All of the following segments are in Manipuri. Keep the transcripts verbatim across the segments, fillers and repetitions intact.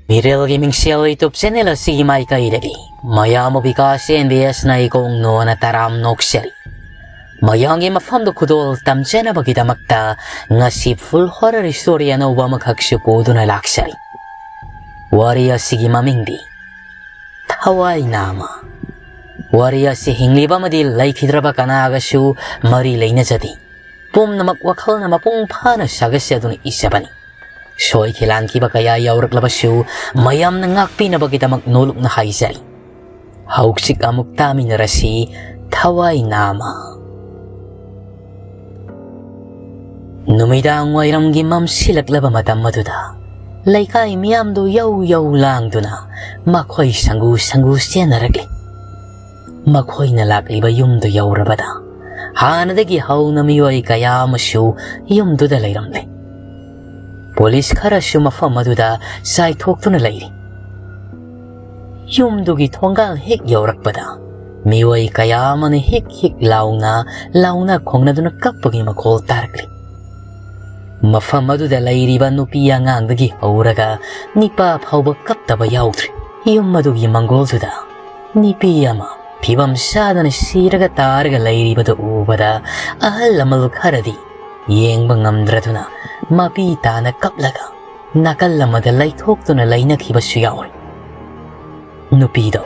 ꯃꯤꯔꯦꯜꯒꯤ ꯃꯤꯡꯁꯦꯜ YouTube channel ꯑꯁꯤꯒꯤ ꯃꯥꯏꯀꯩꯗꯒꯤ ꯃꯌꯥꯝꯕꯨ ꯕꯤꯀꯥꯁ ꯑꯦꯟ ꯕꯤ ꯑꯦꯁꯅ ꯏꯀꯣꯛ ꯅꯣꯟꯅ ꯇꯔꯥꯝ ꯅꯣꯛꯆꯔꯤ꯫ ꯃꯌꯥꯝꯒꯤ ꯃꯐꯝꯗ ꯈꯨꯗꯣꯜ ꯇꯝꯖꯅꯕꯒꯤꯗꯃꯛꯇ ꯉꯁꯤ full horror story ꯑꯅꯧꯕ ꯑꯃꯈꯛꯁꯨ ꯄꯨꯗꯨꯅ ꯂꯥꯛꯆꯔꯤ꯫ ꯋꯥꯔꯤ ꯑꯁꯤꯒꯤ ꯃꯃꯤꯡꯗꯤ ꯊꯋꯥꯏ ꯅꯥꯃ꯫ ꯋꯥꯔꯤ ꯑꯁꯤ ꯍꯤꯡꯂꯤꯕ ꯑꯃꯗꯤ ꯂꯩꯈꯤꯗ꯭ꯔꯕ ꯀꯅꯥꯒꯁꯨ ꯃꯔꯤ ꯂꯩꯅꯖꯗꯦ꯫ ꯄꯨꯝꯅꯃꯛ ꯋꯥꯈꯜꯅ ꯃꯄꯨꯡ ꯐꯥꯅ ꯁꯥꯒꯠꯆꯗꯨꯅ ꯏꯖꯕꯅꯤ꯫ ꯁꯣꯏꯈꯤ ꯂꯥꯟꯈꯤꯕ ꯀꯌꯥ ꯌꯥꯎꯔꯛꯂꯕꯁꯨ ꯃꯌꯥꯝꯅ ꯉꯥꯛꯄꯤꯅꯕꯒꯤꯗꯃꯛ ꯅꯣꯂꯨꯛꯅ ꯍꯥꯏꯖꯔꯤ꯫ ꯍꯧꯖꯤꯛ ꯑꯃꯨꯛ ꯇꯥꯃꯤꯟꯅꯔꯁꯤ ꯊꯋꯥꯏ ꯅꯥꯃ꯫ ꯅꯨꯃꯤꯗꯥꯡ ꯋꯥꯏꯔꯝꯒꯤ ꯃꯝꯁꯤꯜꯂꯛꯂꯕ ꯃꯇꯝ ꯑꯗꯨꯗ ꯂꯩꯀꯥꯏ ꯃꯤꯌꯥꯝꯗꯨ ꯌꯧ ꯌꯧ ꯂꯥꯡꯗꯨꯅ ꯃꯈꯣꯏ ꯁꯪꯒꯨ ꯁꯪꯒꯨ ꯆꯦꯟꯅꯔꯛꯂꯤ꯫ ꯃꯈꯣꯏꯅ ꯂꯥꯛꯂꯤꯕ ꯌꯨꯝꯗꯨ ꯌꯧꯔꯕꯗ ꯍꯥꯟꯅꯗꯒꯤ ꯍꯧꯅ ꯃꯤꯑꯣꯏ ꯀꯌꯥ ꯑꯃꯁꯨ ꯌꯨꯝꯗꯨꯗ ꯂꯩꯔꯝꯂꯦ꯫ ꯄꯨꯂꯤꯁ ꯈꯔꯁꯨ ꯃꯐꯝ ꯑꯗꯨꯗ ꯆꯥꯏꯊꯣꯛꯇꯨꯅ ꯂꯩꯔꯤ꯫ ꯌꯨꯝꯗꯨꯒꯤ ꯊꯣꯡꯒꯥꯜ ꯍꯦꯛ ꯌꯧꯔꯛꯄꯗ ꯃꯤꯑꯣꯏ ꯀꯌꯥ ꯑꯃꯅ ꯍꯤꯛ ꯍꯤꯛ ꯂꯥꯎꯅ, ꯂꯥꯎꯅ ꯈꯣꯡꯅꯗꯨꯅ ꯀꯞꯄꯒꯤ ꯃꯈꯣꯜ ꯇꯥꯔꯛꯂꯤ꯫ ꯃꯐꯝ ꯑꯗꯨꯗ ꯂꯩꯔꯤꯕ ꯅꯨꯄꯤ ꯑꯉꯥꯡꯗꯒꯤ ꯍꯧꯔꯒ ꯅꯤꯄꯥ ꯐꯥꯎꯕ ꯀꯞꯇꯕ ꯌꯥꯎꯗ꯭ꯔꯦ꯫ ꯌꯨꯝ ꯑꯗꯨꯒꯤ ꯃꯪꯒꯣꯜꯗꯨꯗ ꯅꯨꯄꯤ ꯑꯃ ꯐꯤꯕꯝ ꯆꯥꯗꯅ ꯁꯤꯔꯒ ꯇꯥꯔꯒ ꯂꯩꯔꯤꯕꯗꯨ ꯎꯕꯗ ꯑꯍꯜ ꯂꯃꯟ ꯈꯔꯗꯤ ꯌꯦꯡꯕ ꯉꯝꯗ꯭ꯔꯗꯨꯅ ꯃꯄꯤ ꯇꯥꯅ ꯀꯞꯂꯒ ꯅꯥꯀꯜ ꯑꯃꯗ ꯂꯩꯊꯣꯛꯇꯨꯅ ꯂꯩꯅꯈꯤꯕꯁꯨ ꯌꯥꯎꯔꯤ꯫ ꯅꯨꯄꯤꯗꯣ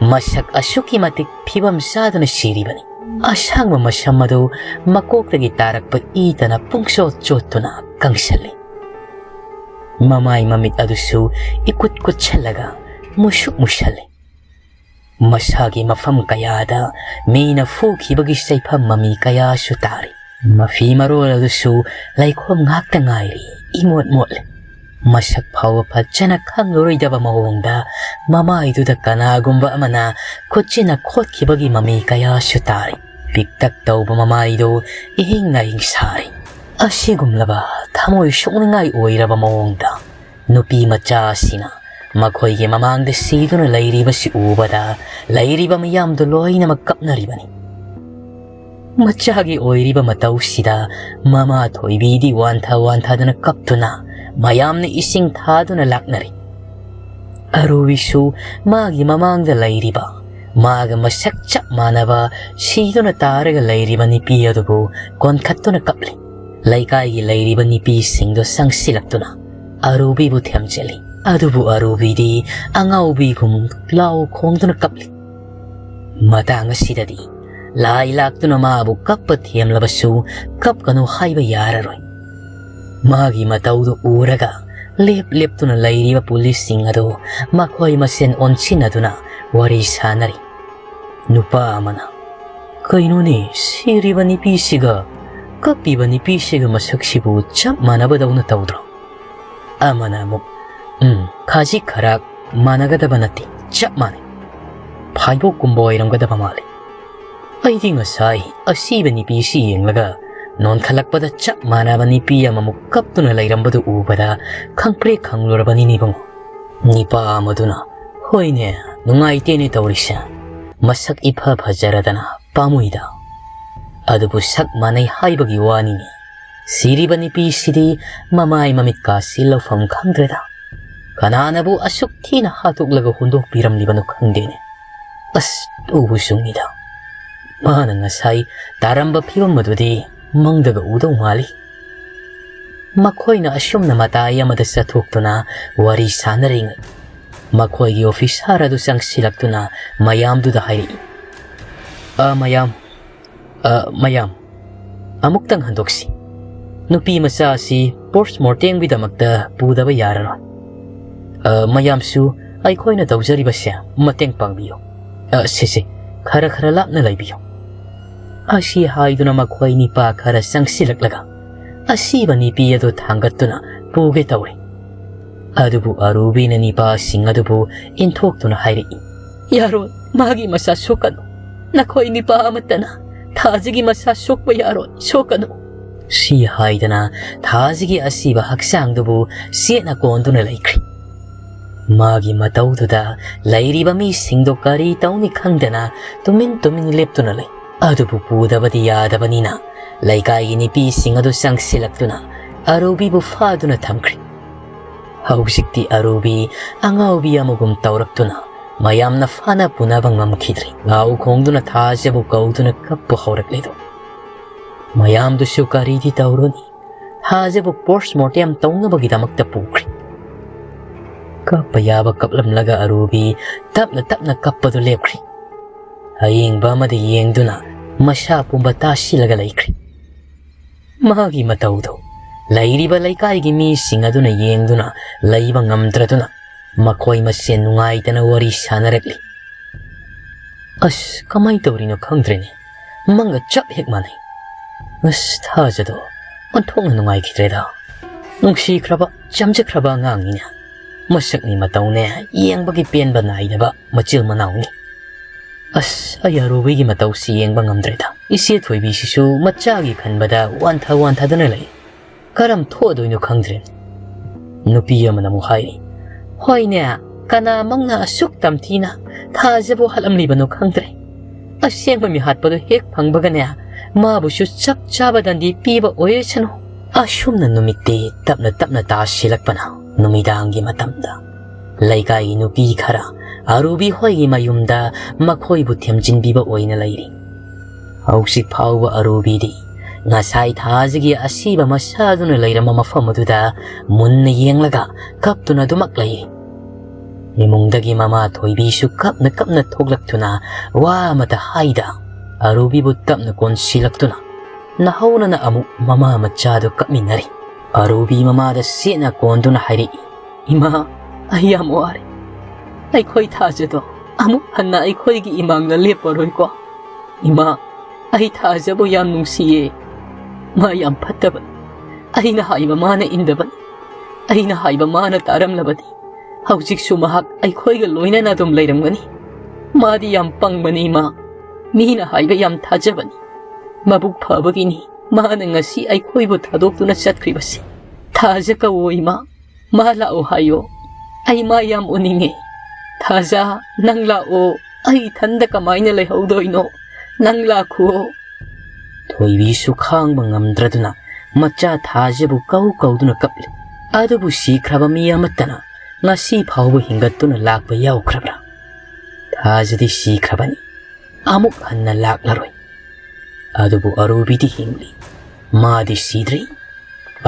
ꯃꯁꯛ ꯑꯁꯨꯛꯀꯤ ꯃꯇꯤꯛ ꯐꯤꯕꯝ ꯆꯥꯗꯅ ꯁꯤꯔꯤꯕꯅꯤ꯫ ꯑꯁꯥꯡꯕ ꯃꯁꯝ ꯑꯗꯨ ꯃꯀꯣꯛꯇꯒꯤ ꯇꯥꯔꯛꯄ ꯏꯇꯅ ꯄꯨꯡꯆꯣꯠ ꯆꯣꯠꯇꯨꯅ ꯀꯪꯁꯜꯂꯤ꯫ ꯃꯃꯥꯏ ꯃꯃꯤꯠ ꯑꯗꯨꯁꯨ ꯏꯀꯨꯠ ꯀꯨꯠꯁꯜꯂꯒ ꯃꯨꯁꯨꯛ ꯃꯨꯁꯜꯂꯤ꯫ ꯃꯁꯥꯒꯤ ꯃꯐꯝ ꯀꯌꯥꯗ ꯃꯤꯅ ꯐꯨꯈꯤꯕꯒꯤ ꯆꯩꯐꯝ ꯃꯃꯤ ꯀꯌꯥꯁꯨ ꯇꯥꯔꯤ꯫ ꯃꯐꯤ ꯃꯔꯣꯜ ꯑꯗꯨꯁꯨ ꯂꯩꯈꯣꯝ ꯉꯥꯛꯇ ꯉꯥꯏꯔꯤ, ꯏꯃꯣꯠ ꯃꯣꯠꯂꯤ꯫ ꯃꯁꯛ ꯐꯥꯎꯕ ꯐꯖꯅ ꯈꯪꯂꯔꯣꯏꯗꯕ ꯃꯑꯣꯡꯗ ꯃꯃꯥꯏꯗꯨꯗ ꯀꯅꯥꯒꯨꯝꯕ ꯑꯃꯅ ꯈꯨꯠꯁꯤꯅ ꯈꯣꯠꯈꯤꯕꯒꯤ ꯃꯃꯤ ꯀꯌꯥꯁꯨ ꯇꯥꯔꯤ꯫ ꯄꯤꯛꯇꯛ ꯇꯧꯕ ꯃꯃꯥꯏꯗꯨ ꯏꯍꯤꯡ ꯅꯥꯍꯤꯡ ꯁꯥꯔꯤ꯫ ꯑꯁꯤꯒꯨꯝꯂꯕ ꯊꯃꯣꯏ ꯁꯣꯛꯅꯤꯡꯉꯥꯏ ꯑꯣꯏꯔꯕ ꯃꯑꯣꯡꯗ ꯅꯨꯄꯤ ꯃꯆꯥ ꯑꯁꯤꯅ ꯃꯈꯣꯏꯒꯤ ꯃꯃꯥꯡꯗ ꯁꯤꯗꯨꯅ ꯂꯩꯔꯤꯕꯁꯤ ꯎꯕꯗ ꯂꯩꯔꯤꯕ ꯃꯤꯌꯥꯝꯗꯨ ꯂꯣꯏꯅꯃꯛ ꯀꯞꯅꯔꯤꯕꯅꯤ꯫ ꯃꯆꯥꯒꯤ ꯑꯣꯏꯔꯤꯕ ꯃꯇꯧꯁꯤꯗ ꯃꯃꯥ ꯊꯣꯏꯕꯤꯗꯤ ꯋꯥꯟꯊ ꯋꯥꯟꯊꯗꯨꯅ ꯀꯞꯇꯨꯅ ꯃꯌꯥꯝꯅ ꯏꯁꯤꯡ ꯊꯥꯗꯨꯅ ꯂꯥꯛꯅꯔꯤ꯫ ꯑꯔꯨꯕꯤꯁꯨ ꯃꯥꯒꯤ ꯃꯃꯥꯡꯗ ꯂꯩꯔꯤꯕ, ꯃꯥꯒ ꯃꯁꯛ ꯆꯞ ꯃꯥꯟꯅꯕ, ꯁꯤꯗꯨꯅ ꯇꯥꯔꯒ ꯂꯩꯔꯤꯕ ꯅꯨꯄꯤ ꯑꯗꯨꯕꯨ ꯀꯣꯟꯈꯠꯇꯨꯅ ꯀꯞꯂꯤ꯫ ꯂꯩꯀꯥꯏꯒꯤ ꯂꯩꯔꯤꯕ ꯅꯨꯄꯤꯁꯤꯡꯗꯣ ꯆꯪꯁꯤꯜꯂꯛꯇꯨꯅ ꯑꯔꯨꯕꯤꯕꯨ ꯊꯦꯝꯖꯤꯜꯂꯤ꯫ ꯑꯗꯨꯕꯨ ꯑꯔꯨꯕꯤꯗꯤ ꯑꯉꯥꯎꯕꯤꯒꯨꯝ ꯂꯥꯎ ꯈꯣꯡꯗꯨꯅ ꯀꯞꯂꯤ꯫ ꯃꯇꯥꯡ ꯑꯁꯤꯗꯗꯤ ꯂꯥꯏ ꯂꯥꯛꯇꯨꯅ ꯃꯥꯕꯨ ꯀꯞꯄ ꯊꯦꯝꯂꯕꯁꯨ ꯀꯞꯀꯅꯨ ꯍꯥꯏꯕ ꯌꯥꯔꯔꯣꯏ꯫ ꯃꯥꯒꯤ ꯃꯇꯧꯗꯨ ꯎꯔꯒ ꯂꯦꯞ ꯂꯦꯞꯇꯨꯅ ꯂꯩꯔꯤꯕ ꯄꯨꯂꯤꯁꯁꯤꯡ ꯑꯗꯨ ꯃꯈꯣꯏ ꯃꯁꯦꯟ ꯑꯣꯟꯁꯤꯟꯅꯗꯨꯅ ꯋꯥꯔꯤ ꯁꯥꯅꯔꯤ꯫ ꯅꯨꯄꯥ ꯑꯃꯅ, "ꯀꯩꯅꯣꯅꯦ, ꯁꯤꯔꯤꯕ ꯅꯨꯄꯤꯁꯤꯒ ꯀꯞꯄꯤꯕ ꯅꯨꯄꯤꯁꯤꯒ ꯃꯁꯛꯁꯤꯕꯨ ꯆꯞ ꯃꯥꯟꯅꯕꯗꯧꯅ ꯇꯧꯗ꯭ꯔꯣ?" ꯑꯃꯅ ꯑꯃꯨꯛ, "ꯎꯝ, ꯈꯖꯤꯛ ꯈꯔꯥꯛ ꯃꯥꯟꯅꯒꯗꯕ ꯅꯠꯇꯦ, ꯆꯞ ꯃꯥꯟꯅꯩ꯫ ꯐꯥꯏꯕꯣꯛꯀꯨꯝꯕ ꯑꯣꯏꯔꯝꯒꯗꯕ ꯃꯥꯜꯂꯤ꯫" ꯑꯩꯗꯤ ꯉꯁꯥꯏ ꯑꯁꯤꯕ ꯅꯨꯄꯤꯁꯤ ꯌꯦꯡꯂꯒ ꯅꯣꯟꯈꯠꯂꯛꯄꯗ ꯆꯞ ꯃꯥꯟꯅꯕ ꯅꯨꯄꯤ ꯑꯃꯃꯨꯛ ꯀꯞꯇꯨꯅ ꯂꯩꯔꯝꯕꯗꯨ ꯎꯕꯗ ꯈꯪꯄ꯭ꯔꯦꯛ ꯈꯪꯂꯨꯔꯕꯅꯤꯅꯦ ꯏꯕꯨꯡꯉꯣ꯫ ꯅꯤꯄꯥ ꯑꯃꯗꯨꯅ, "ꯍꯣꯏꯅꯦ, ꯅꯨꯡꯉꯥꯏꯇꯦꯅꯦ ꯇꯧꯔꯤꯁꯦ꯫ ꯃꯁꯛ ꯏꯐ ꯐꯖꯔꯗꯅ ꯄꯥꯝꯃꯨꯏꯗ꯫ ꯑꯗꯨꯕꯨ ꯁꯛ ꯃꯥꯟꯅꯩ ꯍꯥꯏꯕꯒꯤ ꯋꯥꯅꯤꯅꯦ꯫ ꯁꯤꯔꯤꯕ ꯅꯨꯄꯤꯁꯤꯗꯤ ꯃꯃꯥꯏ ꯃꯃꯤꯠꯀꯥꯁꯤ ꯂꯧꯐꯝ ꯈꯪꯗ꯭ꯔꯦꯗ꯫ ꯀꯅꯥꯅꯕꯨ ꯑꯁꯨꯛ ꯊꯤꯅ ꯍꯥꯠꯇꯣꯛꯂꯒ ꯍꯨꯟꯗꯣꯛꯄꯤꯔꯝꯂꯤꯕꯅꯣ ꯈꯪꯗꯦꯅꯦ꯫ ꯑꯁ, ꯎꯕꯨ ꯆꯨꯝꯃꯤꯗ꯫ ꯃꯥꯅ ꯉꯁꯥꯏ ꯇꯥꯔꯝꯕ ꯐꯤꯕꯝ ꯑꯗꯨꯗꯤ ꯃꯪꯗꯒ ꯎꯗꯧ ꯃꯥꯜꯂꯤ꯫" ꯃꯈꯣꯏꯅ ꯑꯁꯨꯝꯅ ꯃꯇꯥꯏ ꯑꯃꯗ ꯆꯠꯊꯣꯛꯇꯨꯅ ꯋꯥꯔꯤ ꯁꯥꯅꯔꯤꯉꯩ, ꯃꯈꯣꯏꯒꯤ ꯑꯣꯐꯤꯁꯥꯔ ꯑꯗꯨ ꯆꯪꯁꯤꯜꯂꯛꯇꯨꯅ ꯃꯌꯥꯝꯗꯨꯗ ꯍꯥꯏꯔꯛꯏ, "ꯑ, ꯃꯌꯥꯝ, ꯑ, ꯃꯌꯥꯝ, ꯑꯃꯨꯛꯇꯪ ꯍꯟꯗꯣꯛꯁꯤ꯫ ꯅꯨꯄꯤ ꯃꯆꯥ ꯑꯁꯤ ꯄꯣꯁꯃꯣꯔꯇꯦꯝꯒꯤꯗꯃꯛꯇ ꯄꯨꯗꯕ ꯌꯥꯔꯔꯣꯏ꯫ ꯑ, ꯃꯌꯥꯝꯁꯨ ꯑꯩꯈꯣꯏꯅ ꯇꯧꯖꯔꯤꯕꯁꯦ ꯃꯇꯦꯡ ꯄꯥꯡꯕꯤꯌꯨ꯫ ꯑ, ꯁꯦ, ꯁꯦ, ꯈꯔ ꯈꯔ ꯂꯥꯞꯅ ꯂꯩꯕꯤꯌꯨ꯫" ꯑꯁꯤ ꯍꯥꯏꯗꯨꯅ ꯃꯈꯣꯏ ꯅꯤꯄꯥ ꯈꯔ ꯆꯪꯁꯤꯜꯂꯛꯂꯒ ꯑꯁꯤꯕ ꯅꯨꯄꯤ ꯑꯗꯨ ꯊꯥꯡꯒꯠꯇꯨꯅ ꯄꯨꯒꯦ ꯇꯧꯔꯤ꯫ ꯑꯗꯨꯕꯨ ꯑꯔꯨꯕꯤꯅ ꯅꯤꯄꯥꯁꯤꯡ ꯑꯗꯨꯕꯨ ꯏꯟꯊꯣꯛꯇꯨꯅ ꯍꯥꯏꯔꯛꯏ, "ꯌꯥꯔꯣꯏ, ꯃꯥꯒꯤ ꯃꯁꯥ ꯁꯣꯛꯀꯅꯨ꯫ ꯅꯈꯣꯏ ꯅꯤꯄꯥ ꯑꯃꯠꯇꯅ ꯊꯥꯖꯒꯤ ꯃꯁꯥ ꯁꯣꯛꯄ ꯌꯥꯔꯣꯏ, ꯁꯣꯛꯀꯅꯨ꯫" ꯁꯤ ꯍꯥꯏꯗꯅ ꯊꯥꯖꯒꯤ ꯑꯁꯤꯕ ꯍꯛꯆꯥꯡꯗꯨꯕꯨ ꯆꯦꯠꯅ ꯀꯣꯟꯗꯨꯅ ꯂꯩꯈ꯭ꯔꯦ꯫ ꯃꯥꯒꯤ ꯃꯇꯧꯗꯨꯗ ꯂꯩꯔꯤꯕ ꯃꯤꯁꯤꯡꯗꯣ ꯀꯔꯤ ꯇꯧꯅꯤ ꯈꯪꯗꯅ ꯇꯨꯃꯤꯟ ꯇꯨꯃꯤꯟ ꯂꯦꯞꯇꯨꯅ ꯂꯩ꯫ ꯑꯗꯨꯕꯨ ꯄꯨꯗꯕꯗꯤ ꯌꯥꯗꯕꯅꯤꯅ ꯂꯩꯀꯥꯏꯒꯤ ꯅꯨꯄꯤꯁꯤꯡ ꯑꯗꯨ ꯆꯪꯁꯤꯜꯂꯛꯇꯨꯅ ꯑꯔꯨꯕꯤꯕꯨ ꯐꯥꯗꯨꯅ ꯊꯝꯈ꯭ꯔꯦ꯫ ꯍꯧꯖꯤꯛꯇꯤ ꯑꯔꯨꯕꯤ ꯑꯉꯥꯎꯕꯤ ꯑꯃꯒꯨꯝ ꯇꯧꯔꯛꯇꯨꯅ ꯃꯌꯥꯝꯅ ꯐꯥꯅ ꯄꯨꯅꯕ ꯉꯝꯈꯤꯗ꯭ꯔꯦ꯫ ꯂꯥꯎ ꯈꯣꯡꯗꯨꯅ ꯊꯥꯖꯕꯨ ꯀꯧꯗꯨꯅ ꯀꯞꯄ ꯍꯧꯔꯛꯂꯤꯗꯣ ꯃꯌꯥꯝꯗꯨꯁꯨ ꯀꯔꯤꯗꯤ ꯇꯧꯔꯨꯅꯤ, ꯊꯥꯖꯕꯨ ꯄꯣꯁꯃꯣꯔꯇꯦꯝ ꯇꯧꯅꯕꯒꯤꯗꯃꯛꯇ ꯄꯨꯈ꯭ꯔꯦ꯫ ꯀꯞꯄ ꯌꯥꯕ ꯀꯞꯂꯝꯂꯒ ꯑꯔꯨꯕꯤ ꯇꯞꯅ ꯇꯞꯅ ꯀꯞꯄꯗꯨ ꯂꯦꯞꯈ꯭ꯔꯦ꯫ ꯑꯌꯦꯡꯕ ꯑꯃꯗ ꯌꯦꯡꯗꯨꯅ ꯃꯁꯥ ꯄꯨꯝꯕ ꯇꯥꯁꯤꯜꯂꯒ ꯂꯩꯈ꯭ꯔꯦ꯫ ꯃꯥꯒꯤ ꯃꯇꯧꯗꯨ ꯂꯩꯔꯤꯕ ꯂꯩꯀꯥꯏꯒꯤ ꯃꯤꯁꯤꯡ ꯑꯗꯨꯅ ꯌꯦꯡꯗꯨꯅ ꯂꯩꯕ ꯉꯝꯗ꯭ꯔꯗꯨꯅ ꯃꯈꯣꯏ ꯃꯁꯦꯟ ꯅꯨꯡꯉꯥꯏꯇꯅ ꯋꯥꯔꯤ ꯁꯥꯟꯅꯔꯛꯂꯤ꯫ "ꯑꯁ, ꯀꯃꯥꯏ ꯇꯧꯔꯤꯅꯣ ꯈꯪꯗ꯭ꯔꯦꯅꯦ, ꯃꯪꯒ ꯆꯞ ꯍꯦꯛ ꯃꯥꯟꯅꯩ꯫ ꯑꯁ, ꯊꯥꯖꯗꯣ ꯑꯣꯟꯊꯣꯛꯅ ꯅꯨꯡꯉꯥꯏꯈꯤꯗ꯭ꯔꯦꯗ꯫ ꯅꯨꯡꯁꯤꯈ꯭ꯔꯕ, ꯆꯝꯖꯈ꯭ꯔꯕ ꯑꯉꯥꯡꯅꯤꯅꯦ꯫ ꯃꯁꯛꯅꯤ ꯃꯇꯧꯅꯦ, ꯌꯦꯡꯕꯒꯤ ꯄꯦꯟꯕ ꯅꯥꯏꯗꯕ ꯃꯆꯤꯜ ꯃꯅꯥꯎꯅꯤ꯫ ꯑꯁ, ꯑꯩ ꯑꯔꯨꯕꯤꯒꯤ ꯃꯇꯧꯁꯤ ꯌꯦꯡꯕ ꯉꯝꯗ꯭ꯔꯦꯗ꯫ ꯏꯆꯦ ꯊꯣꯏꯕꯤꯁꯤꯁꯨ ꯃꯆꯥꯒꯤ ꯈꯟꯕꯗ ꯋꯥꯟꯊ ꯋꯥꯟꯊꯗꯨꯅ ꯂꯩ꯫ ꯀꯔꯝ ꯊꯣꯛꯑꯗꯣꯏꯅꯣ ꯈꯪꯗ꯭ꯔꯦ꯫" ꯅꯨꯄꯤ ꯑꯃꯅ ꯑꯃꯨꯛ ꯍꯥꯏꯔꯤ, "ꯍꯣꯏꯅꯦ, ꯀꯅꯥꯃꯛꯅ ꯑꯁꯨꯛ ꯇꯝꯊꯤꯅ ꯊꯥꯖꯕꯨ ꯍꯥꯠꯂꯝꯂꯤꯕꯅꯣ ꯈꯪꯗ꯭ꯔꯦ꯫ ꯑꯁꯦꯡꯕ ꯃꯤꯍꯥꯠꯄꯗꯨ ꯍꯦꯛ ꯐꯪꯕꯒꯅꯦ, ꯃꯥꯕꯨꯁꯨ ꯆꯞ ꯆꯥꯕ ꯗꯟꯗꯤ ꯄꯤꯕ ꯑꯣꯏꯔꯁꯅꯨ꯫" ꯑꯁꯨꯝꯅ ꯅꯨꯃꯤꯠꯇꯤ ꯇꯞꯅ ꯇꯞꯅ ꯇꯥꯁꯤꯜꯂꯛꯄꯅ ꯅꯨꯃꯤꯗꯥꯡꯒꯤ ꯃꯇꯝꯗ ꯂꯩꯀꯥꯏꯒꯤ ꯅꯨꯄꯤ ꯈꯔ ꯑꯔꯨꯕꯤ ꯍꯣꯏꯒꯤ ꯃꯌꯨꯝꯗ ꯃꯈꯣꯏꯕꯨ ꯊꯦꯝꯖꯤꯟꯕꯤꯕ ꯑꯣꯏꯅ ꯂꯩꯔꯤ꯫ ꯍꯧꯖꯤꯛ ꯐꯥꯎꯕ ꯑꯔꯨꯕꯤꯗꯤ ꯉꯁꯥꯏ ꯊꯥꯖꯒꯤ ꯑꯁꯤꯕ ꯃꯁꯥꯗꯨꯅ ꯂꯩꯔꯝꯕ ꯃꯐꯝ ꯑꯗꯨꯗ ꯃꯨꯟꯅ ꯌꯦꯡꯂꯒ ꯀꯞꯇꯨꯅ ꯑꯗꯨꯃꯛ ꯂꯩꯔꯤ꯫ ꯏꯃꯨꯡꯗꯒꯤ ꯃꯃꯥ ꯊꯣꯏꯕꯤꯁꯨ ꯀꯞꯅ ꯀꯞꯅ ꯊꯣꯛꯂꯛꯇꯨꯅ ꯋꯥ ꯑꯃꯇ ꯍꯥꯏꯗ ꯑꯔꯨꯕꯤꯕꯨ ꯇꯞꯅ ꯀꯣꯟꯁꯤꯜꯂꯛꯇꯨꯅ ꯅꯍꯧꯅꯅ ꯑꯃꯨꯛ ꯃꯃꯥ ꯃꯆꯥꯗꯨ ꯀꯞꯃꯤꯟꯅꯔꯤ꯫ ꯑꯔꯨꯕꯤ ꯃꯃꯥꯗ ꯆꯦꯠꯅ ꯀꯣꯟꯗꯨꯅ ꯍꯥꯏꯔꯛꯏ, "ꯏꯃꯥ, ꯑꯩ ꯌꯥꯝ ꯋꯥꯔꯦ꯫ ꯑꯩꯈꯣꯏ ꯊꯥꯖꯗꯣ ꯑꯃꯨꯛ ꯍꯟꯅ ꯑꯩꯈꯣꯏꯒꯤ ꯏꯃꯥꯡꯗ ꯂꯦꯞꯄꯔꯣꯏꯀꯣ꯫ ꯏꯃꯥ, ꯑꯩ ꯊꯥꯖꯕꯨ ꯌꯥꯝ ꯅꯨꯡꯁꯤꯌꯦ꯫ ꯃꯥ ꯌꯥꯝ ꯐꯠꯇꯕꯅꯤ꯫ ꯑꯩꯅ ꯍꯥꯏꯕ ꯃꯥꯅ ꯏꯟꯗꯕꯅꯤ꯫ ꯑꯩꯅ ꯍꯥꯏꯕ ꯃꯥꯅ ꯇꯥꯔꯝꯂꯕꯗꯤ ꯍꯧꯖꯤꯛꯁꯨ ꯃꯍꯥꯛ ꯑꯩꯈꯣꯏꯒ ꯂꯣꯏꯅꯅ ꯑꯗꯨꯝ ꯂꯩꯔꯝꯒꯅꯤ꯫ ꯃꯥꯗꯤ ꯌꯥꯝ ꯄꯪꯕꯅꯤ ꯏꯃꯥ꯫ ꯃꯤꯅ ꯍꯥꯏꯕ ꯌꯥꯝ ꯊꯥꯖꯕꯅꯤ꯫ ꯃꯕꯨꯛ ꯐꯕꯒꯤꯅꯤ ꯃꯥꯅ ꯉꯁꯤ ꯑꯩꯈꯣꯏꯕꯨ ꯊꯥꯗꯣꯛꯇꯨꯅ ꯆꯠꯈ꯭ꯔꯤꯕꯁꯦ꯫ ꯊꯥꯖ ꯀꯧꯋꯣ ꯏꯃꯥ꯫ ꯃꯥ ꯂꯥꯛꯑꯣ ꯍꯥꯏꯌꯣ꯫ ꯑꯩ ꯃꯥ ꯌꯥꯝ ꯎꯅꯤꯡꯉꯦ꯫ ꯊꯥꯖ, ꯅꯪ ꯂꯥꯛꯑꯣ꯫ ꯑꯩ ꯏꯊꯟꯗ ꯀꯃꯥꯏꯅ ꯂꯩꯍꯧꯗꯣꯏꯅꯣ? ꯅꯪ ꯂꯥꯛꯈꯨꯑꯣ꯫" ꯊꯣꯏꯕꯤꯁꯨ ꯈꯥꯡꯕ ꯉꯝꯗ꯭ꯔꯗꯨꯅ ꯃꯆꯥ ꯊꯥꯖꯕꯨ ꯀꯧ ꯀꯧꯗꯨꯅ ꯀꯞꯂꯤ꯫ ꯑꯗꯨꯕꯨ ꯁꯤꯈ꯭ꯔꯕ ꯃꯤ ꯑꯃꯠꯇꯅ ꯉꯁꯤ ꯐꯥꯎꯕ ꯍꯤꯡꯒꯠꯇꯨꯅ ꯂꯥꯛꯄ ꯌꯥꯎꯈ꯭ꯔꯕ꯭ꯔꯥ? ꯊꯥꯖꯗꯤ ꯁꯤꯈ꯭ꯔꯕꯅꯤ, ꯑꯃꯨꯛ ꯍꯟꯅ ꯂꯥꯛꯂꯔꯣꯏ꯫ ꯑꯗꯨꯕꯨ ꯑꯔꯨꯕꯤꯗꯤ ꯍꯤꯡꯂꯤ, ꯃꯥꯗꯤ ꯁꯤꯗ꯭ꯔꯤ꯫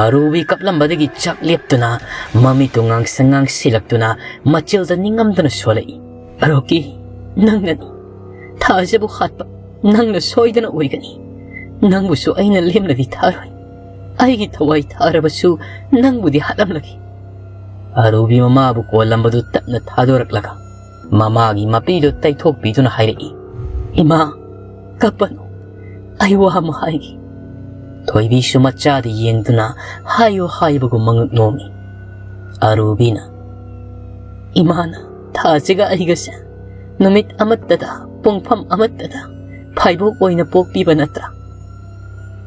ꯑꯔꯨꯕꯤ ꯀꯞꯂꯝꯕꯗꯒꯤ ꯆꯥꯛ ꯂꯦꯞꯇꯨꯅ, ꯃꯃꯤꯠꯇꯨ ꯉꯥꯡꯁꯪ ꯉꯥꯡꯁꯤꯜꯂꯛꯇꯨꯅ, ꯃꯆꯤꯜꯗ ꯅꯤꯡꯉꯝꯗꯅ ꯁꯣꯜꯂꯛꯏ꯫ "ꯔꯣꯀꯤ, ꯅꯪꯅꯅꯤ꯫ ꯊꯥꯖꯕꯨ ꯍꯥꯠꯄ ꯅꯪꯅ ꯁꯣꯏꯗꯅ ꯑꯣꯏꯒꯅꯤ꯫ ꯅꯪꯕꯨꯁꯨ ꯑꯩꯅ ꯂꯦꯝꯅꯗꯤ ꯊꯥꯔꯣꯏ꯫ ꯑꯩꯒꯤ ꯊꯋꯥꯏ ꯊꯥꯔꯕꯁꯨ ꯅꯪꯕꯨꯗꯤ ꯍꯥꯠꯂꯝꯂꯒꯦ꯫" ꯑꯔꯨꯕꯤ ꯃꯃꯥꯕꯨ ꯀꯣꯜꯂꯝꯕꯗꯨ ꯇꯞꯅ ꯊꯥꯗꯣꯔꯛꯂꯒ ꯃꯃꯥꯒꯤ ꯃꯄꯤꯗꯨ ꯇꯩꯊꯣꯛꯄꯤꯗꯨꯅ ꯍꯥꯏꯔꯛꯏ, "ꯏꯃꯥ, ꯀꯞꯄꯅꯨ꯫ ꯑꯩ ꯋꯥ ꯑꯃ ꯍꯥꯏꯒꯦ꯫" ꯊꯣꯏꯕꯤꯁꯨ ꯃꯆꯥꯗ ꯌꯦꯡꯗꯨꯅ ꯍꯥꯏꯌꯨ ꯍꯥꯏꯕꯒꯨꯝ ꯃꯉꯛ ꯅꯣꯝꯃꯤ꯫ ꯑꯔꯨꯕꯤꯅ, "ꯏꯃꯥꯅ ꯊꯥꯖꯒ ꯑꯩꯒꯁꯦ ꯅꯨꯃꯤꯠ ꯑꯃꯠꯇꯗ, ꯄꯨꯡꯐꯝ ꯑꯃꯠꯇꯗ ꯐꯥꯏꯕꯣꯛ ꯑꯣꯏꯅ ꯄꯣꯛꯄꯤꯕ ꯅꯠꯇ꯭ꯔꯥ?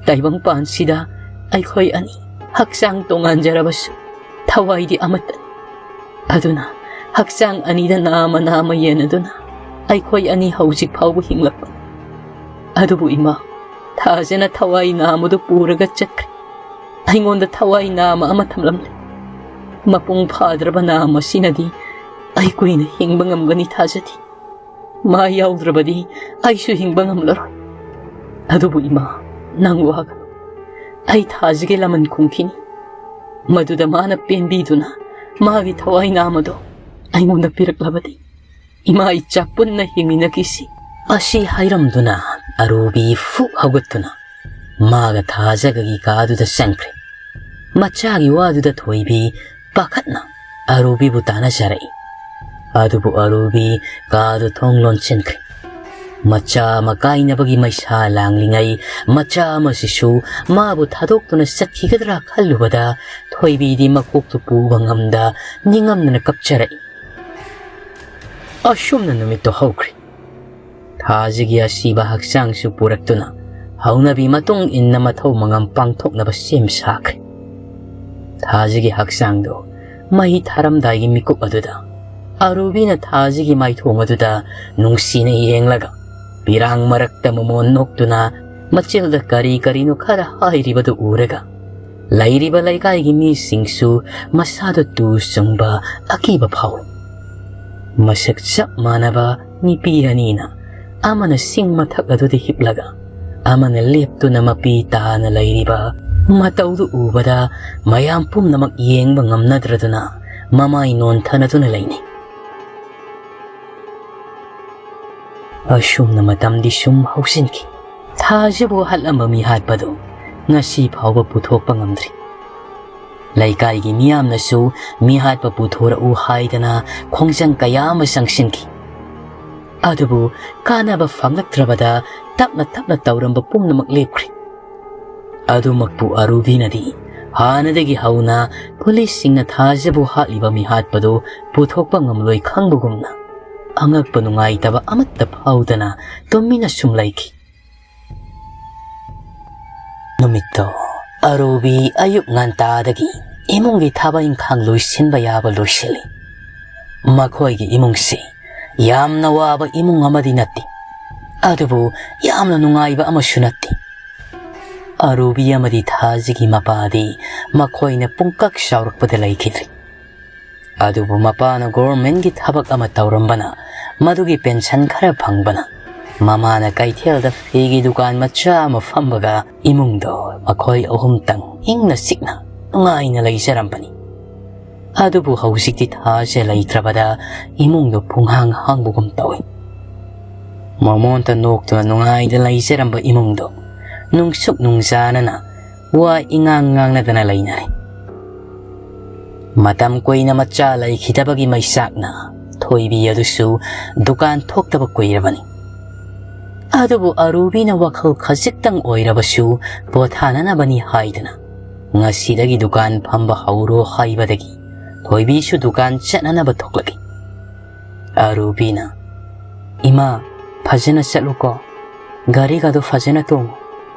ꯇꯥꯏꯕꯪꯄꯥꯟꯁꯤꯗ ꯑꯩꯈꯣꯏ ꯑꯅꯤ ꯍꯛꯆꯥꯡ ꯇꯣꯉꯥꯟꯖꯔꯕꯁꯨ ꯊꯋꯥꯏꯗꯤ ꯑꯃꯠꯇꯅꯤ꯫ ꯑꯗꯨꯅ ꯍꯛꯆꯥꯡ ꯑꯅꯤꯗ ꯅꯥꯃ ꯅꯥꯃ ꯌꯦꯟꯅꯗꯨꯅ ꯑꯩꯈꯣꯏ ꯑꯅꯤ ꯍꯧꯖꯤꯛ ꯐꯥꯎꯕ ꯍꯤꯡꯂꯛꯄꯅꯤ꯫ ꯑꯗꯨꯕꯨ ꯏꯃꯥ, ꯊꯥꯖꯅ ꯊꯋꯥꯏ ꯅꯥꯃꯗꯨ ꯄꯨꯔꯒ ꯆꯠꯈ꯭ꯔꯦ꯫ ꯑꯩꯉꯣꯟꯗ ꯊꯋꯥꯏ ꯅꯥꯃ ꯑꯃ ꯊꯝꯂꯝꯂꯦ꯫ ꯃꯄꯨꯡ ꯐꯥꯗ꯭ꯔꯕ ꯅꯥꯃ ꯑꯁꯤꯅꯗꯤ ꯑꯩ ꯀꯨꯏꯅ ꯍꯤꯡꯕ ꯉꯝꯒꯅꯤ ꯊꯥꯖꯗꯦ꯫ ꯃꯥ ꯌꯥꯎꯗ꯭ꯔꯕꯗꯤ ꯑꯩꯁꯨ ꯍꯤꯡꯕ ꯉꯝꯂꯔꯣꯏ꯫ ꯑꯗꯨꯕꯨ ꯏꯃꯥ, ꯅꯪ ꯋꯥꯒꯅꯨ꯫ ꯑꯩ ꯊꯥꯖꯒꯦ ꯂꯃꯟ ꯈꯨꯝꯈꯤꯅꯤ꯫ ꯃꯗꯨꯗ ꯃꯥꯅ ꯄꯦꯟꯕꯤꯗꯨꯅ ꯃꯥꯒꯤ ꯊꯋꯥꯏ ꯅꯥꯃꯗꯣ ꯑꯩꯉꯣꯟꯗ ꯄꯤꯔꯛꯂꯕꯗꯤ ꯏꯃꯥ ꯏꯆꯥ ꯄꯨꯟꯅ ꯍꯤꯡꯃꯤꯟꯅꯈꯤꯁꯤ꯫" ꯑꯁꯤ ꯍꯥꯏꯔꯝꯗꯨꯅ ꯑꯔꯨꯕꯤ ꯐꯨꯛ ꯍꯧꯒꯠꯇꯨꯅ ꯃꯥꯒ ꯊꯥꯖꯒꯒꯤ ꯀꯥꯗꯨꯗ ꯆꯪꯈ꯭ꯔꯦ꯫ ꯃꯆꯥꯒꯤ ꯋꯥꯗꯨꯗ ꯊꯣꯏꯕꯤ ꯄꯥꯈꯠꯅ ꯑꯔꯨꯕꯤꯕꯨ ꯇꯥꯟꯅꯖꯔꯛꯏ꯫ ꯑꯗꯨꯕꯨ ꯑꯔꯨꯕꯤ ꯀꯥꯗꯨ ꯊꯣꯡ ꯂꯣꯟꯁꯤꯟꯈ꯭ꯔꯦ꯫ ꯃꯆꯥ ꯑꯃ ꯀꯥꯏꯅꯕꯒꯤ ꯃꯩꯁꯥ ꯂꯥꯡꯂꯤꯉꯩ ꯃꯆꯥ ꯑꯃꯁꯤꯁꯨ ꯃꯥꯕꯨ ꯊꯥꯗꯣꯛꯇꯨꯅ ꯆꯠꯈꯤꯒꯗ꯭ꯔꯥ ꯈꯜꯂꯨꯕꯗ ꯊꯣꯏꯕꯤꯗꯤ ꯃꯀꯣꯛꯇꯨ ꯄꯨꯕ ꯉꯝꯗ ꯅꯤꯡꯉꯝꯗꯅ ꯀꯞꯆꯔꯛꯏ꯫ ꯑꯁꯨꯝꯅ ꯅꯨꯃꯤꯠꯇꯨ ꯍꯧꯈ꯭ꯔꯦ꯫ ꯊꯥꯖꯒꯤ ꯑꯁꯤꯕ ꯍꯛꯆꯥꯡꯁꯨ ꯄꯨꯔꯛꯇꯨꯅ ꯍꯧꯅꯕꯤ ꯃꯇꯨꯡ ꯏꯟꯅ ꯃꯊꯧ ꯃꯉꯝ ꯄꯥꯡꯊꯣꯛꯅꯕ ꯁꯦꯝ ꯁꯥꯈ꯭ꯔꯦ꯫ ꯊꯥꯖꯒꯤ ꯍꯛꯆꯥꯡꯗꯨ ꯃꯩ ꯊꯥꯔꯝꯗꯥꯏꯒꯤ ꯃꯤꯀꯨꯞ ꯑꯗꯨꯗ ꯑꯔꯨꯕꯤꯅ ꯊꯥꯖꯒꯤ ꯃꯥꯏꯊꯣꯡ ꯑꯗꯨꯗ ꯅꯨꯡꯁꯤꯅ ꯌꯦꯡꯂꯒ ꯄꯤꯔꯥꯡ ꯃꯔꯛꯇ ꯃꯃꯣꯟ ꯅꯣꯛꯇꯨꯅ ꯃꯆꯤꯜꯗ ꯀꯔꯤ ꯀꯔꯤꯅꯣ ꯈꯔ ꯍꯥꯏꯔꯤꯕꯗꯨ ꯎꯔꯒ ꯂꯩꯔꯤꯕ ꯂꯩꯀꯥꯏꯒꯤ ꯃꯤꯁꯤꯡꯁꯨ ꯃꯁꯥꯗ ꯇꯨ ꯆꯨꯡꯕ ꯑꯀꯤꯕ ꯐꯥꯎꯏ꯫ ꯃꯁꯛ ꯆꯞ ꯃꯥꯟꯅꯕ ꯅꯨꯄꯤ ꯑꯅꯤꯅ ꯑꯃꯅ ꯁꯤꯡ ꯃꯊꯛ ꯑꯗꯨꯗ ꯍꯤꯞꯂꯒ ꯑꯃꯅ ꯂꯦꯞꯇꯨꯅ ꯃꯄꯤ ꯇꯥꯅ ꯂꯩꯔꯤꯕ ꯃꯇꯧꯗꯨ ꯎꯕꯗ ꯃꯌꯥꯝ ꯄꯨꯝꯅꯃꯛ ꯌꯦꯡꯕ ꯉꯝꯅꯗ꯭ꯔꯗꯨꯅ ꯃꯃꯥꯏ ꯅꯣꯟꯊꯅꯗꯨꯅ ꯂꯩꯅꯩ꯫ ꯑꯁꯨꯝꯅ ꯃꯇꯝꯗꯤ ꯁꯨꯝ ꯍꯧꯖꯤꯟꯈꯤ꯫ ꯊꯥꯖꯕꯨ ꯍꯥꯠꯂꯝꯕ ꯃꯤꯍꯥꯠꯄꯗꯨ ꯉꯁꯤ ꯐꯥꯎꯕ ꯄꯨꯊꯣꯛꯄ ꯉꯝꯗ꯭ꯔꯤ꯫ ꯂꯩꯀꯥꯏꯒꯤ ꯃꯤꯌꯥꯝꯅꯁꯨ ꯃꯤꯍꯥꯠꯄ ꯄꯨꯊꯣꯔꯛꯎ ꯍꯥꯏꯗꯅ ꯈꯣꯡꯖꯪ ꯀꯌꯥ ꯑꯃ ꯆꯪꯁꯤꯟꯈꯤ꯫ ꯑꯗꯨꯕꯨ ꯀꯥꯟꯅꯕ ꯐꯪꯂꯛꯇ꯭ꯔꯕꯗ ꯇꯞꯅ ꯇꯞꯅ ꯇꯧꯔꯝꯕ ꯄꯨꯝꯅꯃꯛ ꯂꯦꯞꯈ꯭ꯔꯦ꯫ ꯑꯗꯨꯃꯛꯄꯨ ꯑꯔꯨꯕꯤꯅꯗꯤ ꯍꯥꯟꯅꯗꯒꯤ ꯍꯧꯅ ꯄꯨꯂꯤꯁꯁꯤꯡꯅ ꯊꯥꯖꯕꯨ ꯍꯥꯠꯂꯤꯕ ꯃꯤꯍꯥꯠꯄꯗꯨ ꯄꯨꯊꯣꯛꯄ ꯉꯝꯂꯣꯏ ꯈꯪꯕꯒꯨꯝꯅ ꯑꯉꯛꯄ ꯅꯨꯡꯉꯥꯏꯇꯕ ꯑꯃꯠꯇ ꯐꯥꯎꯗꯅ ꯇꯨꯃꯤꯟꯅ ꯁꯨꯝ ꯂꯩꯈꯤ꯫ ꯅꯨꯃꯤꯠꯇꯣ ꯑꯔꯨꯕꯤ ꯑꯌꯨꯛ ꯉꯟꯇꯥꯗꯒꯤ ꯏꯃꯨꯡꯒꯤ ꯊꯕꯛ ꯏꯪꯈꯥꯡ ꯂꯣꯏꯁꯤꯟꯕ ꯌꯥꯕ ꯂꯣꯏꯁꯤꯜꯂꯤ꯫ ꯃꯈꯣꯏꯒꯤ ꯏꯃꯨꯡꯁꯤ ꯌꯥꯝꯅ ꯋꯥꯕ ꯏꯃꯨꯡ ꯑꯃꯗꯤ ꯅꯠꯇꯦ, ꯑꯗꯨꯕꯨ ꯌꯥꯝꯅ ꯅꯨꯡꯉꯥꯏꯕ ꯑꯃꯁꯨ ꯅꯠꯇꯦ꯫ ꯑꯔꯨꯕꯤ ꯑꯃꯗꯤ ꯊꯥꯖꯒꯤ ꯃꯄꯥꯗꯤ ꯃꯈꯣꯏꯅ ꯄꯨꯡꯀꯛ ꯆꯥꯎꯔꯛꯄꯗ ꯂꯩꯈꯤꯗ꯭ꯔꯤ꯫ ꯑꯗꯨꯕꯨ ꯃꯄꯥꯅ ꯒꯣꯔꯃꯦꯟꯒꯤ ꯊꯕꯛ ꯑꯃ ꯇꯧꯔꯝꯕꯅ ꯃꯗꯨꯒꯤ ꯄꯦꯟꯁꯟ ꯈꯔ ꯐꯪꯕꯅ ꯃꯃꯥꯅ ꯀꯩꯊꯦꯜꯗ ꯐꯤꯒꯤ ꯗꯨꯀꯥꯟ ꯃꯆꯥ ꯑꯃ ꯐꯝꯕꯒ ꯏꯃꯨꯡꯗꯣ ꯃꯈꯣꯏ ꯑꯍꯨꯝꯇꯪ ꯏꯪꯅ ꯆꯤꯛꯅ ꯅꯨꯡꯉꯥꯏꯅ ꯂꯩꯖꯔꯝꯕꯅꯤ꯫ ꯑꯗꯨꯕꯨ ꯍꯧꯖꯤꯛꯇꯤ ꯊꯥꯖ ꯂꯩꯇ꯭ꯔꯕꯗ ꯏꯃꯨꯡꯗꯣ ꯄꯨꯡꯍꯥꯡ ꯍꯥꯡꯕꯒꯨꯝ ꯇꯧꯏ꯫ ꯃꯃꯣꯟꯇ ꯅꯣꯛꯇꯨꯅ ꯅꯨꯡꯉꯥꯏꯅ ꯂꯩꯖꯔꯝꯕ ꯏꯃꯨꯡꯗꯣ ꯅꯨꯡꯁꯨꯛ ꯅꯨꯡꯖꯥꯅꯅ ꯋꯥ ꯏꯉꯥꯡ ꯉꯥꯡꯅꯗꯅ ꯂꯩꯅꯔꯦ꯫ ꯃꯇꯝ ꯀꯨꯏꯅ ꯃꯆꯥ ꯂꯩꯈꯤꯗꯕꯒꯤ ꯃꯩꯆꯥꯛꯅ ꯊꯣꯏꯕꯤ ꯑꯗꯨꯁꯨ ꯗꯨꯀꯥꯟ ꯊꯣꯛꯇꯕ ꯀꯨꯏꯔꯕꯅꯤ꯫ ꯑꯗꯨꯕꯨ ꯑꯔꯨꯕꯤꯅ ꯋꯥꯈꯜ ꯈꯖꯤꯛꯇꯪ ꯑꯣꯏꯔꯕꯁꯨ ꯄꯣꯊꯥꯅꯅꯕꯅꯤ ꯍꯥꯏꯗꯅ ꯉꯁꯤꯗꯒꯤ ꯗꯨꯀꯥꯟ ꯐꯝꯕ ꯍꯧꯔꯣ ꯍꯥꯏꯕꯗꯒꯤ ꯊꯣꯏꯕꯤꯁꯨ ꯗꯨꯀꯥꯟ ꯆꯠꯅꯅꯕ ꯊꯣꯛꯂꯛꯏ꯫ ꯑꯔꯨꯕꯤꯅ, "ꯏꯃꯥ, ꯐꯖꯅ ꯆꯠꯂꯨꯀꯣ, ꯒꯥꯔꯤꯒꯗꯣ ꯐꯖꯅ ꯇꯣꯡꯉꯨ"꯫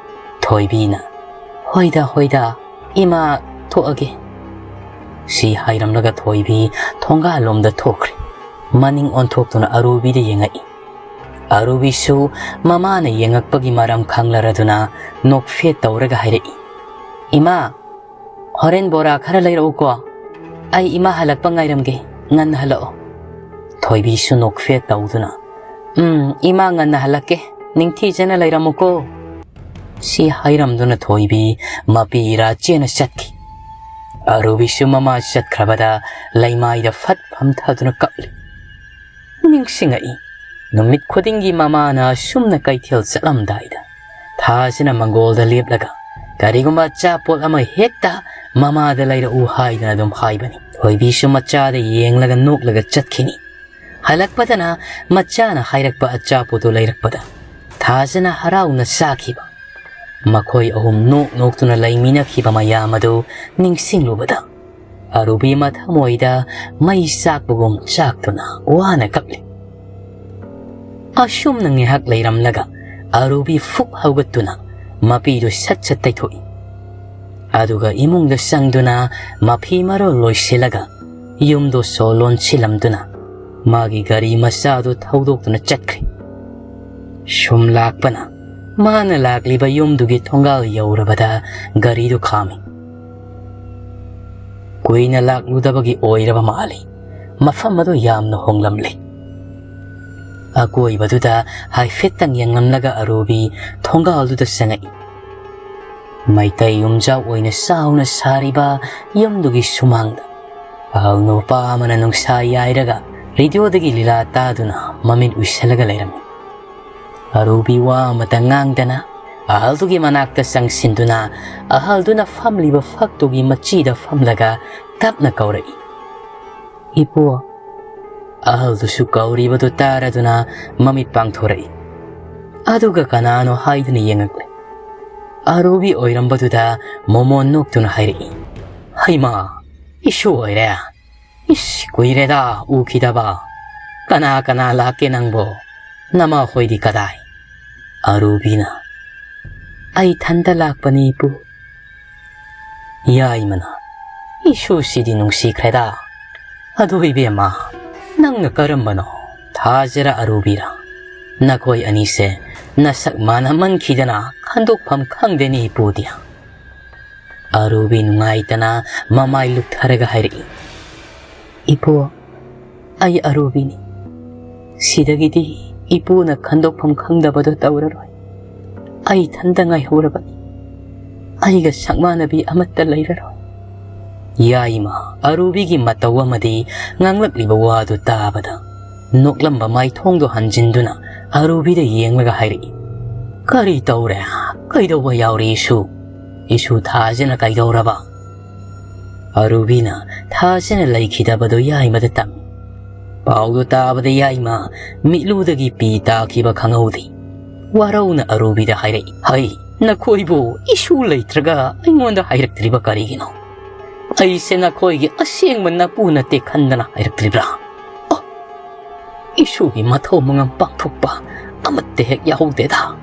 ꯊꯣꯏꯕꯤꯅ, "ꯍꯣꯏꯗ, ꯍꯣꯏꯗ, ꯏꯃꯥ, ꯊꯣꯛꯑꯒꯦ"꯫ ꯁꯤ ꯍꯥꯏꯔꯝꯂꯒ ꯊꯣꯏꯕꯤ ꯊꯣꯡꯒꯥꯜꯂꯣꯝꯗ ꯊꯣꯛꯈ꯭ꯔꯦ꯫ ꯃꯅꯤꯡ ꯑꯣꯟꯊꯣꯛꯇꯨꯅ ꯑꯔꯨꯕꯤꯗ ꯌꯦꯡꯉꯛꯏ꯫ ꯑꯔꯨꯕꯤꯁꯨ ꯃꯃꯥꯅ ꯌꯦꯡꯉꯛꯄꯒꯤ ꯃꯔꯝ ꯈꯪꯂꯔꯗꯨꯅ ꯅꯣꯛꯐꯦꯠ ꯇꯧꯔꯒ ꯍꯥꯏꯔꯛꯏ, "ꯏꯃꯥ, "ꯍꯣꯔꯦꯟ ꯕꯣꯔꯥ ꯈꯔ ꯂꯩꯔꯛꯎꯀꯣ꯫ ꯑꯩ ꯏꯃꯥ ꯍꯜꯂꯛꯄ ꯉꯥꯏꯔꯝꯒꯦ꯫ ꯉꯟꯅ ꯍꯜꯂꯛꯑꯣ꯫" ꯊꯣꯏꯕꯤꯁꯨ ꯅꯣꯛꯐꯦꯠ ꯇꯧꯗꯨꯅ, "ꯎꯝ, ꯏꯃꯥ ꯉꯟꯅ ꯍꯜꯂꯛꯀꯦ꯫ ꯅꯤꯡꯊꯤꯖꯅ ꯂꯩꯔꯝꯃꯨꯀꯣ꯫" ꯁꯤ ꯍꯥꯏꯔꯝꯗꯨꯅ ꯊꯣꯏꯕꯤ ꯃꯄꯤ ꯏꯔꯥ ꯆꯦꯟꯅ ꯆꯠꯈꯤ꯫ ꯑꯔꯨꯕꯤꯁꯨ ꯃꯃꯥ ꯆꯠꯈ꯭ꯔꯕꯗ ꯂꯩꯃꯥꯏꯗ ꯐꯠ ꯐꯝꯊꯗꯨꯅ ꯀꯞꯂꯤ꯫ ꯅꯤꯡꯁꯤꯡꯉꯛꯏ, ꯅꯨꯃꯤꯠ ꯈꯨꯗꯤꯡꯒꯤ ꯃꯃꯥꯅ ꯑꯁꯨꯝꯅ ꯀꯩꯊꯦꯜ ꯆꯠꯂꯝꯗꯥꯏꯗ ꯊꯥꯁꯤꯅ ꯃꯪꯒꯣꯜꯗ ꯂꯦꯞꯂꯒ ꯀꯔꯤꯒꯨꯝꯕ ꯑꯆꯥꯄꯣꯠ ꯑꯃ ꯍꯦꯛꯇ ꯃꯃꯥꯗ ꯂꯩꯔꯛꯎ ꯍꯥꯏꯗꯨꯅ ꯑꯗꯨꯝ ꯍꯥꯏꯕꯅꯤ꯫ ꯊꯣꯏꯕꯤꯁꯨ ꯃꯆꯥꯗ ꯌꯦꯡꯂꯒ ꯅꯣꯛꯂꯒ ꯆꯠꯈꯤꯅꯤ꯫ ꯍꯜꯂꯛꯄꯗꯅ ꯃꯆꯥꯅ ꯍꯥꯏꯔꯛꯄ ꯑꯆꯥꯄꯣꯠꯇꯨ ꯂꯩꯔꯛꯄꯗ ꯊꯥꯖꯅ ꯍꯔꯥꯎꯅ ꯆꯥꯈꯤꯕ꯫ ꯃꯈꯣꯏ ꯑꯍꯨꯝ ꯅꯣꯛ ꯅꯣꯛꯇꯨꯅ ꯂꯩꯃꯤꯟꯅꯈꯤꯕ ꯃꯌꯥꯝ ꯑꯗꯨ ꯅꯤꯡꯁꯤꯡꯂꯨꯕꯗ ꯑꯔꯨꯕꯤ ꯃꯊꯃꯣꯏꯗ ꯃꯩ ꯆꯥꯛꯄꯒꯨꯝ ꯆꯥꯛꯇꯨꯅ ꯋꯥꯅ ꯀꯞꯂꯤ꯫ ꯑꯁꯨꯝꯅ ꯉꯥꯏꯍꯥꯛ ꯂꯩꯔꯝꯂꯒ ꯑꯔꯨꯕꯤ ꯐꯨꯛ ꯍꯧꯒꯠꯇꯨꯅ ꯃꯄꯤꯗꯨ ꯁꯠ ꯁꯠ ꯇꯩꯊꯣꯛꯏ꯫ ꯑꯗꯨꯒ ꯏꯃꯨꯡꯗ ꯆꯪꯗꯨꯅ ꯃꯐꯤ ꯃꯔꯣꯜ ꯂꯣꯏꯁꯤꯜꯂꯒ ꯌꯨꯝꯗꯣ ꯁꯣ ꯂꯣꯟꯁꯤꯜꯂꯝꯗꯨꯅ ꯃꯥꯒꯤ ꯒꯥꯔꯤ ꯃꯆꯥꯗꯨ ꯊꯧꯗꯣꯛꯇꯨꯅ ꯆꯠꯈ꯭ꯔꯦ꯫ ꯁꯨꯝ ꯂꯥꯛꯄꯅ ꯃꯥꯅ ꯂꯥꯛꯂꯤꯕ ꯌꯨꯝꯗꯨꯒꯤ ꯊꯣꯡꯒꯥꯜ ꯌꯧꯔꯕꯗ ꯒꯥꯔꯤꯗꯨ ꯈꯥꯝꯃꯤ꯫ ꯀꯨꯏꯅ ꯂꯥꯛꯂꯨꯗꯕꯒꯤ ꯑꯣꯏꯔꯕ ꯃꯥꯜꯂꯤ꯫ ꯃꯐꯝ ꯑꯗꯨ ꯌꯥꯝꯅ ꯍꯣꯡꯂꯝꯂꯦ꯫ ꯑꯀꯣꯏꯕꯗꯨꯗ ꯍꯥꯏꯐꯦꯠꯇꯪ ꯌꯦꯡꯂꯝꯂꯒ ꯑꯔꯨꯕꯤ ꯊꯣꯡꯒꯥꯜꯗꯨꯗ ꯆꯪꯉꯛꯏ꯫ ꯃꯩꯇꯩ ꯌꯨꯝꯖꯥꯎ ꯑꯣꯏꯅ ꯆꯥꯎꯅ ꯁꯥꯔꯤꯕ ꯌꯨꯝꯗꯨꯒꯤ ꯁꯨꯃꯥꯡꯗ ꯑꯍꯜ ꯅꯨꯄꯥ ꯑꯃꯅ ꯅꯨꯡꯁꯥ ꯌꯥꯏꯔꯒ ꯔꯦꯗꯤꯑꯣꯗꯒꯤ ꯂꯤꯂꯥ ꯇꯥꯗꯨꯅ ꯃꯃꯤꯠ ꯎꯏꯁꯜꯂꯒ ꯂꯩꯔꯝꯃꯤ꯫ ꯑꯔꯨꯕꯤ ꯋꯥ ꯑꯃꯇ ꯉꯥꯡꯗꯅ ꯑꯍꯜꯗꯨꯒꯤ ꯃꯅꯥꯛꯇ ꯆꯪꯁꯤꯟꯗꯨꯅ ꯑꯍꯜꯗꯨꯅ ꯐꯝꯂꯤꯕ ꯐꯛꯇꯨꯒꯤ ꯃꯆꯤꯗ ꯐꯝꯂꯒ ꯇꯞꯅ ꯀꯧꯔꯛꯏ, "ꯏꯄꯨ!" ꯑꯍꯜꯗꯨꯁꯨ ꯀꯧꯔꯤꯕꯗꯨ ꯇꯥꯔꯗꯨꯅ ꯃꯃꯤꯠ ꯄꯥꯡꯊꯣꯔꯛꯏ꯫ ꯑꯗꯨꯒ ꯀꯅꯥꯅꯣ ꯍꯥꯏꯗꯨꯅ ꯌꯦꯡꯉꯛꯂꯦ꯫ ꯑꯔꯨꯕꯤ ꯑꯣꯏꯔꯝꯕꯗꯨꯗ ꯃꯣꯃꯣꯟ ꯅꯣꯛꯇꯨꯅ ꯍꯥꯏꯔꯛꯏ, "ꯍꯩꯃꯥ, ꯏꯁꯨ ꯑꯣꯏꯔꯦ꯫ ꯏꯁ, ꯀꯨꯏꯔꯦꯗ ꯎꯈꯤꯗꯕ꯫ ꯀꯅꯥ ꯀꯅꯥ ꯂꯥꯛꯀꯦ ꯅꯪꯕꯣ? ꯅꯃꯥ ꯍꯣꯏꯗꯤ ꯀꯗꯥꯏ?" ꯑꯔꯨꯕꯤꯅ, "ꯑꯩ ꯊꯟꯇ ꯂꯥꯛꯄꯅꯤ, ꯏꯄꯨ꯫" ꯌꯥꯏꯃꯅ, "ꯏꯁꯨꯁꯤꯗꯤ ꯅꯨꯡꯁꯤꯈ꯭ꯔꯦꯗ꯫ ꯑꯗꯨ ꯏꯕꯦꯝꯃ, ꯅꯪꯅ ꯀꯔꯝꯕꯅꯣ? ꯊꯥꯖꯔ ꯑꯔꯨꯕꯤꯔ? ꯅꯈꯣꯏ ꯑꯅꯤꯁꯦ ꯅꯁꯛ ꯃꯥꯟꯅꯃꯟꯈꯤꯗꯅ ꯈꯟꯗꯣꯛꯐꯝ ꯈꯪꯗꯦꯅꯦ ꯏꯄꯨꯗꯤ꯫" ꯑꯔꯨꯕꯤ ꯅꯨꯡꯉꯥꯏꯇꯅ ꯃꯃꯥꯏ ꯂꯨꯞꯊꯔꯒ ꯍꯥꯏꯔꯛꯏ, "ꯏꯄꯨ, ꯑꯩ ꯑꯔꯨꯕꯤꯅꯤ꯫ ꯁꯤꯗꯒꯤꯗꯤ ꯏꯄꯨꯅ ꯈꯟꯗꯣꯛꯐꯝ ꯈꯪꯗꯕꯗꯣ ꯇꯧꯔꯔꯣꯏ꯫ ꯑꯩ ꯏꯊꯟꯇ ꯉꯥꯏꯍꯧꯔꯕꯅꯤ꯫ ꯑꯩꯒ ꯁꯛꯃꯥꯟꯅꯕꯤ ꯑꯃꯠꯇ ꯂꯩꯔꯔꯣꯏ꯫" ꯌꯥꯏꯃ, ꯑꯔꯨꯕꯤꯒꯤ ꯃꯇꯧ ꯑꯃꯗꯤ ꯉꯥꯡꯂꯛꯂꯤꯕ ꯋꯥꯗꯨ ꯇꯥꯕꯗ, ꯅꯣꯛꯂꯝꯕ ꯃꯥꯏꯊꯣꯡꯗꯣ ꯍꯟꯖꯤꯟꯗꯨꯅ ꯑꯔꯨꯕꯤꯗ ꯌꯦꯡꯂꯒ ꯍꯥꯏꯔꯛꯏ, "ꯀꯔꯤ ꯇꯧꯔꯦ? ꯀꯩꯗꯧꯕ ꯌꯥꯎꯔꯤ ꯏꯁꯨ? ꯏꯁꯨ ꯊꯥꯁꯤꯅ ꯀꯩꯗꯧꯔꯕ?" ꯑꯔꯨꯕꯤꯅ ꯊꯥꯁꯤꯅ ꯂꯩꯈꯤꯗꯕꯗꯣ ꯌꯥꯏꯃꯗ ꯇꯝꯃꯤ꯫ ꯄꯥꯎꯗꯣ ꯇꯥꯕꯗ ꯌꯥꯏꯃ ꯃꯤꯠꯂꯨꯗꯒꯤ ꯄꯤ ꯇꯥꯈꯤꯕ ꯈꯪꯍꯧꯗꯦ꯫ ꯋꯥꯔꯧꯅ ꯑꯔꯨꯕꯤꯗ ꯍꯥꯏꯔꯛꯏ, "ꯍꯩ, ꯅꯈꯣꯏꯕꯨ ꯏꯁꯨ ꯂꯩꯇ꯭ꯔꯒ ꯑꯩꯉꯣꯟꯗ ꯍꯥꯏꯔꯛꯇ꯭ꯔꯤꯕ ꯀꯔꯤꯒꯤꯅꯣ? ꯑꯩꯁꯦ ꯅꯈꯣꯏꯒꯤ ꯑꯁꯦꯡꯕ ꯅꯄꯨ ꯅꯠꯇꯦ ꯈꯟꯗꯅ ꯍꯥꯏꯔꯛꯇ꯭ꯔꯤꯕ꯭ꯔꯥ? ꯑꯣ, ꯏꯁꯨꯒꯤ ꯃꯊꯧ ꯃꯉꯝ ꯄꯥꯡꯊꯣꯛꯄ ꯑꯃꯠꯇ ꯍꯦꯛ ꯌꯥꯎꯍꯧꯗꯦꯗ꯫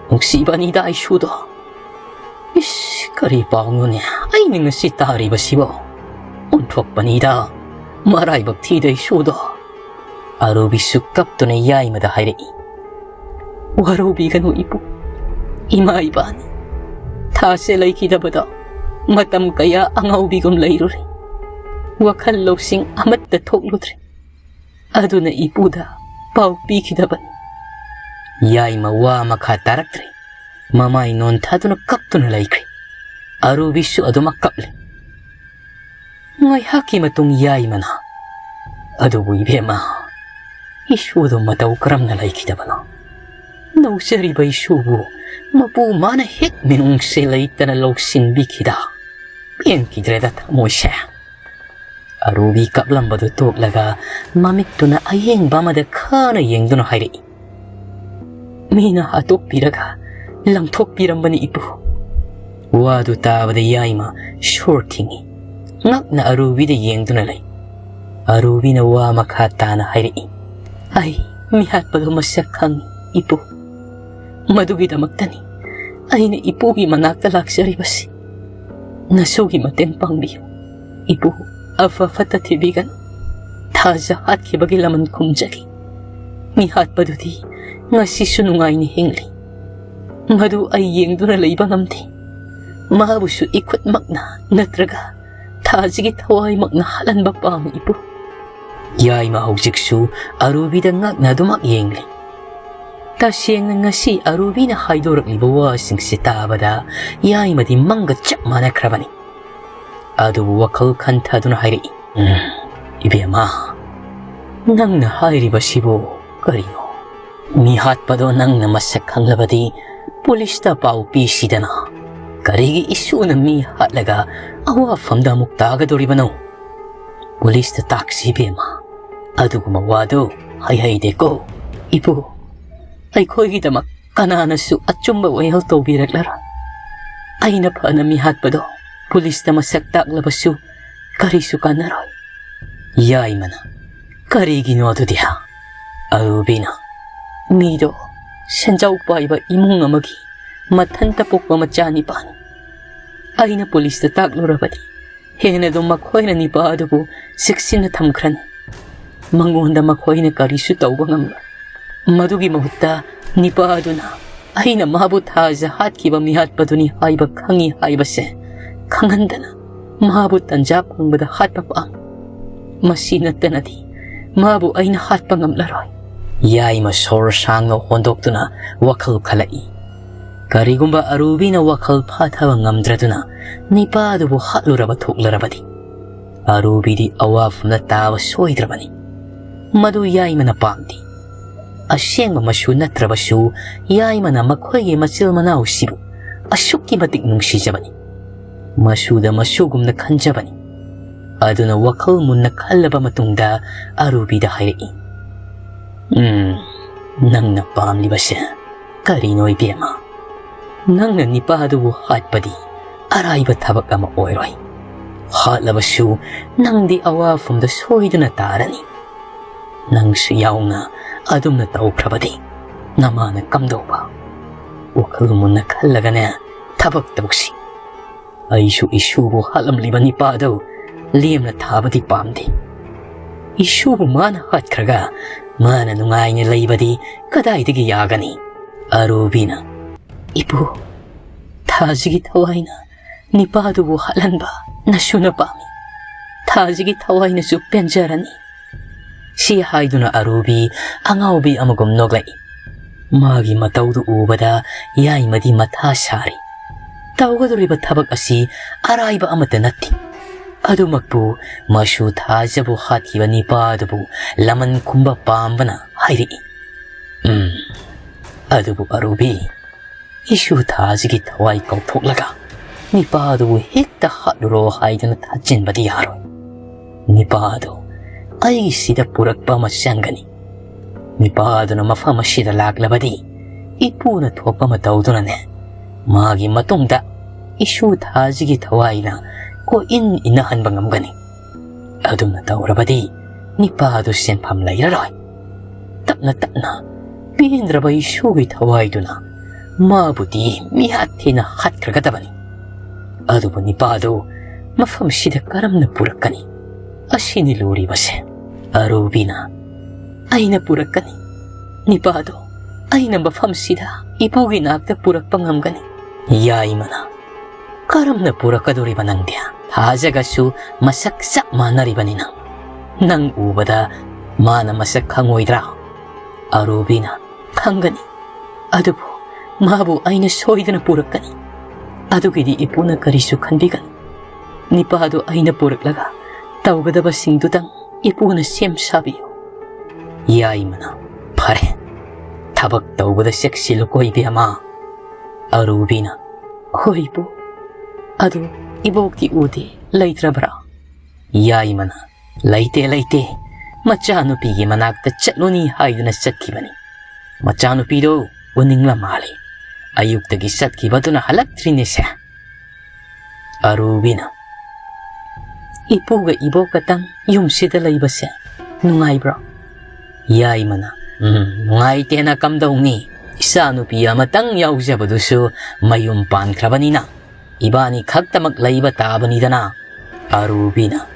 ꯅꯨꯡꯁꯤꯕꯅꯤꯗ ꯏꯁꯨꯗꯣ꯫ ꯏꯁ, ꯀꯔꯤ ꯄꯥꯎꯅꯣꯅꯦ ꯑꯩꯅ ꯉꯁꯤ ꯇꯥꯔꯤꯕꯁꯤꯕꯣ? ꯑꯣꯟꯊꯣꯛꯄꯅꯤꯗ, ꯃꯔꯥꯏꯕꯛ ꯊꯤꯗ ꯏꯁꯨꯗꯣ꯫" ꯑꯔꯨꯕꯤꯁꯨ ꯀꯞꯇꯨꯅ ꯌꯥꯏꯃꯗ ꯍꯥꯏꯔꯛꯏ, "ꯋꯥꯔꯧꯕꯤꯒꯅꯨ ꯏꯄꯨ, ꯏꯃꯥ ꯏꯄꯥꯅꯤ꯫ ꯊꯥꯁꯦ ꯂꯩꯈꯤꯗꯕꯗ ꯃꯇꯝ ꯀꯌꯥ ꯑꯉꯥꯎꯕꯤꯒꯨꯝ ꯂꯩꯔꯨꯔꯦ꯫ ꯋꯥꯈꯜ ꯂꯧꯁꯤꯡ ꯑꯃꯠꯇ ꯊꯣꯛꯂꯨꯗ꯭ꯔꯦ꯫ ꯑꯗꯨꯅ ꯏꯄꯨꯗ ꯄꯥꯎ ꯄꯤꯈꯤꯗꯕꯅꯤ꯫" ꯌꯥꯏꯃ ꯋꯥ ꯃꯈꯥ ꯇꯥꯔꯛꯇ꯭ꯔꯦ꯫ ꯃꯃꯥꯏ ꯅꯣꯟꯊꯗꯨꯅ ꯀꯞꯇꯨꯅ ꯂꯩꯈ꯭ꯔꯦ꯫ ꯑꯔꯨꯕꯤꯁꯨ ꯑꯗꯨꯃꯛ ꯀꯞꯂꯦ꯫ ꯉꯥꯏꯍꯥꯛꯀꯤ ꯃꯇꯨꯡ ꯌꯥꯏꯃꯅ, "ꯑꯗꯨꯕꯨ ꯏꯕꯦꯝꯃ, ꯏꯁꯨꯗꯣ ꯃꯇꯧ ꯀꯔꯝꯅ ꯂꯩꯈꯤꯗꯕꯅꯣ? ꯅꯧꯖꯔꯤꯕ ꯏꯁꯨꯕꯨ ꯃꯄꯨ ꯃꯥꯅ ꯍꯦꯛ ꯃꯤꯅꯨꯡꯁꯤ ꯂꯩꯇꯅ ꯂꯧꯁꯤꯟꯕꯤꯈꯤꯗ꯫ ꯄꯦꯟꯈꯤꯗ꯭ꯔꯦꯗ ꯊꯃꯣꯏꯁꯦ꯫" ꯑꯔꯨꯕꯤ ꯀꯞꯂꯝꯕꯗꯨ ꯇꯣꯛꯂꯒ ꯃꯃꯤꯠꯇꯨꯅ ꯑꯌꯦꯡꯕ ꯑꯃꯗ ꯈꯥꯅ ꯌꯦꯡꯗꯨꯅ ꯍꯥꯏꯔꯛꯏ, "ꯃꯤꯅ ꯍꯥꯠꯇꯣꯛꯄꯤꯔꯒ ꯂꯪꯊꯣꯛꯄꯤꯔꯝꯕꯅꯤ ꯏꯄꯨ꯫" ꯋꯥꯗꯨ ꯇꯥꯕꯗ ꯌꯥꯏꯃ ꯁꯣꯔ ꯊꯤꯡꯏ꯫ ꯉꯛꯅ ꯑꯔꯨꯕꯤꯗ ꯌꯦꯡꯗꯨꯅ ꯂꯩ꯫ ꯑꯔꯨꯕꯤꯅ ꯋꯥ ꯃꯈꯥ ꯇꯥꯅ ꯍꯥꯏꯔꯛꯏ, "ꯑꯩ ꯃꯤꯍꯥꯠꯄꯗꯨ ꯃꯁꯛ ꯈꯪꯏ ꯏꯄꯨ꯫ ꯃꯗꯨꯒꯤꯗꯃꯛꯇꯅꯤ ꯑꯩꯅ ꯏꯄꯨꯒꯤ ꯃꯅꯥꯛꯇ ꯂꯥꯛꯆꯔꯤꯕꯁꯤ꯫ ꯅꯁꯨꯒꯤ ꯃꯇꯦꯡ ꯄꯥꯡꯕꯤꯌꯨ ꯏꯄꯨ꯫ ꯑꯐ ꯐꯠꯇ ꯊꯤꯕꯤꯒꯅꯨ꯫ ꯊꯥꯖ ꯍꯥꯠꯈꯤꯕꯒꯤ ꯂꯃꯟ ꯈꯨꯝꯖꯒꯦ꯫ ꯃꯤꯍꯥꯠꯄꯗꯨꯗꯤ ꯉꯁꯤꯁꯨ ꯅꯨꯡꯉꯥꯏꯅ ꯍꯤꯡꯂꯤ꯫ ꯃꯗꯨ ꯑꯩ ꯌꯦꯡꯗꯨꯅ ꯂꯩꯕ ꯉꯝꯗꯦ꯫ ꯃꯍꯥꯛꯄꯨꯁꯨ ꯏꯈꯨꯠꯃꯛꯅ ꯅꯠꯇ꯭ꯔꯒ ꯊꯥꯖꯒꯤ ꯊꯋꯥꯏꯃꯛꯅ ꯍꯥꯠꯍꯟꯕ ꯄꯥꯝꯃꯤ, ꯏꯄꯨ꯫ ꯌꯥꯏꯃ ꯍꯧꯖꯤꯛꯁꯨ ꯑꯔꯨꯕꯤꯗ ꯉꯛꯅ ꯑꯗꯨꯃꯛ ꯌꯦꯡꯂꯤ꯫ ꯇꯁꯦꯡꯅ ꯉꯁꯤ ꯑꯔꯨꯕꯤꯅ ꯍꯥꯏꯗꯣꯔꯛꯂꯤꯕ ꯋꯥꯁꯤꯡꯁꯤ ꯇꯥꯕꯗ ꯌꯥꯏꯃꯗꯤ ꯃꯪꯒ ꯆꯞ ꯃꯥꯟꯅꯈ꯭ꯔꯕꯅꯤ꯫ ꯑꯗꯨꯕꯨ ꯋꯥꯈꯜ ꯈꯟꯊꯗꯨꯅ ꯍꯥꯏꯔꯛꯏ, "ꯎꯝ, ꯏꯕꯦꯝꯃ, ꯅꯪꯅ ꯍꯥꯏꯔꯤꯕꯁꯤꯕꯨ ꯀꯔꯤꯅꯣ? ꯃꯤ ꯍꯥꯠꯄꯗꯣ ꯅꯪꯅ ꯃꯁꯛ ꯈꯪꯂꯕꯗꯤ ꯄꯨꯂꯤꯁꯇ ꯄꯥꯎ ꯄꯤꯁꯤꯗꯅ꯫ ꯀꯔꯤꯒꯤ ꯏꯁꯨꯅ ꯃꯤ ꯍꯥꯠꯂꯒ ꯑꯋꯥꯐꯝꯗ ꯑꯃꯨꯛ ꯇꯥꯒꯗꯧꯔꯤꯕꯅꯣ? ꯄꯨꯂꯤꯁꯇ ꯇꯥꯛꯁꯤ ꯏꯕꯦꯝꯃ꯫ ꯑꯗꯨꯒꯨꯝꯕ ꯋꯥꯗꯨ ꯍꯩꯍꯩꯗꯦꯀꯣ, ꯏꯄꯨ꯫ ꯑꯩꯈꯣꯏꯒꯤꯗꯃꯛ ꯀꯅꯥꯅꯁꯨ ꯑꯆꯨꯝꯕ ꯋꯥꯌꯦꯜ ꯇꯧꯕꯤꯔꯛꯂꯔꯣꯏ꯫ ꯑꯩꯅ ꯐꯅ ꯃꯤ ꯍꯥꯠꯄꯗꯣ ꯄꯨꯂꯤꯁꯇ ꯃꯁꯛ ꯇꯥꯛꯂꯕꯁꯨ ꯀꯔꯤꯁꯨ ꯀꯥꯟꯅꯔꯣꯏ"꯫ ꯌꯥꯏꯃꯅ, "ꯀꯔꯤꯒꯤꯅꯣ ꯑꯗꯨꯗꯤ, ꯍꯥ?" ꯑꯔꯨꯕꯤꯅ, "ꯃꯤꯗꯣ ꯁꯦꯟꯖꯥꯎ ꯄꯥꯏꯕ ꯏꯃꯨꯡ ꯑꯃꯒꯤ ꯃꯊꯟꯇ ꯄꯣꯛꯄ ꯃꯆꯥꯅꯤꯄꯥꯅꯤ꯫ ꯑꯩꯅ ꯄꯨꯂꯤꯁꯇ ꯇꯥꯛꯂꯨꯔꯕꯗꯤ ꯍꯦꯟꯅ ꯑꯗꯨꯝ ꯃꯈꯣꯏꯅ ꯅꯤꯄꯥ ꯑꯗꯨꯕꯨ ꯆꯦꯛꯁꯤꯟꯅ ꯊꯝꯈ꯭ꯔꯅꯤ꯫ ꯃꯉꯣꯟꯗ ꯃꯈꯣꯏꯅ ꯀꯔꯤꯁꯨ ꯇꯧꯕ ꯉꯝꯂꯣꯏ꯫ ꯃꯗꯨꯒꯤ ꯃꯍꯨꯠꯇ ꯅꯤꯄꯥ ꯑꯗꯨꯅ ꯑꯩꯅ ꯃꯥꯕꯨ ꯊꯥꯖ ꯍꯥꯠꯈꯤꯕ ꯃꯤꯍꯥꯠꯄꯗꯨꯅꯤ ꯍꯥꯏꯕ ꯈꯪꯏ ꯍꯥꯏꯕꯁꯦ ꯈꯪꯍꯟꯗꯅ ꯃꯥꯕꯨ ꯇꯟꯖꯥ ꯐꯪꯕꯗ ꯍꯥꯠꯄ ꯄꯥꯝꯃꯤ꯫ ꯃꯁꯤ ꯅꯠꯇꯅꯗꯤ ꯃꯥꯕꯨ ꯑꯩꯅ ꯍꯥꯠꯄ ꯉꯝꯂꯔꯣꯏ"꯫ ꯌꯥꯏꯃ ꯁꯣꯔ ꯁꯥꯡꯅ ꯍꯣꯟꯗꯣꯛꯇꯨꯅ ꯋꯥꯈꯜ ꯈꯜꯂꯛꯏ꯫ ꯀꯔꯤꯒꯨꯝꯕ ꯑꯔꯨꯕꯤꯅ ꯋꯥꯈꯜ ꯐꯥꯊꯕ ꯉꯝꯗ꯭ꯔꯗꯨꯅ ꯅꯤꯄꯥ ꯑꯗꯨꯕꯨ ꯍꯥꯠꯂꯨꯔꯕ ꯊꯣꯛꯂꯔꯕꯗꯤ ꯑꯔꯨꯕꯤꯗꯤ ꯑꯋꯥꯐꯝꯗ ꯇꯥꯕ ꯁꯣꯏꯗ꯭ꯔꯕꯅꯤ꯫ ꯃꯗꯨ ꯌꯥꯏꯃꯅ ꯄꯥꯝꯗꯦ꯫ ꯑꯁꯦꯡꯕ ꯃꯁꯨ ꯅꯠꯇ꯭ꯔꯕꯁꯨ ꯌꯥꯏꯃꯅ ꯃꯈꯣꯏꯒꯤ ꯃꯆꯤꯜ ꯃꯅꯥꯎꯁꯤꯕꯨ ꯑꯁꯨꯛꯀꯤ ꯃꯇꯤꯛ ꯅꯨꯡꯁꯤꯖꯕꯅꯤ꯫ ꯃꯁꯨꯗ ꯃꯁꯨꯒꯨꯝꯅ ꯈꯟꯖꯕꯅꯤ꯫ ꯑꯗꯨꯅ ꯋꯥꯈꯜ ꯃꯨꯟꯅ ꯈꯜꯂꯕ ꯃꯇꯨꯡꯗ ꯑꯔꯨꯕꯤꯗ ꯍꯥꯏꯔꯛꯏ, "ꯎꯝ, ꯅꯪꯅ ꯄꯥꯝꯂꯤꯕꯁꯦ ꯀꯔꯤꯅꯣ ꯏꯕꯦꯝꯃ? ꯅꯪꯅ ꯅꯤꯄꯥ ꯑꯗꯨꯕꯨ ꯍꯥꯠꯄꯗꯤ ꯑꯔꯥꯏꯕ ꯊꯕꯛ ꯑꯃ ꯑꯣꯏꯔꯣꯏ꯫ ꯍꯥꯠꯂꯕꯁꯨ ꯅꯪꯗꯤ ꯑꯋꯥꯐꯝꯗ ꯁꯣꯏꯗꯅ ꯇꯥꯔꯅꯤ꯫ ꯅꯪꯁꯨ ꯌꯥꯎꯅ ꯑꯗꯨꯝꯅ ꯇꯧꯈ꯭ꯔꯕꯗꯤ ꯅꯃꯥꯅ ꯀꯝꯗꯧꯕ? ꯋꯥꯈꯜ ꯃꯨꯟꯅ ꯈꯜꯂꯒꯅꯦ ꯊꯕꯛ ꯇꯧꯁꯤ꯫ ꯑꯩꯁꯨ ꯏꯁꯨꯕꯨ ꯍꯥꯠꯂꯝꯂꯤꯕ ꯅꯤꯄꯥꯗꯨ ꯂꯦꯝꯅ ꯊꯥꯕꯗꯤ ꯄꯥꯝꯗꯦ꯫ ꯏꯁꯨꯕꯨ ꯃꯥꯅ ꯍꯥꯠꯈ꯭ꯔꯒ ꯃꯥꯅ ꯅꯨꯡꯉꯥꯏꯅ ꯂꯩꯕꯗꯤ ꯀꯗꯥꯏꯗꯒꯤ ꯌꯥꯒꯅꯤ?" ꯑꯔꯨꯕꯤꯅ, "ꯏꯄꯨ, ꯊꯥꯖꯒꯤ ꯊꯋꯥꯏꯅ ꯅꯤꯄꯥꯗꯨꯕꯨ ꯍꯥꯠꯍꯟꯕ ꯅꯁꯨꯅ ꯄꯥꯝꯃꯤ꯫ ꯊꯥꯖꯒꯤ ꯊꯋꯥꯏꯅꯁꯨ ꯄꯦꯟꯖꯔꯅꯤ꯫ ꯁꯤ ꯍꯥꯏꯗꯨꯅ ꯑꯔꯨꯕꯤ ꯑꯉꯥꯎꯕꯤ ꯑꯃꯒꯨꯝ ꯅꯣꯛꯂꯛꯏ꯫ ꯃꯥꯒꯤ ꯃꯇꯧꯗꯨ ꯎꯕꯗ ꯌꯥꯏꯃꯗꯤ ꯃꯊꯥ ꯁꯥꯔꯤ꯫ ꯇꯧꯒꯗꯧꯔꯤꯕ ꯊꯕꯛ ꯑꯁꯤ ꯑꯔꯥꯏꯕ ꯑꯃꯠꯇ ꯅꯠꯇꯦ꯫ ꯑꯗꯨꯃꯛꯄꯨ ꯃꯁꯨ ꯊꯥꯖꯕꯨ ꯍꯥꯠꯈꯤꯕ ꯅꯤꯄꯥꯗꯨꯕꯨ ꯂꯃꯟ ꯈꯨꯝꯕ ꯄꯥꯝꯕꯅ ꯍꯥꯏꯔꯛꯏ꯫ "ꯎꯝ, ꯑꯗꯨꯕꯨ ꯑꯔꯨꯕꯤ, ꯏꯁꯨ ꯊꯥꯖꯒꯤ ꯊꯋꯥꯏ ꯀꯥꯎꯊꯣꯛꯂꯒ ꯅꯤꯄꯥꯗꯨꯕꯨ ꯍꯦꯛꯇ ꯍꯥꯠꯂꯨꯔꯣ ꯍꯥꯏꯗꯨꯅ ꯊꯥꯖꯤꯟꯕꯗꯤ ꯌꯥꯔꯣꯏ꯫ ꯅꯤꯄꯥꯗꯨ ꯑꯩꯒꯤꯁꯤꯗ ꯄꯨꯔꯛꯄ ꯑꯃ ꯆꯪꯒꯅꯤ꯫ ꯅꯤꯄꯥꯗꯨꯅ ꯃꯐꯝ ꯑꯁꯤꯗ ꯂꯥꯛꯂꯕꯗꯤ ꯏꯄꯨꯅ ꯊꯣꯛꯄ ꯃꯇꯧꯗꯨꯅꯅꯦ, ꯃꯥꯒꯤ ꯃꯇꯨꯡꯗ ꯏꯁꯨ ꯊꯥꯖꯒꯤ ꯊꯋꯥꯏꯅ ꯀꯣꯏꯏꯟ ꯏꯟꯅꯍꯟꯕ ꯉꯝꯒꯅꯤ꯫ ꯑꯗꯨꯝꯅ ꯇꯧꯔꯕꯗꯤ ꯅꯤꯄꯥꯗꯨ ꯁꯦꯟꯐꯝ ꯂꯩꯔꯔꯣꯏ꯫ ꯇꯞꯅ ꯇꯞꯅ ꯄꯦꯟꯗ꯭ꯔꯕ ꯏꯁꯨꯒꯤ ꯊꯋꯥꯏꯗꯨꯅ ꯃꯥꯕꯨꯗꯤ ꯃꯤꯍꯥꯠ ꯊꯤꯅ ꯍꯥꯠꯈ꯭ꯔꯒꯗꯕꯅꯤ꯫ ꯑꯗꯨꯕꯨ ꯅꯤꯄꯥꯗꯨ ꯃꯐꯝꯁꯤꯗ ꯀꯔꯝꯅ ꯄꯨꯔꯛꯀꯅꯤ? ꯑꯁꯤꯅꯤ ꯂꯨꯔꯤꯕꯁꯦ꯫" ꯑꯔꯨꯕꯤꯅ, "ꯑꯩꯅ ꯄꯨꯔꯛꯀꯅꯤ꯫ ꯅꯤꯄꯥꯗꯨ ꯑꯩꯅ ꯃꯐꯝꯁꯤꯗ ꯏꯄꯨꯒꯤ ꯅꯥꯛꯇ ꯄꯨꯔꯛꯄ ꯉꯝꯒꯅꯤ꯫" ꯌꯥꯏꯃꯅ, "ꯀꯔꯝꯅ ꯄꯨꯔꯛꯀꯗꯧꯔꯤꯕ ꯅꯪꯗꯤ? ꯊꯥꯖꯒꯁꯨ ꯃꯁꯛ ꯆꯞ ꯃꯥꯟꯅꯔꯤꯕꯅꯤ ꯅꯪ꯫ ꯅꯪ ꯎꯕꯗ ꯃꯥꯅ ꯃꯁꯛ ꯈꯪꯉꯣꯏꯗ꯭ꯔꯥ?" ꯑꯔꯨꯕꯤꯅ, "ꯈꯪꯒꯅꯤ꯫ ꯑꯗꯨꯕꯨ ꯃꯥꯕꯨ ꯑꯩꯅ ꯁꯣꯏꯗꯅ ꯄꯨꯔꯛꯀꯅꯤ꯫ ꯑꯗꯨꯒꯤꯗꯤ ꯏꯄꯨꯅ ꯀꯔꯤꯁꯨ ꯈꯟꯕꯤꯒꯅꯨ꯫ ꯅꯤꯄꯥꯗꯨ ꯑꯩꯅ ꯄꯨꯔꯛꯂꯒ ꯇꯧꯒꯗꯕꯁꯤꯡꯗꯨꯗꯪ ꯏꯄꯨꯅ ꯁꯦꯝ ꯁꯥꯕꯤꯌꯨ꯫" ꯌꯥꯏꯃꯅ, "ꯐꯔꯦ, ꯊꯕꯛ ꯇꯧꯕꯗ ꯆꯦꯛꯁꯤꯜꯂꯨꯀꯣ ꯏꯕꯦꯝꯃ꯫" ꯑꯔꯨꯕꯤꯅ, "ꯍꯣꯏ ꯏꯄꯨ꯫ ꯑꯗꯨ ꯏꯕꯣꯛꯇꯤ ꯎꯗꯦ, ꯂꯩꯇ꯭ꯔꯕ꯭ꯔꯥ?" ꯌꯥꯏꯃꯅ, "ꯂꯩꯇꯦ, ꯂꯩꯇꯦ꯫ ꯃꯆꯥꯅꯨꯄꯤꯒꯤ ꯃꯅꯥꯛꯇ ꯆꯠꯂꯨꯅꯤ ꯍꯥꯏꯗꯨꯅ ꯆꯠꯈꯤꯕꯅꯤ꯫ ꯃꯆꯥꯅꯨꯄꯤꯗꯣ ꯎꯅꯤꯡꯂ ꯃꯥꯜꯂꯦ꯫ ꯑꯌꯨꯛꯇꯒꯤ ꯆꯠꯈꯤꯕꯗꯨꯅ ꯍꯜꯂꯛꯇ꯭ꯔꯤꯅꯦꯁꯦ꯫" ꯑꯔꯨꯕꯤꯅ, "ꯏꯄꯨꯒ ꯏꯕꯣꯛ ꯈꯇꯪ ꯌꯨꯝꯁꯤꯗ ꯂꯩꯕꯁꯦ ꯅꯨꯡꯉꯥꯏꯕ꯭ꯔꯣ?" ꯌꯥꯏꯃꯅ, "ꯎꯝ, ꯅꯨꯡꯉꯥꯏꯇꯦꯅ ꯀꯝꯗꯧꯅꯤ? ꯏꯆꯥꯅꯨꯄꯤ ꯑꯃꯇꯪ ꯌꯥꯎꯖꯕꯗꯨꯁꯨ ꯃꯌꯨꯝ ꯄꯥꯟꯈ꯭ꯔꯕꯅꯤꯅ ꯏꯕꯥꯅꯤ ꯈꯛꯇꯃꯛ ꯂꯩꯕ ꯇꯥꯕꯅꯤꯗꯅ꯫" ꯑꯔꯨꯕꯤꯅ,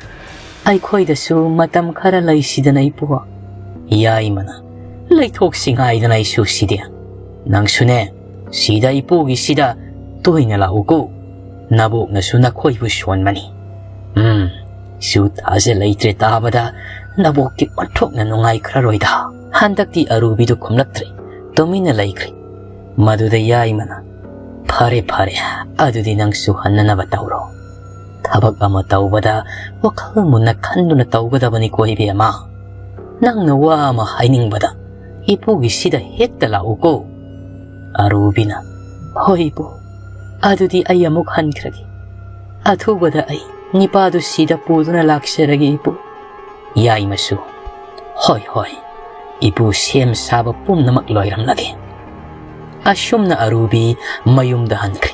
"ꯑꯩꯈꯣꯏꯗꯁꯨ ꯃꯇꯝ ꯈꯔ ꯂꯩꯁꯤꯗꯅ ꯏꯄꯨ꯫" ꯌꯥꯏꯃꯅ, "ꯂꯩꯊꯣꯛꯁꯤ ꯉꯥꯏꯗꯅ ꯑꯩꯁꯨ ꯁꯤꯗꯤ꯫ ꯅꯪꯁꯨꯅꯦ, ꯁꯤꯗ ꯏꯄꯨꯒꯤꯁꯤꯗ ꯇꯣꯏꯅ ꯂꯥꯛꯎꯀꯣ꯫ ꯅꯕꯣꯛꯅꯁꯨ ꯅꯈꯣꯏꯕꯨ ꯁꯣꯟꯕꯅꯤ꯫ ꯎꯝ, ꯁꯨ ꯊꯥꯖ ꯂꯩꯇ꯭ꯔꯦ ꯇꯥꯕꯗ ꯅꯕꯣꯛꯇꯤ ꯑꯣꯟꯊꯣꯛꯅ ꯅꯨꯡꯉꯥꯏꯈ꯭ꯔꯔꯣꯏꯗ꯫ ꯍꯟꯗꯛꯇꯤ ꯑꯔꯨꯕꯤꯗꯨ ꯈꯨꯝꯂꯛꯇ꯭ꯔꯦ, ꯇꯨꯃꯤꯟꯅ ꯂꯩꯈ꯭ꯔꯦ꯫ ꯃꯗꯨꯗ ꯌꯥꯏꯃꯅ, "ꯐꯔꯦ, ꯐꯔꯦ, ꯑꯗꯨꯗꯤ ꯅꯪꯁꯨ ꯍꯟꯅꯅꯕ ꯇꯧꯔꯣ꯫ ꯊꯕꯛ ꯑꯃ ꯇꯧꯕꯗ ꯋꯥꯈꯜ ꯃꯨꯟꯅ ꯈꯟꯗꯨꯅ ꯇꯧꯒꯗꯕꯅꯤꯀꯣ ꯏꯕꯦꯝꯃ꯫ ꯅꯪꯅ ꯋꯥ ꯑꯃ ꯍꯥꯏꯅꯤꯡꯕꯗ ꯏꯄꯨꯒꯤ ꯁꯤꯗ ꯍꯦꯛꯇ ꯂꯥꯛꯎꯀꯣ꯫" ꯑꯔꯨꯕꯤꯅ, "ꯍꯣꯏ ꯏꯄꯨ, ꯑꯗꯨꯗꯤ ꯑꯩ ꯑꯃꯨꯛ ꯍꯟꯈ꯭ꯔꯒꯦ꯫ ꯑꯊꯨꯕꯗ ꯑꯩ ꯅꯤꯄꯥꯗꯨ ꯁꯤꯗ ꯄꯨꯗꯨꯅ ꯂꯥꯛꯆꯔꯒꯦ ꯏꯄꯨ꯫" ꯌꯥꯏꯃꯁꯨ, "ꯍꯣꯏ, ꯍꯣꯏ, ꯏꯄꯨ ꯁꯦꯝ ꯁꯥꯕ ꯄꯨꯝꯅꯃꯛ ꯂꯣꯏꯔꯝꯂꯒꯦ꯫" ꯑꯁꯨꯝꯅ ꯑꯔꯨꯕꯤ ꯃꯌꯨꯝꯗ ꯍꯟꯈ꯭ꯔꯦ꯫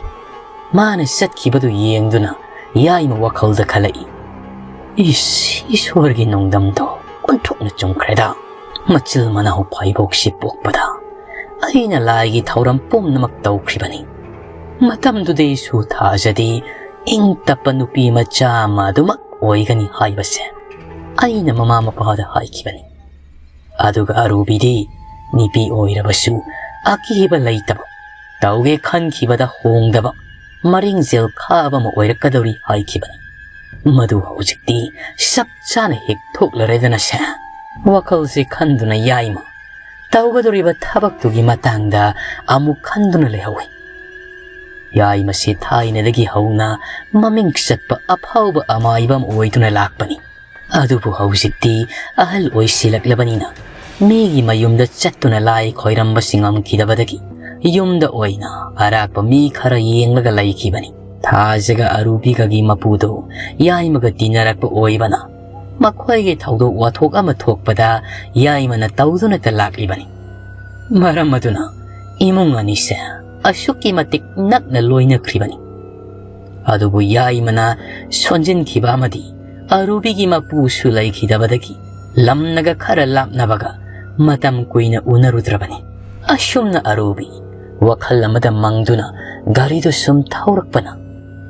ꯃꯥꯅ ꯆꯠꯈꯤꯕꯗꯨ ꯌꯦꯡꯗꯨꯅ ꯌꯥꯏꯃ ꯋꯥꯈꯜꯗ ꯈꯜꯂꯛꯏ, "ꯏꯁ, ꯏꯁꯣꯔꯒꯤ ꯅꯣꯡꯗꯝꯗꯣ ꯑꯣꯟꯊꯣꯛꯅ ꯆꯨꯝꯈ꯭ꯔꯦꯗ꯫ ꯃꯆꯤꯜ ꯃꯅꯥꯎ ꯐꯥꯏꯕꯣꯛꯁꯤ ꯄꯣꯛꯄꯗ ꯑꯩꯅ ꯂꯥꯏꯒꯤ ꯊꯧꯔꯝ ꯄꯨꯝꯅꯃꯛ ꯇꯧꯈ꯭ꯔꯤꯕꯅꯤ꯫ ꯃꯇꯝꯗꯨꯗꯩꯁꯨ ꯊꯥꯖꯗꯦ, ꯏꯪ ꯇꯞꯄ ꯅꯨꯄꯤ ꯃꯆꯥ ꯑꯃ ꯑꯗꯨꯃꯛ ꯑꯣꯏꯒꯅꯤ ꯍꯥꯏꯕꯁꯦ ꯑꯩꯅ ꯃꯃꯥ ꯃꯄꯥꯗ ꯍꯥꯏꯈꯤꯕꯅꯤ꯫ ꯑꯗꯨꯒ ꯑꯔꯨꯕꯤꯗꯤ ꯅꯨꯄꯤ ꯑꯣꯏꯔꯕꯁꯨ ꯑꯀꯤꯕ ꯂꯩꯇꯕ, ꯇꯧꯒꯦ ꯈꯟꯈꯤꯕꯗ ꯍꯣꯡꯗꯕ, ꯃꯔꯤꯡꯖꯦꯜ ꯈꯥꯕ ꯑꯃ ꯑꯣꯏꯔꯛꯀꯗꯧꯔꯤ ꯍꯥꯏꯈꯤꯕꯅꯤ꯫ ꯃꯗꯨ ꯍꯧꯖꯤꯛꯇꯤ ꯆꯞ ꯆꯥꯅ ꯍꯦꯛ ꯊꯣꯛꯂꯔꯦꯗꯅꯁꯦ꯫" ꯋꯥꯈꯜꯁꯦ ꯈꯟꯗꯨꯅ ꯌꯥꯏꯃ ꯇꯧꯒꯗꯧꯔꯤꯕ ꯊꯕꯛꯇꯨꯒꯤ ꯃꯇꯥꯡꯗ ꯑꯃꯨꯛ ꯈꯟꯗꯨꯅ ꯂꯩꯍꯧꯏ꯫ ꯌꯥꯏꯃꯁꯤ ꯊꯥꯏꯅꯗꯒꯤ ꯍꯧꯅ ꯃꯃꯤꯡ ꯆꯠꯄ ꯑꯐꯥꯎꯕ ꯑꯃꯥꯏꯕ ꯑꯃ ꯑꯣꯏꯗꯨꯅ ꯂꯥꯛꯄꯅꯤ꯫ ꯑꯗꯨꯕꯨ ꯍꯧꯖꯤꯛꯇꯤ ꯑꯍꯜ ꯑꯣꯏꯁꯤꯜꯂꯛꯂꯕꯅꯤꯅ ꯃꯤꯒꯤ ꯃꯌꯨꯝꯗ ꯆꯠꯇꯨꯅ ꯂꯥꯏ ꯈꯣꯏꯔꯝꯕꯁꯤ ꯉꯝꯈꯤꯗꯕꯗꯒꯤ ꯌꯨꯝꯗ ꯑꯣꯏꯅ ꯑꯔꯥꯛꯄ ꯃꯤ ꯈꯔ ꯌꯦꯡꯂꯒ ꯂꯩꯈꯤꯕꯅꯤ꯫ ꯊꯥꯖꯒ ꯑꯔꯨꯕꯤꯒꯒꯤ ꯃꯄꯨꯗꯣ ꯌꯥꯏꯃꯒ ꯇꯤꯟꯅꯔꯛꯄ ꯑꯣꯏꯕꯅ ꯃꯈꯣꯏꯒꯤ ꯊꯧꯗꯣꯛ ꯋꯥꯊꯣꯛ ꯑꯃ ꯊꯣꯛꯄꯗ ꯌꯥꯏꯃꯅ ꯇꯧꯗꯨꯅꯇ ꯂꯥꯛꯂꯤꯕꯅꯤ꯫ ꯃꯔꯝ ꯑꯗꯨꯅ ꯏꯃꯨꯡ ꯑꯅꯤꯁꯦ ꯑꯁꯨꯛꯀꯤ ꯃꯇꯤꯛ ꯅꯛꯅ ꯂꯣꯏꯅꯈ꯭ꯔꯤꯕꯅꯤ꯫ ꯑꯗꯨꯕꯨ ꯌꯥꯏꯃꯅ ꯁꯣꯟꯖꯤꯟꯈꯤꯕ ꯑꯃꯗꯤ ꯑꯔꯨꯕꯤꯒꯤ ꯃꯄꯨꯁꯨ ꯂꯩꯈꯤꯗꯕꯗꯒꯤ ꯂꯝꯅꯒ ꯈꯔ ꯂꯥꯞꯅꯕꯒ ꯃꯇꯝ ꯀꯨꯏꯅ ꯎꯅꯔꯨꯗ꯭ꯔꯕꯅꯤ꯫ ꯑꯁꯨꯝꯅ ꯑꯔꯨꯕꯤ ꯋꯥꯈꯜ ꯑꯃꯗ ꯃꯪꯗꯨꯅ ꯒꯥꯔꯤꯗꯨ ꯁꯨꯝ ꯊꯧꯔꯛꯄꯅ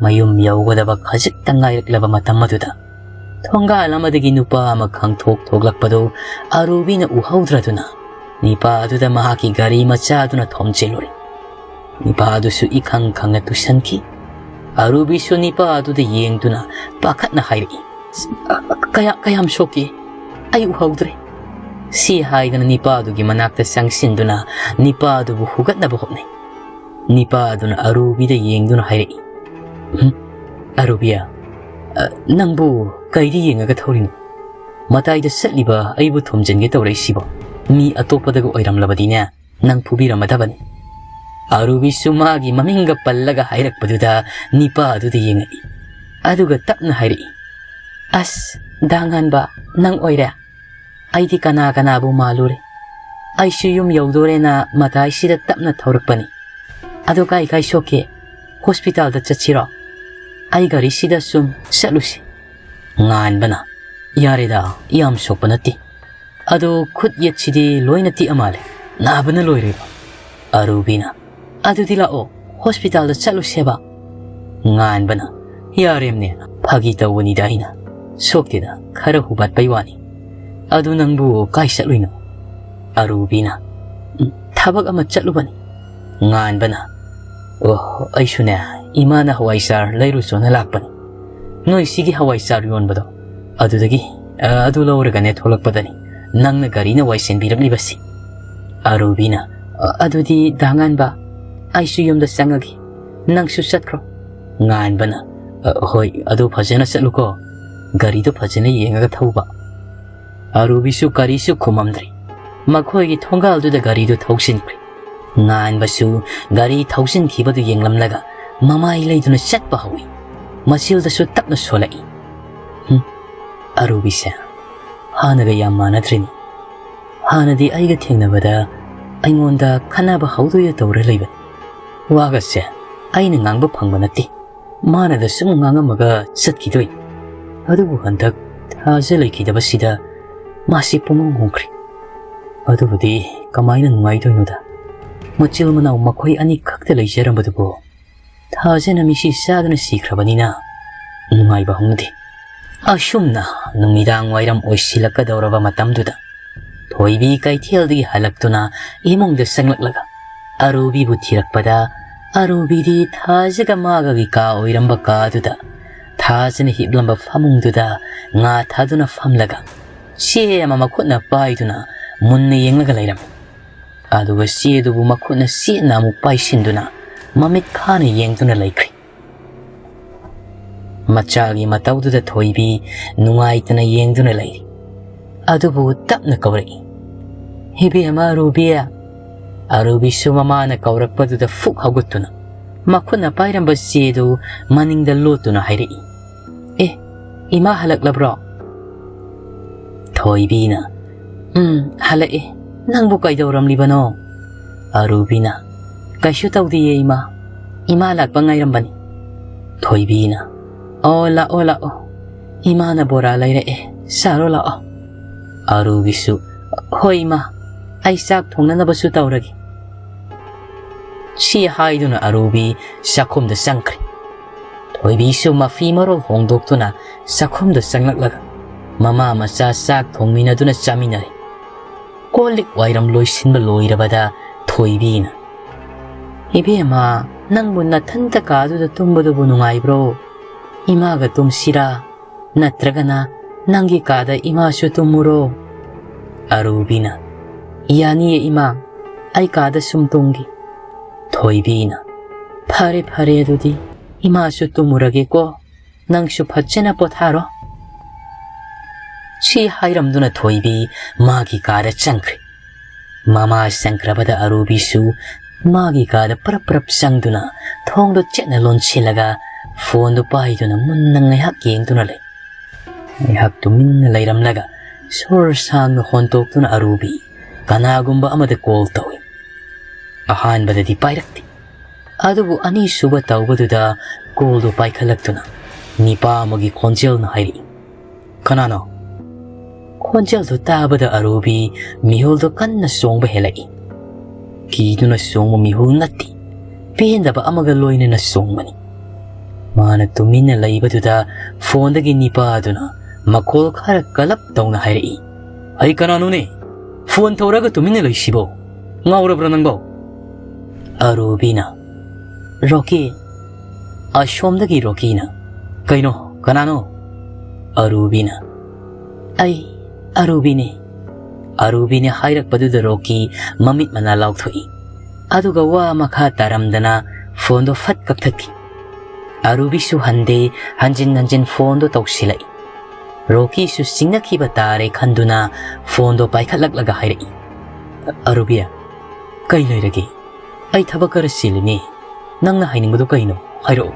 ꯃꯌꯨꯝ ꯌꯧꯒꯗꯕ ꯈꯖꯤꯛꯇ ꯉꯥꯏꯔꯛꯂꯕ ꯃꯇꯝ ꯑꯗꯨꯗ ꯊꯣꯡꯒꯥꯜ ꯑꯃꯗꯒꯤ ꯅꯨꯄꯥ ꯑꯃ ꯈꯪꯊꯣꯛ ꯊꯣꯛꯂꯛꯄꯗꯨ ꯑꯔꯨꯕꯤꯅ ꯎꯍꯧꯗ꯭ꯔꯗꯨꯅ ꯅꯤꯄꯥ ꯑꯗꯨꯗ ꯃꯍꯥꯛꯀꯤ ꯒꯥꯔꯤ ꯃꯆꯥꯗꯨꯅ ꯊꯣꯝꯖꯤꯜꯂꯨꯔꯦ꯫ ꯅꯤꯄꯥ ꯑꯗꯨꯁꯨ ꯏꯈꯪ ꯈꯪꯅ ꯇꯨꯁꯟꯈꯤ꯫ ꯑꯔꯨꯕꯤꯁꯨ ꯅꯤꯄꯥ ꯑꯗꯨꯗ ꯌꯦꯡꯗꯨꯅ ꯄꯥꯈꯠꯅ ꯍꯥꯏꯔꯛꯏ, "ꯀꯌꯥ-, ꯀꯌꯥꯝ ꯁꯣꯛꯀꯦ? ꯑꯩ ꯎꯍꯧꯗ꯭ꯔꯦ"꯫ ꯁꯤ ꯍꯥꯏꯗꯅ ꯅꯤꯄꯥ ꯑꯗꯨꯒꯤ ꯃꯅꯥꯛꯇ ꯆꯪꯁꯤꯟꯗꯨꯅ ꯅꯤꯄꯥ ꯑꯗꯨꯕꯨ ꯍꯨꯒꯠꯅꯕ ꯍꯣꯠꯅꯩ꯫ ꯅꯤꯄꯥ ꯑꯗꯨꯅ ꯑꯔꯨꯕꯤꯗ ꯌꯦꯡꯗꯨꯅ ꯍꯥꯏꯔꯛꯏ, "ꯎꯝ, ꯑꯔꯨꯕꯤꯌꯥ, ꯑ, ꯅꯪꯕꯨ ꯀꯩꯗ ꯌꯦꯡꯉꯒ ꯊꯧꯔꯤꯅꯣ? ꯃꯇꯥꯏꯗ ꯆꯠꯂꯤꯕ ꯑꯩꯕꯨ ꯊꯣꯝꯖꯤꯟꯒꯦ ꯇꯧꯔꯛꯏꯁꯤꯕꯣ? ꯃꯤ ꯑꯇꯣꯞꯄꯗꯒ ꯑꯣꯏꯔꯝꯂꯕꯗꯤꯅꯦ, ꯅꯪ ꯐꯨꯕꯤꯔꯝꯃꯗꯕꯅꯤ"꯫ ꯑꯔꯨꯕꯤꯁꯨ ꯃꯥꯒꯤ ꯃꯃꯤꯡꯒ ꯄꯜꯂꯒ ꯍꯥꯏꯔꯛꯄꯗꯨꯗ ꯅꯤꯄꯥ ꯑꯗꯨꯗ ꯌꯦꯡꯉꯛꯏ꯫ ꯑꯗꯨꯒ ꯇꯞꯅ ꯍꯥꯏꯔꯛꯏ, "ꯑꯁ, ꯗꯥ ꯉꯥꯟꯕ, ꯅꯪ ꯑꯣꯏꯔꯦ? ꯑꯩꯗꯤ ꯀꯅꯥ ꯀꯅꯥꯕꯨ ꯃꯥꯜꯂꯨꯔꯦ꯫ ꯑꯩꯁꯨ ꯌꯨꯝ ꯌꯧꯗꯣꯔꯦꯅ ꯃꯇꯥꯏꯁꯤꯗ ꯇꯞꯅ ꯊꯧꯔꯛꯄꯅꯤ꯫ ꯑꯗꯣ ꯀꯥꯏ ꯀꯥꯏ ꯁꯣꯛꯀꯦ? ꯍꯣꯁꯄꯤꯇꯥꯜꯗ ꯆꯠꯁꯤꯔꯣ? ꯑꯩ ꯒꯥꯔꯤꯁꯤꯗ ꯁꯨꯝ ꯆꯠꯂꯨꯁꯤ"꯫ ꯉꯥꯟꯕꯅ, "ꯌꯥꯔꯦꯗ, ꯌꯥꯝ ꯁꯣꯛꯄ ꯅꯠꯇꯦ꯫ ꯑꯗꯣ ꯈꯨꯠ ꯌꯦꯠꯁꯤꯗꯤ ꯂꯣꯏꯅ ꯇꯦꯛꯑ ꯃꯥꯜꯂꯦ꯫ ꯅꯥꯕꯅ ꯂꯣꯏꯔꯦꯕ"꯫ ꯑꯔꯨꯕꯤꯅ, "ꯑꯗꯨꯗꯤ ꯂꯥꯛꯑꯣ, ꯍꯣꯁꯄꯤꯇꯥꯜꯗ ꯆꯠꯂꯨꯁꯦꯕ"꯫ ꯉꯥꯟꯕꯅ, "ꯌꯥꯔꯦꯝꯅꯦ, ꯐꯥꯒꯤ ꯇꯧꯕꯅꯤꯗ ꯑꯩꯅ꯫ ꯁꯣꯛꯇꯦꯗ, ꯈꯔ ꯍꯨꯕꯥꯠꯄꯩ ꯋꯥꯅꯤ꯫ ꯑꯗꯨ ꯅꯪꯕꯨ ꯀꯥꯏ ꯆꯠꯂꯨꯏꯅꯣ?" ꯑꯔꯨꯕꯤꯅ, "ꯎꯝ, ꯊꯕꯛ ꯑꯃ ꯆꯠꯂꯨꯕꯅꯤ"꯫ ꯉꯥꯟꯕꯅ, "ꯑꯣ, ꯑꯩꯁꯨꯅꯦ, ꯏꯃꯥꯅ ꯍꯋꯥꯏ ꯆꯥꯔ ꯂꯩꯔꯨꯆꯣꯅ ꯂꯥꯛꯄꯅꯤ꯫ ꯅꯣꯏ ꯁꯤꯒꯤ ꯍꯋꯥꯏ ꯆꯥꯔ ꯌꯣꯟꯕꯗꯣ, ꯑꯗꯨꯗꯒꯤ, ꯑ, ꯑꯗꯨ ꯂꯧꯔꯒꯅꯦ ꯊꯣꯛꯂꯛꯄꯗꯅꯤ ꯅꯪꯅ ꯒꯥꯔꯤꯅ ꯋꯥꯏꯁꯤꯟꯕꯤꯔꯛꯂꯤꯕꯁꯤ"꯫ ꯑꯔꯨꯕꯤꯅ, "ꯑ, ꯑꯗꯨꯗꯤ ꯗꯥ ꯉꯥꯟꯕ, ꯑꯩꯁꯨ ꯌꯨꯝꯗ ꯆꯪꯉꯒꯦ, ꯅꯪꯁꯨ ꯆꯠꯈ꯭ꯔꯣ"꯫ ꯉꯥꯟꯕꯅ, "ꯑ, ꯍꯣꯏ, ꯑꯗꯨ ꯐꯖꯅ ꯆꯠꯂꯨꯀꯣ, ꯒꯥꯔꯤꯗꯣ ꯐꯖꯅ ꯌꯦꯡꯉꯒ ꯊꯧꯕ"꯫ ꯑꯔꯨꯕꯤꯁꯨ ꯀꯔꯤꯁꯨ ꯈꯨꯝꯃꯝꯗ꯭ꯔꯦ꯫ ꯃꯈꯣꯏꯒꯤ ꯊꯣꯡꯒꯥꯜꯗꯨꯗ ꯒꯥꯔꯤꯗꯨ ꯊꯧꯖꯤꯟꯈ꯭ꯔꯦ꯫ ꯉꯥꯟꯕꯁꯨ ꯒꯥꯔꯤ ꯊꯧꯖꯤꯟꯈꯤꯕꯗꯨ ꯌꯦꯡꯂꯝꯂꯒ ꯃꯃꯥꯏ ꯂꯩꯗꯨꯅ ꯆꯠꯄ ꯍꯧꯏ꯫ ꯃꯆꯤꯜꯗꯁꯨ ꯇꯞꯅ ꯁꯣꯜꯂꯛꯏ꯫ "ꯍꯨꯝ, ꯑꯔꯨꯕꯤꯁꯦ ꯍꯥꯟꯅꯒ ꯌꯥꯝ ꯃꯥꯟꯅꯗ꯭ꯔꯤꯅꯤ꯫ ꯍꯥꯟꯅꯗꯤ ꯑꯩꯒ ꯊꯦꯡꯅꯕꯗ ꯑꯩꯉꯣꯟꯗ ꯈꯠꯅꯕ ꯍꯧꯗꯣꯏꯗ ꯇꯧꯔ ꯂꯩꯕꯅꯤ꯫ ꯋꯥꯒꯁꯦ ꯑꯩꯅ ꯉꯥꯡꯕ ꯐꯪꯕ ꯅꯠꯇꯦ꯫ ꯃꯥꯅꯗ ꯁꯨꯝ ꯉꯥꯡꯉꯝꯃꯒ ꯆꯠꯈꯤꯗꯣꯏꯅꯤ꯫ ꯑꯗꯨꯕꯨ ꯍꯟꯗꯛ ꯊꯥꯖ ꯂꯩꯈꯤꯗꯕꯁꯤꯗ ꯃꯥꯁꯤ ꯄꯨꯡꯍꯣꯡ ꯍꯣꯡꯈ꯭ꯔꯦ꯫ ꯑꯗꯨꯕꯨꯗꯤ ꯀꯃꯥꯏꯅ ꯅꯨꯡꯉꯥꯏꯗꯣꯏꯅꯣꯗ? ꯃꯆꯤꯜ ꯃꯅꯥꯎ ꯃꯈꯣꯏ ꯑꯅꯤꯈꯛꯇ ꯂꯩꯖꯔꯝꯕꯗꯨꯕꯨ ꯊꯥꯖꯅ ꯃꯤꯁꯤ ꯆꯥꯗꯨꯅ ꯁꯤꯈ꯭ꯔꯕꯅꯤꯅ ꯅꯨꯡꯉꯥꯏꯕ ꯍꯧꯅꯗꯦ"꯫ ꯑꯁꯨꯝꯅ ꯅꯨꯃꯤꯗꯥꯡ ꯋꯥꯏꯔꯝ ꯑꯣꯏꯁꯤꯜꯂꯛꯀꯗꯧꯔꯕ ꯃꯇꯝꯗꯨꯗ ꯊꯣꯏꯕꯤ ꯀꯩꯊꯦꯜꯗꯒꯤ ꯍꯜꯂꯛꯇꯨꯅ ꯏꯃꯨꯡꯗ ꯆꯪꯂꯛꯂꯒ ꯑꯔꯨꯕꯤꯕꯨ ꯊꯤꯔꯛꯄꯗ ꯑꯔꯨꯕꯤꯗꯤ ꯊꯥꯖꯒ ꯃꯥꯒꯒꯤ ꯀꯥ ꯑꯣꯏꯔꯝꯕ ꯀꯥꯗꯨꯗ ꯊꯥꯖꯅ ꯍꯤꯞꯂꯝꯕ ꯐꯃꯨꯡꯗꯨꯗ ꯉꯥ ꯊꯥꯗꯨꯅ ꯐꯝꯂꯒ ꯆꯦ ꯑꯃ ꯃꯈꯨꯠꯅ ꯄꯥꯏꯗꯨꯅ ꯃꯨꯟꯅ ꯌꯦꯡꯂꯒ ꯂꯩꯔꯝꯃꯤ꯫ ꯑꯗꯨꯒ ꯆꯦꯗꯨꯕꯨ ꯃꯈꯨꯠꯅ ꯆꯦꯠꯅ ꯑꯃꯨꯛ ꯄꯥꯏꯁꯤꯟꯗꯨꯅ ꯃꯃꯤꯠ ꯈꯥꯅ ꯌꯦꯡꯗꯨꯅ ꯂꯩꯈ꯭ꯔꯤ꯫ ꯃꯆꯥꯒꯤ ꯃꯇꯧꯗꯨꯗ ꯊꯣꯏꯕꯤ ꯅꯨꯡꯉꯥꯏꯇꯅ ꯌꯦꯡꯗꯨꯅ ꯂꯩꯔꯤ꯫ ꯑꯗꯨꯕꯨ ꯇꯞꯅ ꯀꯧꯔꯛꯏ, "ꯏꯕꯦꯝꯃ ꯑꯔꯨꯕꯤ!" ꯑꯔꯨꯕꯤꯁꯨ ꯃꯃꯥꯅ ꯀꯧꯔꯛꯄꯗꯨꯗ ꯐꯨꯛ ꯍꯧꯒꯠꯇꯨꯅ ꯃꯈꯨꯠꯅ ꯄꯥꯏꯔꯝꯕ ꯆꯦꯗꯨ ꯃꯅꯤꯡꯗ ꯂꯣꯠꯇꯨꯅ ꯍꯥꯏꯔꯛꯏ, "ꯑꯦ, ꯏꯃꯥ ꯍꯜꯂꯛꯂꯕ꯭ꯔꯣ?" ꯊꯣꯏꯕꯤꯅ, "ꯎꯝ, ꯍꯜꯂꯛꯑꯦ꯫ ꯅꯪꯕꯨ ꯀꯩꯗꯧꯔꯝꯂꯤꯕꯅꯣ?" ꯑꯔꯨꯕꯤꯅ, "ꯀꯩꯁꯨ ꯇꯧꯗꯤꯌꯦ ꯏꯃꯥ꯫ ꯏꯃꯥ ꯂꯥꯛꯄ ꯉꯥꯏꯔꯝꯕꯅꯤ꯫" ꯊꯣꯏꯕꯤꯅ, "ꯑꯣ, ꯂꯥꯛꯑꯣ, ꯂꯥꯛꯑꯣ꯫ ꯏꯃꯥꯅ ꯕꯣꯔꯥ ꯂꯩꯔꯛꯑꯦ꯫ ꯆꯥꯔꯣ ꯂꯥꯛꯑꯣ꯫" ꯑꯔꯨꯕꯤꯁꯨ, "ꯍꯣꯏ ꯏꯃꯥ, ꯑꯩ ꯆꯥꯛ ꯊꯣꯡꯅꯅꯕꯁꯨ ꯇꯧꯔꯒꯦ꯫" ꯁꯤ ꯍꯥꯏꯗꯨꯅ ꯑꯔꯨꯕꯤ ꯆꯥꯛꯈꯨꯝꯗ ꯆꯪꯈ꯭ꯔꯦ꯫ ꯊꯣꯏꯕꯤꯁꯨ ꯃꯐꯤ ꯃꯔꯣꯜ ꯍꯣꯡꯗꯣꯛꯇꯨꯅ ꯆꯥꯛꯈꯨꯝꯗ ꯆꯪꯂꯛꯂꯒ ꯃꯃꯥ ꯃꯆꯥ ꯆꯥꯛ ꯊꯣꯡꯃꯤꯟꯅꯗꯨꯅ ꯆꯥꯃꯤꯟꯅꯔꯦ꯫ ꯀꯣꯜ ꯂꯤꯛ ꯋꯥꯏꯔꯝ ꯂꯣꯏꯁꯤꯟꯕ ꯂꯣꯏꯔꯕꯗ ꯊꯣꯏꯕꯤꯅ, "ꯏꯕꯦꯝꯃ, ꯅꯪꯕꯨ ꯅꯊꯟꯇ ꯀꯥꯗꯨꯗ ꯇꯨꯝꯕꯗꯨꯕꯨ ꯅꯨꯡꯉꯥꯏꯕ꯭ꯔꯣ? ꯏꯃꯥꯒ ꯇꯨꯝꯁꯤꯔꯥ? ꯅꯠꯇ꯭ꯔꯒꯅ ꯅꯪꯒꯤ ꯀꯥꯗ ꯏꯃꯥꯁꯨ ꯇꯨꯝꯃꯨꯔꯣ?" ꯑꯔꯨꯕꯤꯅ, "ꯌꯥꯅꯤꯌꯦ ꯏꯃꯥ, ꯑꯩ ꯀꯥꯗ ꯁꯨꯝ ꯇꯨꯝꯒꯦ꯫" ꯊꯣꯏꯕꯤꯅ, "ꯐꯔꯦ, ꯐꯔꯦ, ꯑꯗꯨꯗꯤ ꯏꯃꯥꯁꯨ ꯇꯨꯝꯃꯨꯔꯒꯦꯀꯣ꯫ ꯅꯪꯁꯨ ꯐꯖꯅ ꯄꯣꯊꯥꯔꯣ꯫" ꯁꯤ ꯍꯥꯏꯔꯝꯗꯨꯅ ꯊꯣꯏꯕꯤ ꯃꯥꯒꯤ ꯀꯥꯗ ꯆꯪꯈ꯭ꯔꯦ꯫ ꯃꯃꯥ ꯆꯪꯈ꯭ꯔꯕꯗ ꯑꯔꯨꯕꯤꯁꯨ ꯃꯥꯒꯤ ꯀꯥꯗ ꯄꯔꯞ ꯄꯔꯞ ꯆꯪꯗꯨꯅ ꯊꯣꯡꯗꯣ ꯆꯦꯠꯅ ꯂꯣꯟꯁꯤꯜꯂꯒ ꯐꯣꯟꯗꯨ ꯄꯥꯏꯗꯨꯅ ꯃꯨꯟꯅ ꯉꯥꯏꯍꯥꯛ ꯌꯦꯡꯗꯨꯅ ꯂꯩ꯫ ꯉꯥꯏꯍꯥꯛ ꯇꯨꯃꯤꯟꯅ ꯂꯩꯔꯝꯂꯒ ꯁꯣꯔ ꯁꯥꯡꯅ ꯍꯣꯟꯇꯣꯛꯇꯨꯅ ꯑꯔꯨꯕꯤ ꯀꯅꯥꯒꯨꯝꯕ ꯑꯃꯗ ꯀꯣꯜ ꯇꯧꯏ꯫ ꯑꯍꯥꯟꯕꯗꯗꯤ ꯄꯥꯏꯔꯛꯇꯦ꯫ ꯑꯗꯨꯕꯨ ꯑꯅꯤꯁꯨꯕ ꯇꯧꯕꯗꯨꯗ ꯀꯣꯜꯗꯨ ꯄꯥꯏꯈꯠꯂꯛꯇꯨꯅ ꯅꯤꯄꯥ ꯑꯃꯒꯤ ꯈꯣꯟꯖꯦꯜꯅ ꯍꯥꯏꯔꯛꯏ, "ꯀꯅꯥꯅꯣ?" ꯈꯣꯟꯖꯦꯜꯗꯨ ꯇꯥꯕꯗ ꯑꯔꯨꯕꯤ ꯃꯤꯍꯨꯜꯗꯨ ꯀꯟꯅ ꯆꯣꯡꯕ ꯍꯦꯜꯂꯛꯏ꯫ ꯀꯤꯗꯨꯅ ꯆꯣꯡꯕ ꯃꯤꯍꯨꯜ ꯅꯠꯇꯦ, ꯄꯦꯟꯗꯕ ꯑꯃꯒ ꯂꯣꯏꯅꯅ ꯆꯣꯡꯕꯅꯤ꯫ ꯃꯥꯅ ꯇꯨꯃꯤꯟꯅ ꯂꯩꯕꯗꯨꯗ ꯐꯣꯟꯗꯒꯤ ꯅꯤꯄꯥꯗꯨꯅ ꯃꯈꯣꯜ ꯈꯔ ꯀꯜꯂꯞ ꯇꯧꯅ ꯍꯥꯏꯔꯛꯏ, "ꯑꯩ ꯀꯅꯥꯅꯣꯅꯦ? ꯐꯣꯟ ꯇꯧꯔꯒ ꯇꯨꯃꯤꯟꯅ ꯂꯩꯁꯤꯕꯣ? ꯉꯥꯎꯔꯕ꯭ꯔꯥ ꯅꯪꯕꯣ?" ꯑꯔꯨꯕꯤꯅ, "ꯔꯣꯀꯤ!" ꯑꯁꯣꯝꯗꯒꯤ ꯔꯣꯀꯤꯅ, "ꯀꯩꯅꯣ? ꯀꯅꯥꯅꯣ?" ꯑꯔꯨꯕꯤꯅ, "ꯑꯩ ꯑꯔꯨꯕꯤꯅꯦ꯫" ꯑꯔꯨꯕꯤꯅ ꯍꯥꯏꯔꯛꯄꯗꯨꯗ ꯔꯣꯀꯤ ꯃꯃꯤꯠ ꯃꯅꯥ ꯂꯥꯎꯊꯣꯛꯏ꯫ ꯑꯗꯨꯒ ꯋꯥ ꯃꯈꯥ ꯇꯥꯔꯝꯗꯅ ꯐꯣꯟꯗꯣ ꯐꯠ ꯀꯛꯊꯠꯈꯤ꯫ ꯑꯔꯨꯕꯤꯁꯨ ꯍꯟꯗꯦ, ꯍꯟꯖꯤꯟ ꯍꯟꯖꯤꯟ ꯐꯣꯟꯗꯣ ꯇꯧꯁꯤꯜꯂꯛꯏ꯫ ꯔꯣꯀꯤꯁꯨ ꯆꯤꯡꯅꯈꯤꯕ ꯇꯥꯔꯦ ꯈꯟꯗꯨꯅ ꯐꯣꯟꯗꯣ ꯄꯥꯏꯈꯠꯂꯛꯂꯒ ꯍꯥꯏꯔꯛꯏ, "ꯑꯔꯨꯕꯤ, ꯀꯩ ꯂꯩꯔꯒꯦ? ꯑꯩ ꯊꯕꯛ ꯈꯔ ꯆꯤꯜꯂꯤꯅꯦ꯫ ꯅꯪꯅ ꯍꯥꯏꯅꯤꯡꯕꯗꯣ ꯀꯩꯅꯣ? ꯍꯥꯏꯔꯛꯑꯣ꯫"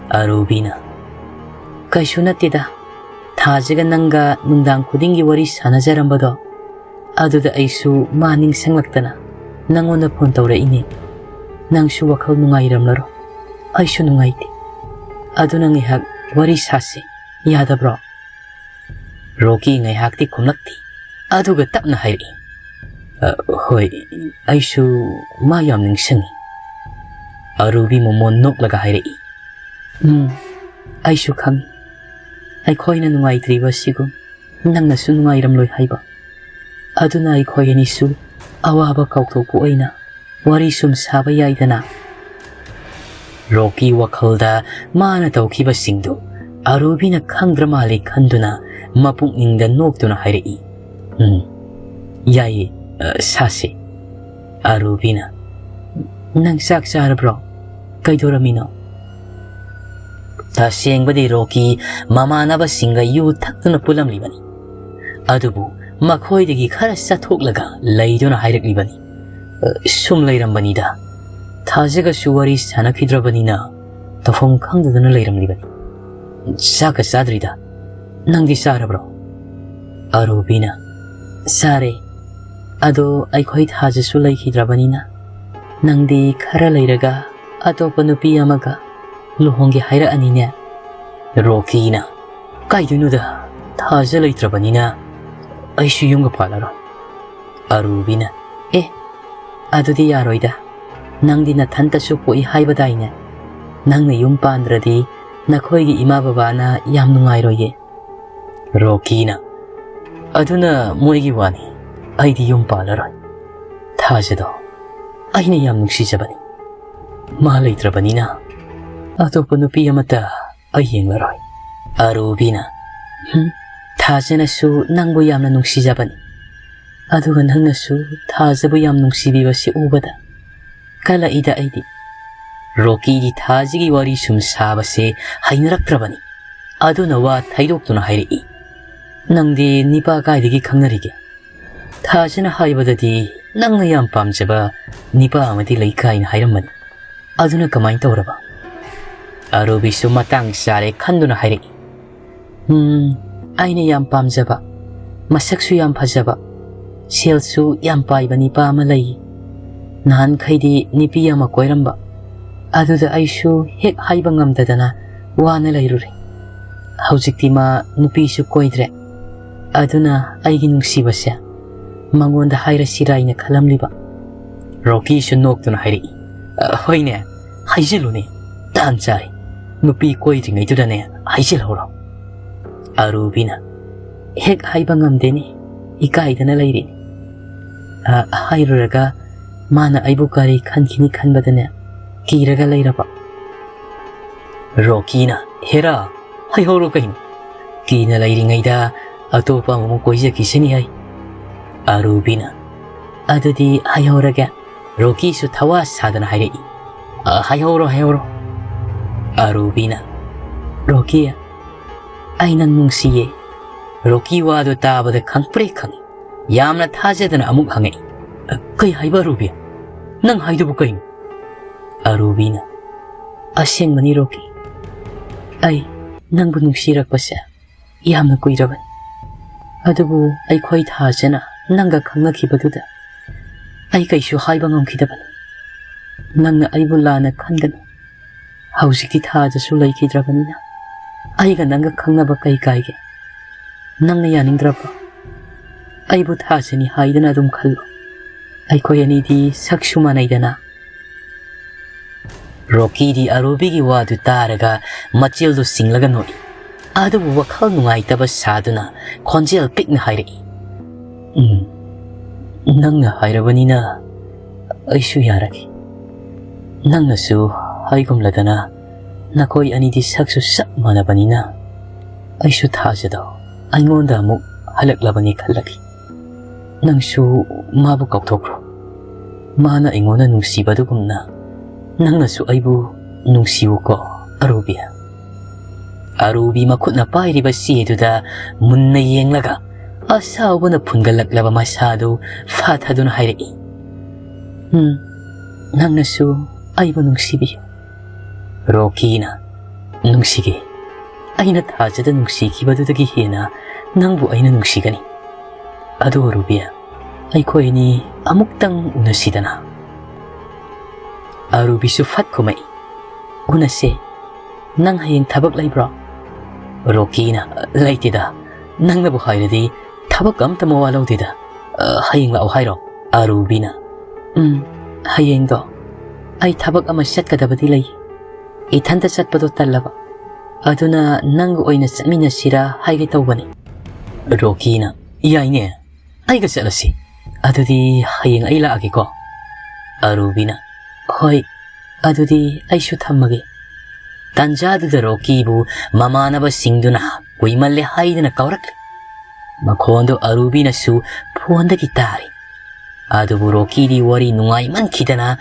ꯑꯔꯨꯕꯤꯅ, "ꯀꯩꯁꯨ ꯅꯠꯇꯦꯗ꯫ ꯊꯥꯖꯒ ꯅꯪꯒ ꯅꯨꯡꯗꯥꯡ ꯈꯨꯗꯤꯡꯒꯤ ꯋꯥꯔꯤ ꯁꯥꯟꯅꯖꯔꯝꯕꯗꯣ, ꯑꯗꯨꯗ ꯑꯩꯁꯨ ꯃꯥ ꯅꯤꯡꯁꯤꯡꯂꯛꯇꯅ ꯅꯪꯉꯣꯟꯗ ꯐꯣꯟ ꯇꯧꯔꯛꯏꯅꯦ꯫ ꯅꯪꯁꯨ ꯋꯥꯈꯜ ꯅꯨꯡꯉꯥꯏꯔꯝꯂꯔꯣꯏ꯫ ꯑꯩꯁꯨ ꯅꯨꯡꯉꯥꯏꯇꯦ꯫ ꯑꯗꯨꯅ ꯉꯥꯏꯍꯥꯛ ꯋꯥꯔꯤ ꯁꯥꯁꯤ, ꯌꯥꯗꯕ꯭ꯔꯣ?" ꯔꯣꯀꯤ ꯉꯥꯏꯍꯥꯛꯇꯤ ꯈꯨꯝꯂꯛꯇꯦ꯫ ꯑꯗꯨꯒ ꯇꯞꯅ ꯍꯥꯏꯔꯛꯏ, "ꯑ, ꯍꯣꯏ, ꯑꯩꯁꯨ ꯃꯥ ꯌꯥꯝ ꯅꯤꯡꯁꯤꯡꯉꯤ꯫" ꯑꯔꯨꯕꯤ ꯃꯃꯣꯟ ꯅꯣꯛꯂꯒ ꯍꯥꯏꯔꯛꯏ, "ꯎꯝ, ꯑꯩꯁꯨ ꯈꯪꯉꯤ꯫ ꯑꯩꯈꯣꯏꯅ ꯅꯨꯡꯉꯥꯏꯇ꯭ꯔꯤꯕ ꯑꯁꯤꯒꯨꯝ ꯅꯪꯅꯁꯨ ꯅꯨꯡꯉꯥꯏꯔꯝꯂꯣꯏ ꯍꯥꯏꯕ꯫ ꯑꯗꯨꯅ ꯑꯩꯈꯣꯏ ꯑꯅꯤꯁꯨ ꯑꯋꯥꯕ ꯀꯥꯎꯊꯣꯛꯄ ꯑꯣꯏꯅ ꯋꯥꯔꯤ ꯁꯨꯝ ꯁꯥꯕ ꯌꯥꯏꯗꯅ꯫" ꯔꯣꯀꯤ ꯋꯥꯈꯜꯗ ꯃꯥꯅ ꯇꯧꯈꯤꯕꯁꯤꯡꯗꯨ ꯑꯔꯨꯕꯤꯅ ꯈꯪꯗ꯭ꯔ ꯃꯥꯜꯂꯦ ꯈꯟꯗꯨꯅ ꯃꯄꯨꯛꯅꯤꯡꯗ ꯅꯣꯛꯇꯨꯅ ꯍꯥꯏꯔꯛꯏ, "ꯎꯝ, ꯌꯥꯏꯌꯦ, ꯑ, ꯁꯥꯁꯦ꯫" ꯑꯔꯨꯕꯤꯅ, "ꯅꯪ ꯆꯥꯛ ꯆꯥꯔꯕ꯭ꯔꯣ? ꯀꯩꯗꯧꯔꯝꯃꯤꯅꯣ?" ꯇꯁꯦꯡꯕꯗꯤ ꯔꯣꯀꯤ ꯃꯃꯥꯟꯅꯕꯁꯤꯡꯒ ꯌꯨ ꯊꯛꯇꯨꯅ ꯄꯨꯜꯂꯝꯂꯤꯕꯅꯤ꯫ ꯑꯗꯨꯕꯨ ꯃꯈꯣꯏꯗꯒꯤ ꯈꯔ ꯆꯠꯊꯣꯛꯂꯒ ꯂꯩꯗꯨꯅ ꯍꯥꯏꯔꯛꯂꯤꯕꯅꯤ, "ꯑ, ꯁꯨꯝ ꯂꯩꯔꯝꯕꯅꯤꯗ꯫ ꯊꯥꯖꯒꯁꯨ ꯋꯥꯔꯤ ꯁꯥꯟꯅꯈꯤꯗ꯭ꯔꯕꯅꯤꯅ ꯇꯧꯐꯝ ꯈꯪꯗꯗꯅ ꯂꯩꯔꯝꯂꯤꯕꯅꯤ꯫ ꯆꯥꯛꯀ ꯆꯥꯗ꯭ꯔꯤꯗ꯫ ꯅꯪꯗꯤ ꯆꯥꯔꯕ꯭ꯔꯣ?" ꯑꯔꯨꯕꯤꯅ, "ꯆꯥꯔꯦ꯫ ꯑꯗꯣ ꯑꯩꯈꯣꯏ ꯊꯥꯖꯁꯨ ꯂꯩꯈꯤꯗ꯭ꯔꯕꯅꯤꯅ ꯅꯪꯗꯤ ꯈꯔ ꯂꯩꯔꯒ ꯑꯇꯣꯞꯄ ꯅꯨꯄꯤ ꯑꯃꯒ ꯂꯨꯍꯣꯡꯒꯦ ꯍꯥꯏꯔꯛꯑꯅꯤꯅꯦ꯫" ꯔꯣꯀꯤꯅ, "ꯀꯥꯏꯗꯣꯏꯅꯣꯗ, ꯊꯥꯖ ꯂꯩꯇ꯭ꯔꯕꯅꯤꯅ ꯑꯩꯁꯨ ꯌꯨꯝꯒ ꯄꯥꯜꯂꯔꯣꯏ꯫" ꯑꯔꯨꯕꯤꯅ, "ꯑꯦ, ꯑꯗꯨꯗꯤ ꯌꯥꯔꯣꯏꯗ꯫ ꯅꯪꯗꯤ ꯅꯊꯟꯇꯁꯨ ꯄꯣꯛꯏ ꯍꯥꯏꯕꯗꯥꯏꯅꯦ? ꯅꯪꯅ ꯌꯨꯝ ꯄꯥꯟꯗ꯭ꯔꯗꯤ ꯅꯈꯣꯏꯒꯤ ꯏꯃꯥ ꯕꯕꯥꯅ ꯌꯥꯝ ꯅꯨꯡꯉꯥꯏꯔꯣꯏꯌꯦ꯫" ꯔꯣꯀꯤꯅ, "ꯑꯗꯨꯅ ꯃꯣꯏꯒꯤ ꯋꯥꯅꯤ, ꯑꯩꯗꯤ ꯌꯨꯝ ꯄꯥꯜꯂꯔꯣꯏ꯫" ꯊꯥꯖꯗꯣ, ꯑꯩꯅ ꯌꯥꯝ ꯅꯨꯡꯁꯤꯖꯕꯅꯤ꯫ ꯃꯥ ꯂꯩꯇ꯭ꯔꯕꯅꯤꯅ ꯑꯇꯣꯞꯄ ꯅꯨꯄꯤ ꯑꯃꯠꯇ ꯑꯩ ꯌꯦꯡꯂꯔꯣꯏ꯫" ꯑꯔꯨꯕꯤꯅ, "ꯍꯨꯝ, ꯊꯥꯖꯅꯁꯨ ꯅꯪꯕꯨ ꯌꯥꯝꯅ ꯅꯨꯡꯁꯤꯖꯕꯅꯤ꯫ ꯑꯗꯨꯒ ꯅꯪꯅꯁꯨ ꯊꯥꯖꯕꯨ ꯌꯥꯝ ꯅꯨꯡꯁꯤꯕꯤꯕꯁꯤ ꯎꯕꯗ ꯀꯜꯂꯛꯏꯗ ꯑꯩꯗꯤ꯫" ꯔꯣꯀꯤꯗꯤ ꯊꯥꯖꯒꯤ ꯋꯥꯔꯤ ꯁꯨꯝ ꯁꯥꯕꯁꯦ ꯍꯩꯅꯔꯛꯇ꯭ꯔꯕꯅꯤ꯫ ꯑꯗꯨꯅ ꯋꯥ ꯊꯩꯗꯣꯛꯇꯨꯅ ꯍꯥꯏꯔꯛꯏ, "ꯅꯪꯗꯤ ꯅꯤꯄꯥ ꯀꯥꯏꯗꯒꯤ ꯈꯪꯅꯔꯤꯒꯦ? ꯊꯥꯖꯅ ꯍꯥꯏꯕꯗꯗꯤ ꯅꯪꯅ ꯌꯥꯝ ꯄꯥꯝꯖꯕ ꯅꯤꯄꯥ ꯑꯃꯗꯤ ꯂꯩ ꯀꯥꯏꯅ ꯍꯥꯏꯔꯝꯕꯅꯤ꯫ ꯑꯗꯨꯅ ꯀꯃꯥꯏꯅ ꯇꯧꯔꯕ?" ꯑꯔꯨꯕꯤꯁꯨ ꯃꯇꯥꯡ ꯆꯥꯔꯦ ꯈꯟꯗꯨꯅ ꯍꯥꯏꯔꯛꯏ, "ꯎꯝ, ꯑꯩꯅ ꯌꯥꯝ ꯄꯥꯝꯖꯕ, ꯃꯁꯛꯁꯨ ꯌꯥꯝ ꯐꯖꯕ, ꯁꯦꯜꯁꯨ ꯌꯥꯝ ꯄꯥꯏꯕ ꯅꯤꯄꯥ ꯑꯃ ꯂꯩ꯫ ꯅꯍꯥꯟꯈꯩꯗꯤ ꯅꯨꯄꯤ ꯑꯃ ꯀꯣꯏꯔꯝꯕ, ꯑꯗꯨꯗ ꯑꯩꯁꯨ ꯍꯦꯛ ꯍꯥꯏꯕ ꯉꯝꯗꯗꯅ ꯋꯥꯅ ꯂꯩꯔꯨꯔꯦ꯫ ꯍꯧꯖꯤꯛꯇꯤ ꯃꯥ ꯅꯨꯄꯤꯁꯨ ꯀꯣꯏꯗ꯭ꯔꯦ꯫ ꯑꯗꯨꯅ ꯑꯩꯒꯤ ꯅꯨꯡꯁꯤꯕꯁꯦ ꯃꯉꯣꯟꯗ ꯍꯥꯏꯔꯁꯤꯔꯥ ꯍꯥꯏꯅ ꯈꯜꯂꯝꯂꯤꯕ꯫" ꯔꯣꯀꯤꯁꯨ ꯅꯣꯛꯇꯨꯅ ꯍꯥꯏꯔꯛꯏ, "ꯑ, ꯍꯣꯏꯅꯦ, ꯍꯥꯏꯖꯤꯜꯂꯨꯅꯦ, ꯇꯥꯟ ꯆꯥꯔꯦ꯫ ꯅꯨꯄꯤ ꯀꯣꯏꯗ꯭ꯔꯤꯉꯩꯗꯨꯗꯅꯦ ꯍꯥꯏꯖꯤꯜꯍꯧꯔꯣ꯫" ꯑꯔꯨꯕꯤꯅ, "ꯍꯦꯛ ꯍꯥꯏꯕ ꯉꯝꯗꯦꯅꯦ, ꯏꯀꯥꯏꯗꯅ ꯂꯩꯔꯤꯅꯦ꯫ ꯑ, ꯍꯥꯏꯔꯨꯔꯒ ꯃꯥꯅ ꯑꯩꯕꯨ ꯀꯔꯤ ꯈꯟꯈꯤꯅꯤ ꯈꯟꯕꯗꯅꯦ ꯀꯤꯔꯒ ꯂꯩꯔꯕ꯫" ꯔꯣꯀꯤꯅ, "ꯍꯦꯔꯥ, ꯍꯥꯏꯍꯧꯔꯣ ꯀꯩꯅꯣ? ꯀꯤꯅ ꯂꯩꯔꯤꯉꯩꯗ ꯑꯇꯣꯞꯄ ꯑꯃꯃꯨꯛ ꯀꯣꯏꯖꯈꯤꯁꯅꯤ ꯍꯥꯏ꯫" ꯑꯔꯨꯕꯤꯅ, "ꯑꯗꯨꯗꯤ ꯍꯥꯏꯍꯧꯔꯒꯦ꯫" ꯔꯣꯀꯤꯁꯨ ꯊꯋꯥ ꯁꯥꯗꯅ ꯍꯥꯏꯔꯛꯏ, "ꯑ, ꯍꯥꯏꯍꯧꯔꯣ, ꯍꯥꯏꯍꯧꯔꯣ꯫" ꯑꯔꯨꯕꯤꯅ, "ꯔꯣꯀꯤ, ꯑꯩ ꯅꯪ ꯅꯨꯡꯁꯤꯌꯦ꯫" ꯔꯣꯀꯤ ꯋꯥꯗꯨ ꯇꯥꯕꯗ ꯈꯪꯄ꯭ꯔꯦꯛ ꯈꯪꯉꯤ꯫ ꯌꯥꯝꯅ ꯊꯥꯖꯗꯅ ꯑꯃꯨꯛ ꯍꯪꯉꯛꯏ, "ꯀꯩ ꯍꯥꯏꯕ ꯑꯔꯨꯕꯤ? ꯅꯪ ꯍꯥꯏꯗꯨꯕꯨ ꯀꯩꯅꯣ?" ꯑꯔꯨꯕꯤꯅ, "ꯑꯁꯦꯡꯕꯅꯤ ꯔꯣꯀꯤ, ꯑꯩ ꯅꯪꯕꯨ ꯅꯨꯡꯁꯤꯔꯛꯄꯁꯦ ꯌꯥꯝꯅ ꯀꯨꯏꯔꯕꯅꯤ꯫ ꯑꯗꯨꯕꯨ ꯑꯩꯈꯣꯏ ꯊꯥꯖꯅ ꯅꯪꯒ ꯈꯪꯅꯈꯤꯕꯗꯨꯗ ꯑꯩ ꯀꯩꯁꯨ ꯍꯥꯏꯕ ꯉꯝꯈꯤꯗꯕꯅꯤ꯫ ꯅꯪꯅ ꯑꯩꯕꯨ ꯂꯥꯟꯅ ꯈꯟꯒꯅꯨ꯫ ꯍꯧꯖꯤꯛꯇꯤ ꯊꯥꯖꯁꯨ ꯂꯩꯈꯤꯗ꯭ꯔꯕꯅꯤꯅ ꯑꯩꯒ ꯅꯪꯒ ꯈꯪꯅꯕ ꯀꯩ ꯀꯥꯏꯒꯦ? ꯅꯪꯅ ꯌꯥꯅꯤꯡꯗ꯭ꯔꯕꯣ? ꯑꯩꯕꯨ ꯊꯥꯖꯅꯤ ꯍꯥꯏꯗꯅ ꯑꯗꯨꯝ ꯈꯜꯂꯣ꯫ ꯑꯩꯈꯣꯏ ꯑꯅꯤꯗꯤ ꯁꯛꯁꯨ ꯃꯥꯟꯅꯩꯗꯅ꯫" ꯔꯣꯀꯤꯗꯤ ꯑꯔꯨꯕꯤꯒꯤ ꯋꯥꯗꯨ ꯇꯥꯔꯒ ꯃꯆꯤꯜꯗꯨ ꯁꯤꯡꯂꯒ ꯅꯣꯛꯏ꯫ ꯑꯗꯨꯕꯨ ꯋꯥꯈꯜ ꯅꯨꯡꯉꯥꯏꯇꯕ ꯁꯥꯗꯨꯅ ꯈꯣꯟꯖꯦꯜ ꯄꯤꯛꯅ ꯍꯥꯏꯔꯛꯏ, "ꯎꯝ, ꯅꯪꯅ ꯍꯥꯏꯔꯕꯅꯤꯅ ꯑꯩꯁꯨ ꯌꯥꯔꯒꯦ꯫ ꯅꯪꯅꯁꯨ ꯍꯥꯏꯒꯨꯝꯂꯗꯅ ꯅꯈꯣꯏ ꯑꯅꯤꯗꯤ ꯁꯛꯁꯨ ꯆꯞ ꯃꯥꯟꯅꯕꯅꯤꯅ ꯑꯩꯁꯨ ꯊꯥꯖꯗꯣ ꯑꯩꯉꯣꯟꯗ ꯑꯃꯨꯛ ꯍꯜꯂꯛꯂꯕꯅꯤ ꯈꯜꯂꯒꯦ꯫ ꯅꯪꯁꯨ ꯃꯥꯕꯨ ꯀꯥꯎꯊꯣꯛꯈ꯭ꯔꯣ꯫ ꯃꯥꯅ ꯑꯩꯉꯣꯟꯗ ꯅꯨꯡꯁꯤꯕꯗꯨꯒꯨꯝꯅ ꯅꯪꯅꯁꯨ ꯑꯩꯕꯨ ꯅꯨꯡꯁꯤꯌꯨꯀꯣ, ꯑꯔꯨꯕꯤ꯫ ꯑꯔꯨꯕꯤ ꯃꯈꯨꯠꯅ ꯄꯥꯏꯔꯤꯕ ꯆꯦꯗꯨꯗ ꯃꯨꯟꯅ ꯌꯦꯡꯂꯒ ꯑꯁꯥꯎꯕꯅ ꯐꯨꯟꯒꯠꯂꯛꯂꯕ ꯃꯁꯥꯗꯨ ꯐꯥꯊꯗꯨꯅ ꯍꯥꯏꯔꯛꯏ, "ꯎꯝ, ꯅꯪꯅꯁꯨ ꯑꯩꯕꯨ ꯅꯨꯡꯁꯤꯕꯤꯌꯨ꯫" ꯔꯣꯀꯤꯅ, "ꯅꯨꯡꯁꯤꯒꯦ꯫ ꯑꯩꯅ ꯊꯥꯖꯗ ꯅꯨꯡꯁꯤꯈꯤꯕꯗꯨꯗꯒꯤ ꯍꯦꯟꯅ ꯅꯪꯕꯨ ꯑꯩꯅ ꯅꯨꯡꯁꯤꯒꯅꯤ꯫ ꯑꯗꯨ ꯑꯔꯨꯕꯤ, ꯑꯩꯈꯣꯏ ꯑꯅꯤ ꯑꯃꯨꯛꯇꯪ ꯎꯅꯁꯤꯗꯅ꯫" ꯑꯔꯨꯕꯤꯁꯨ ꯐꯠ ꯈꯨꯝꯃꯛꯏ, "ꯎꯅꯁꯦ꯫ ꯅꯪ ꯍꯌꯦꯡ ꯊꯕꯛ ꯂꯩꯕ꯭ꯔꯣ?" ꯔꯣꯀꯤꯅ, "ꯂꯩꯇꯦꯗ꯫ ꯅꯪꯅꯕꯨ ꯍꯥꯏꯔꯗꯤ ꯊꯕꯛ ꯑꯝꯇ ꯃꯋꯥ ꯂꯧꯗꯦꯗ꯫ ꯑ, ꯍꯌꯦꯡ ꯂꯥꯛꯑꯣ ꯍꯥꯏꯔꯣ?" ꯑꯔꯨꯕꯤꯅ, "ꯎꯝ, ꯍꯌꯦꯡꯗꯣ ꯑꯩ ꯊꯕꯛ ꯑꯃ ꯆꯠꯀꯗꯕꯗꯤ ꯂꯩ꯫ ꯏꯊꯟꯇ ꯆꯠꯄꯗꯣ ꯇꯜꯂꯕ꯫ ꯑꯗꯨꯅ ꯅꯪꯒ ꯑꯣꯏꯅ ꯆꯠꯃꯤꯟꯅꯁꯤꯔꯥ ꯍꯥꯏꯒꯦ ꯇꯧꯕꯅꯤ꯫" ꯔꯣꯀꯤꯅ, "ꯌꯥꯏꯅꯦ, ꯑꯩꯒ ꯆꯠꯂꯁꯤ꯫ ꯑꯗꯨꯗꯤ ꯍꯌꯦꯡ ꯑꯩ ꯂꯥꯛꯑꯒꯦꯀꯣ꯫" ꯑꯔꯨꯕꯤꯅ, "ꯍꯣꯏ, ꯑꯗꯨꯗꯤ ꯑꯩꯁꯨ ꯊꯝꯃꯒꯦ꯫" ꯇꯥꯟꯖꯥꯗꯨꯗ ꯔꯣꯀꯤꯕꯨ ꯃꯃꯥꯟꯅꯕꯁꯤꯡꯗꯨꯅ ꯀꯨꯏꯃꯜꯂꯦ ꯍꯥꯏꯗꯨꯅ ꯀꯧꯔꯛꯂꯤ꯫ ꯃꯈꯣꯟꯗꯨ ꯑꯔꯨꯕꯤꯅꯁꯨ ꯐꯣꯟꯗꯒꯤ ꯇꯥꯔꯤ꯫ ꯑꯗꯨꯕꯨ ꯔꯣꯀꯤꯗꯤ ꯋꯥꯔꯤ ꯅꯨꯡꯉꯥꯏꯃꯟꯈꯤꯗꯅ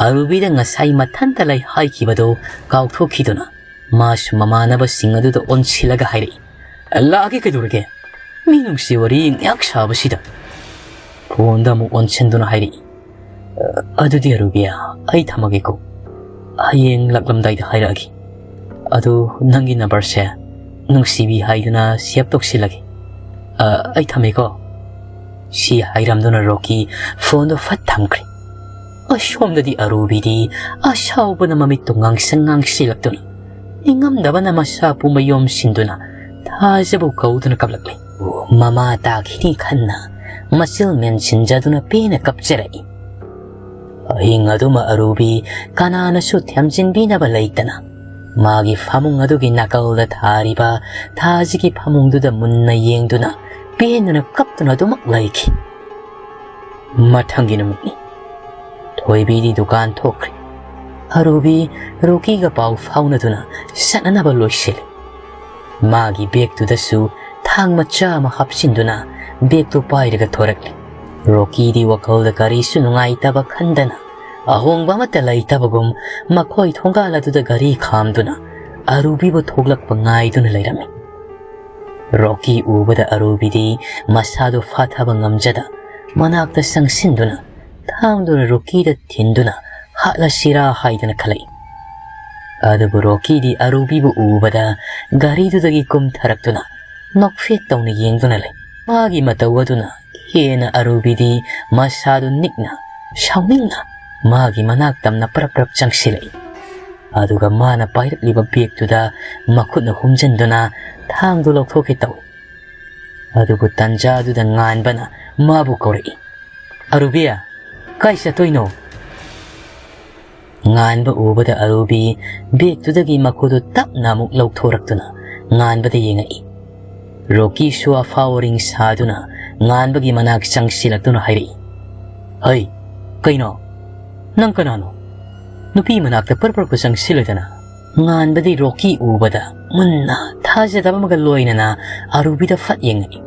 ꯑꯔꯨꯕꯤꯗ ꯉꯁꯥꯏ ꯃꯊꯟꯇ ꯂꯩ ꯍꯥꯏꯈꯤꯕꯗꯨ ꯀꯥꯎꯊꯣꯛꯈꯤꯗꯨꯅ ꯃꯥꯁꯨ ꯃꯃꯥꯟꯅꯕꯁꯤꯡ ꯑꯗꯨꯗ ꯑꯣꯟꯁꯤꯜꯂꯒ ꯍꯥꯏꯔꯛꯏ, "ꯂꯥꯛꯑꯒꯦ ꯀꯩꯗꯧꯔꯒꯦ? ꯃꯤ ꯅꯨꯡꯁꯤ ꯋꯥꯔꯤ ꯉꯥꯏꯍꯥꯛ ꯁꯥꯕꯁꯤꯗ꯫" ꯐꯣꯟꯗ ꯑꯃꯨꯛ ꯑꯣꯟꯁꯤꯟꯗꯨꯅ ꯍꯥꯏꯔꯛꯏ, "ꯑ, ꯑꯗꯨꯗꯤ ꯑꯔꯨꯕꯤ, ꯑꯩ ꯊꯝꯃꯒꯦꯀꯣ꯫ ꯍꯌꯦꯡ ꯂꯥꯛꯂꯝꯗꯥꯏꯗ ꯍꯥꯏꯔꯛꯑꯒꯦ꯫ ꯑꯗꯨ ꯅꯪꯒꯤ ꯅꯝꯕꯔꯁꯦ ꯅꯨꯡꯁꯤꯕꯤ ꯍꯥꯏꯗꯨꯅ ꯁꯦꯚ ꯇꯧꯁꯤꯜꯂꯒꯦ꯫ ꯑ, ꯑꯩ ꯊꯝꯃꯦꯀꯣ꯫" ꯁꯤ ꯍꯥꯏꯔꯝꯗꯨꯅ ꯔꯣꯀꯤ ꯐꯣꯟꯗꯣ ꯐꯠ ꯊꯝꯈ꯭ꯔꯦ꯫ ꯑꯁꯣꯝꯗꯗꯤ ꯑꯔꯨꯕꯤꯗꯤ ꯑꯁꯥꯎꯕꯅ ꯃꯃꯤꯠꯇꯨ ꯉꯥꯡꯁꯪ ꯉꯥꯡꯁꯤꯜꯂꯛꯇꯨꯅ ꯅꯤꯡꯉꯝꯗꯕꯅ ꯃꯁꯥ ꯄꯨꯝꯕ ꯌꯣꯝꯁꯤꯟꯗꯨꯅ ꯊꯥꯖꯕꯨ ꯀꯧꯗꯨꯅ ꯀꯞꯂꯛꯂꯤ꯫ ꯃꯃꯥ ꯇꯥꯈꯤꯅꯤ ꯈꯟꯅ ꯃꯆꯤꯜ ꯃꯦꯟꯁꯤꯟꯖꯗꯨꯅ ꯄꯦꯟꯅ ꯀꯞꯆꯔꯛꯏ꯫ ꯑꯍꯤꯡ ꯑꯗꯨꯃ ꯑꯔꯨꯕꯤ ꯀꯅꯥꯅꯁꯨ ꯊꯦꯝꯖꯤꯟꯕꯤꯅꯕ ꯂꯩꯇꯅ ꯃꯥꯒꯤ ꯐꯃꯨꯡ ꯑꯗꯨꯒꯤ ꯅꯥꯀꯜꯗ ꯊꯥꯔꯤꯕ ꯊꯥꯖꯒꯤ ꯐꯃꯨꯡꯗꯨꯗ ꯃꯨꯟꯅ ꯌꯦꯡꯗꯨꯅ ꯄꯦꯟꯗꯨꯅ ꯀꯞꯇꯨꯅ ꯑꯗꯨꯃꯛ ꯂꯩꯈꯤ꯫ ꯃꯊꯪꯒꯤ ꯅꯨꯃꯤꯠꯅꯤ꯫ ꯊꯣꯏꯕꯤꯗꯤ ꯗꯨꯀꯥꯟ ꯊꯣꯛꯈ꯭ꯔꯦ꯫ ꯑꯔꯨꯕꯤ ꯔꯣꯀꯤꯒ ꯄꯥꯎ ꯐꯥꯎꯅꯗꯨꯅ ꯁꯠꯅꯅꯕ ꯂꯣꯏꯁꯤꯜꯂꯤ꯫ ꯃꯥꯒꯤ ꯕꯦꯒꯇꯨꯗꯁꯨ ꯊꯥꯡ ꯃꯆꯥ ꯑꯃ ꯍꯥꯞꯆꯤꯟꯗꯨꯅ ꯕꯦꯒꯇꯨ ꯄꯥꯏꯔꯒ ꯊꯣꯔꯛꯂꯤ꯫ ꯔꯣꯀꯤꯗꯤ ꯋꯥꯈꯜꯗ ꯀꯔꯤꯁꯨ ꯅꯨꯡꯉꯥꯏꯇꯕ ꯈꯟꯗꯅ ꯑꯍꯣꯡꯕ ꯑꯃꯠꯇ ꯂꯩꯇꯕꯒꯨꯝ ꯃꯈꯣꯏ ꯊꯣꯡꯒꯥꯜ ꯑꯗꯨꯗ ꯒꯥꯔꯤ ꯈꯥꯝꯗꯨꯅ ꯑꯔꯨꯕꯤꯕꯨ ꯊꯣꯛꯂꯛꯄ ꯉꯥꯏꯗꯨꯅ ꯂꯩꯔꯝꯃꯤ꯫ ꯔꯣꯀꯤ ꯎꯕꯗ ꯑꯔꯨꯕꯤꯗꯤ ꯃꯁꯥꯗꯨ ꯐꯥꯊꯕ ꯉꯝꯖꯗ ꯃꯅꯥꯛꯇ ꯆꯪꯁꯤꯟꯗꯨꯅ ꯊꯥꯡꯗꯨꯅ ꯔꯣꯀꯤꯗ ꯊꯤꯟꯗꯨꯅ ꯍꯥꯠꯂꯁꯤꯔꯥ ꯍꯥꯏꯗꯅ ꯈꯜꯂꯛꯏ꯫ ꯑꯗꯨꯕꯨ ꯔꯣꯀꯤꯗꯤ ꯑꯔꯨꯕꯤꯕꯨ ꯎꯕꯗ ꯒꯥꯔꯤꯗꯨꯗꯒꯤ ꯀꯨꯝꯊꯔꯛꯇꯨꯅ ꯅꯣꯛꯐꯦꯠ ꯇꯧꯅ ꯌꯦꯡꯗꯨꯅ ꯂꯩ꯫ ꯃꯥꯒꯤ ꯃꯇꯧ ꯑꯗꯨꯅ ꯍꯦꯟꯅ ꯑꯔꯨꯕꯤꯗꯤ ꯃꯁꯥꯗꯨ ꯅꯤꯛꯅ, ꯁꯥꯎꯅꯤꯡꯅ ꯃꯥꯒꯤ ꯃꯅꯥꯛ ꯇꯝꯅ ꯄꯔꯞ ꯄꯔꯞ ꯆꯪꯁꯤꯜꯂꯛꯏ꯫ ꯑꯗꯨꯒ ꯃꯥꯅ ꯄꯥꯏꯔꯛꯂꯤꯕ ꯕꯦꯒꯇꯨꯗ ꯃꯈꯨꯠꯅ ꯍꯨꯝꯖꯤꯟꯗꯨꯅ ꯊꯥꯡꯗꯨ ꯂꯧꯊꯣꯛꯀꯦ ꯇꯧꯏ꯫ ꯑꯗꯨꯕꯨ ꯇꯟꯖꯥꯗꯨꯗ ꯉꯥꯟꯕꯅ ꯃꯥꯕꯨ ꯀꯧꯔꯛꯏ, "ꯑꯔꯨꯕꯤ, ꯀꯥꯏ ꯆꯠꯇꯣꯏꯅꯣ?" ꯉꯥꯟꯕ ꯎꯕꯗ ꯑꯔꯨꯕꯤ ꯕꯦꯒꯇꯨꯗꯒꯤ ꯃꯈꯨꯠꯇꯨ ꯇꯞꯅ ꯑꯃꯨꯛ ꯂꯧꯊꯣꯔꯛꯇꯨꯅ ꯉꯥꯟꯕꯗ ꯌꯦꯡꯉꯛꯏ꯫ ꯔꯣꯀꯤꯁꯨ ꯑꯐꯥꯎ ꯑꯔꯤꯡ ꯁꯥꯗꯨꯅ ꯉꯥꯟꯕꯒꯤ ꯃꯅꯥꯛ ꯆꯪꯁꯤꯜꯂꯛꯇꯨꯅ ꯍꯥꯏꯔꯛꯏ, "ꯍꯩ, ꯀꯩꯅꯣ? ꯅꯪ ꯀꯅꯥꯅꯣ? ꯅꯨꯄꯤ ꯃꯅꯥꯛꯇ ꯄꯔꯞ ꯄꯔꯞꯀ ꯆꯪꯁꯤꯜꯂꯗꯅ?" ꯉꯥꯟꯕꯗꯤ ꯔꯣꯀꯤ ꯎꯕꯗ ꯃꯨꯟꯅ ꯊꯥꯖꯗꯕ ꯑꯃꯒ ꯂꯣꯏꯅꯅ ꯑꯔꯨꯕꯤꯗ ꯐꯠ ꯌꯦꯡꯉꯛꯏ꯫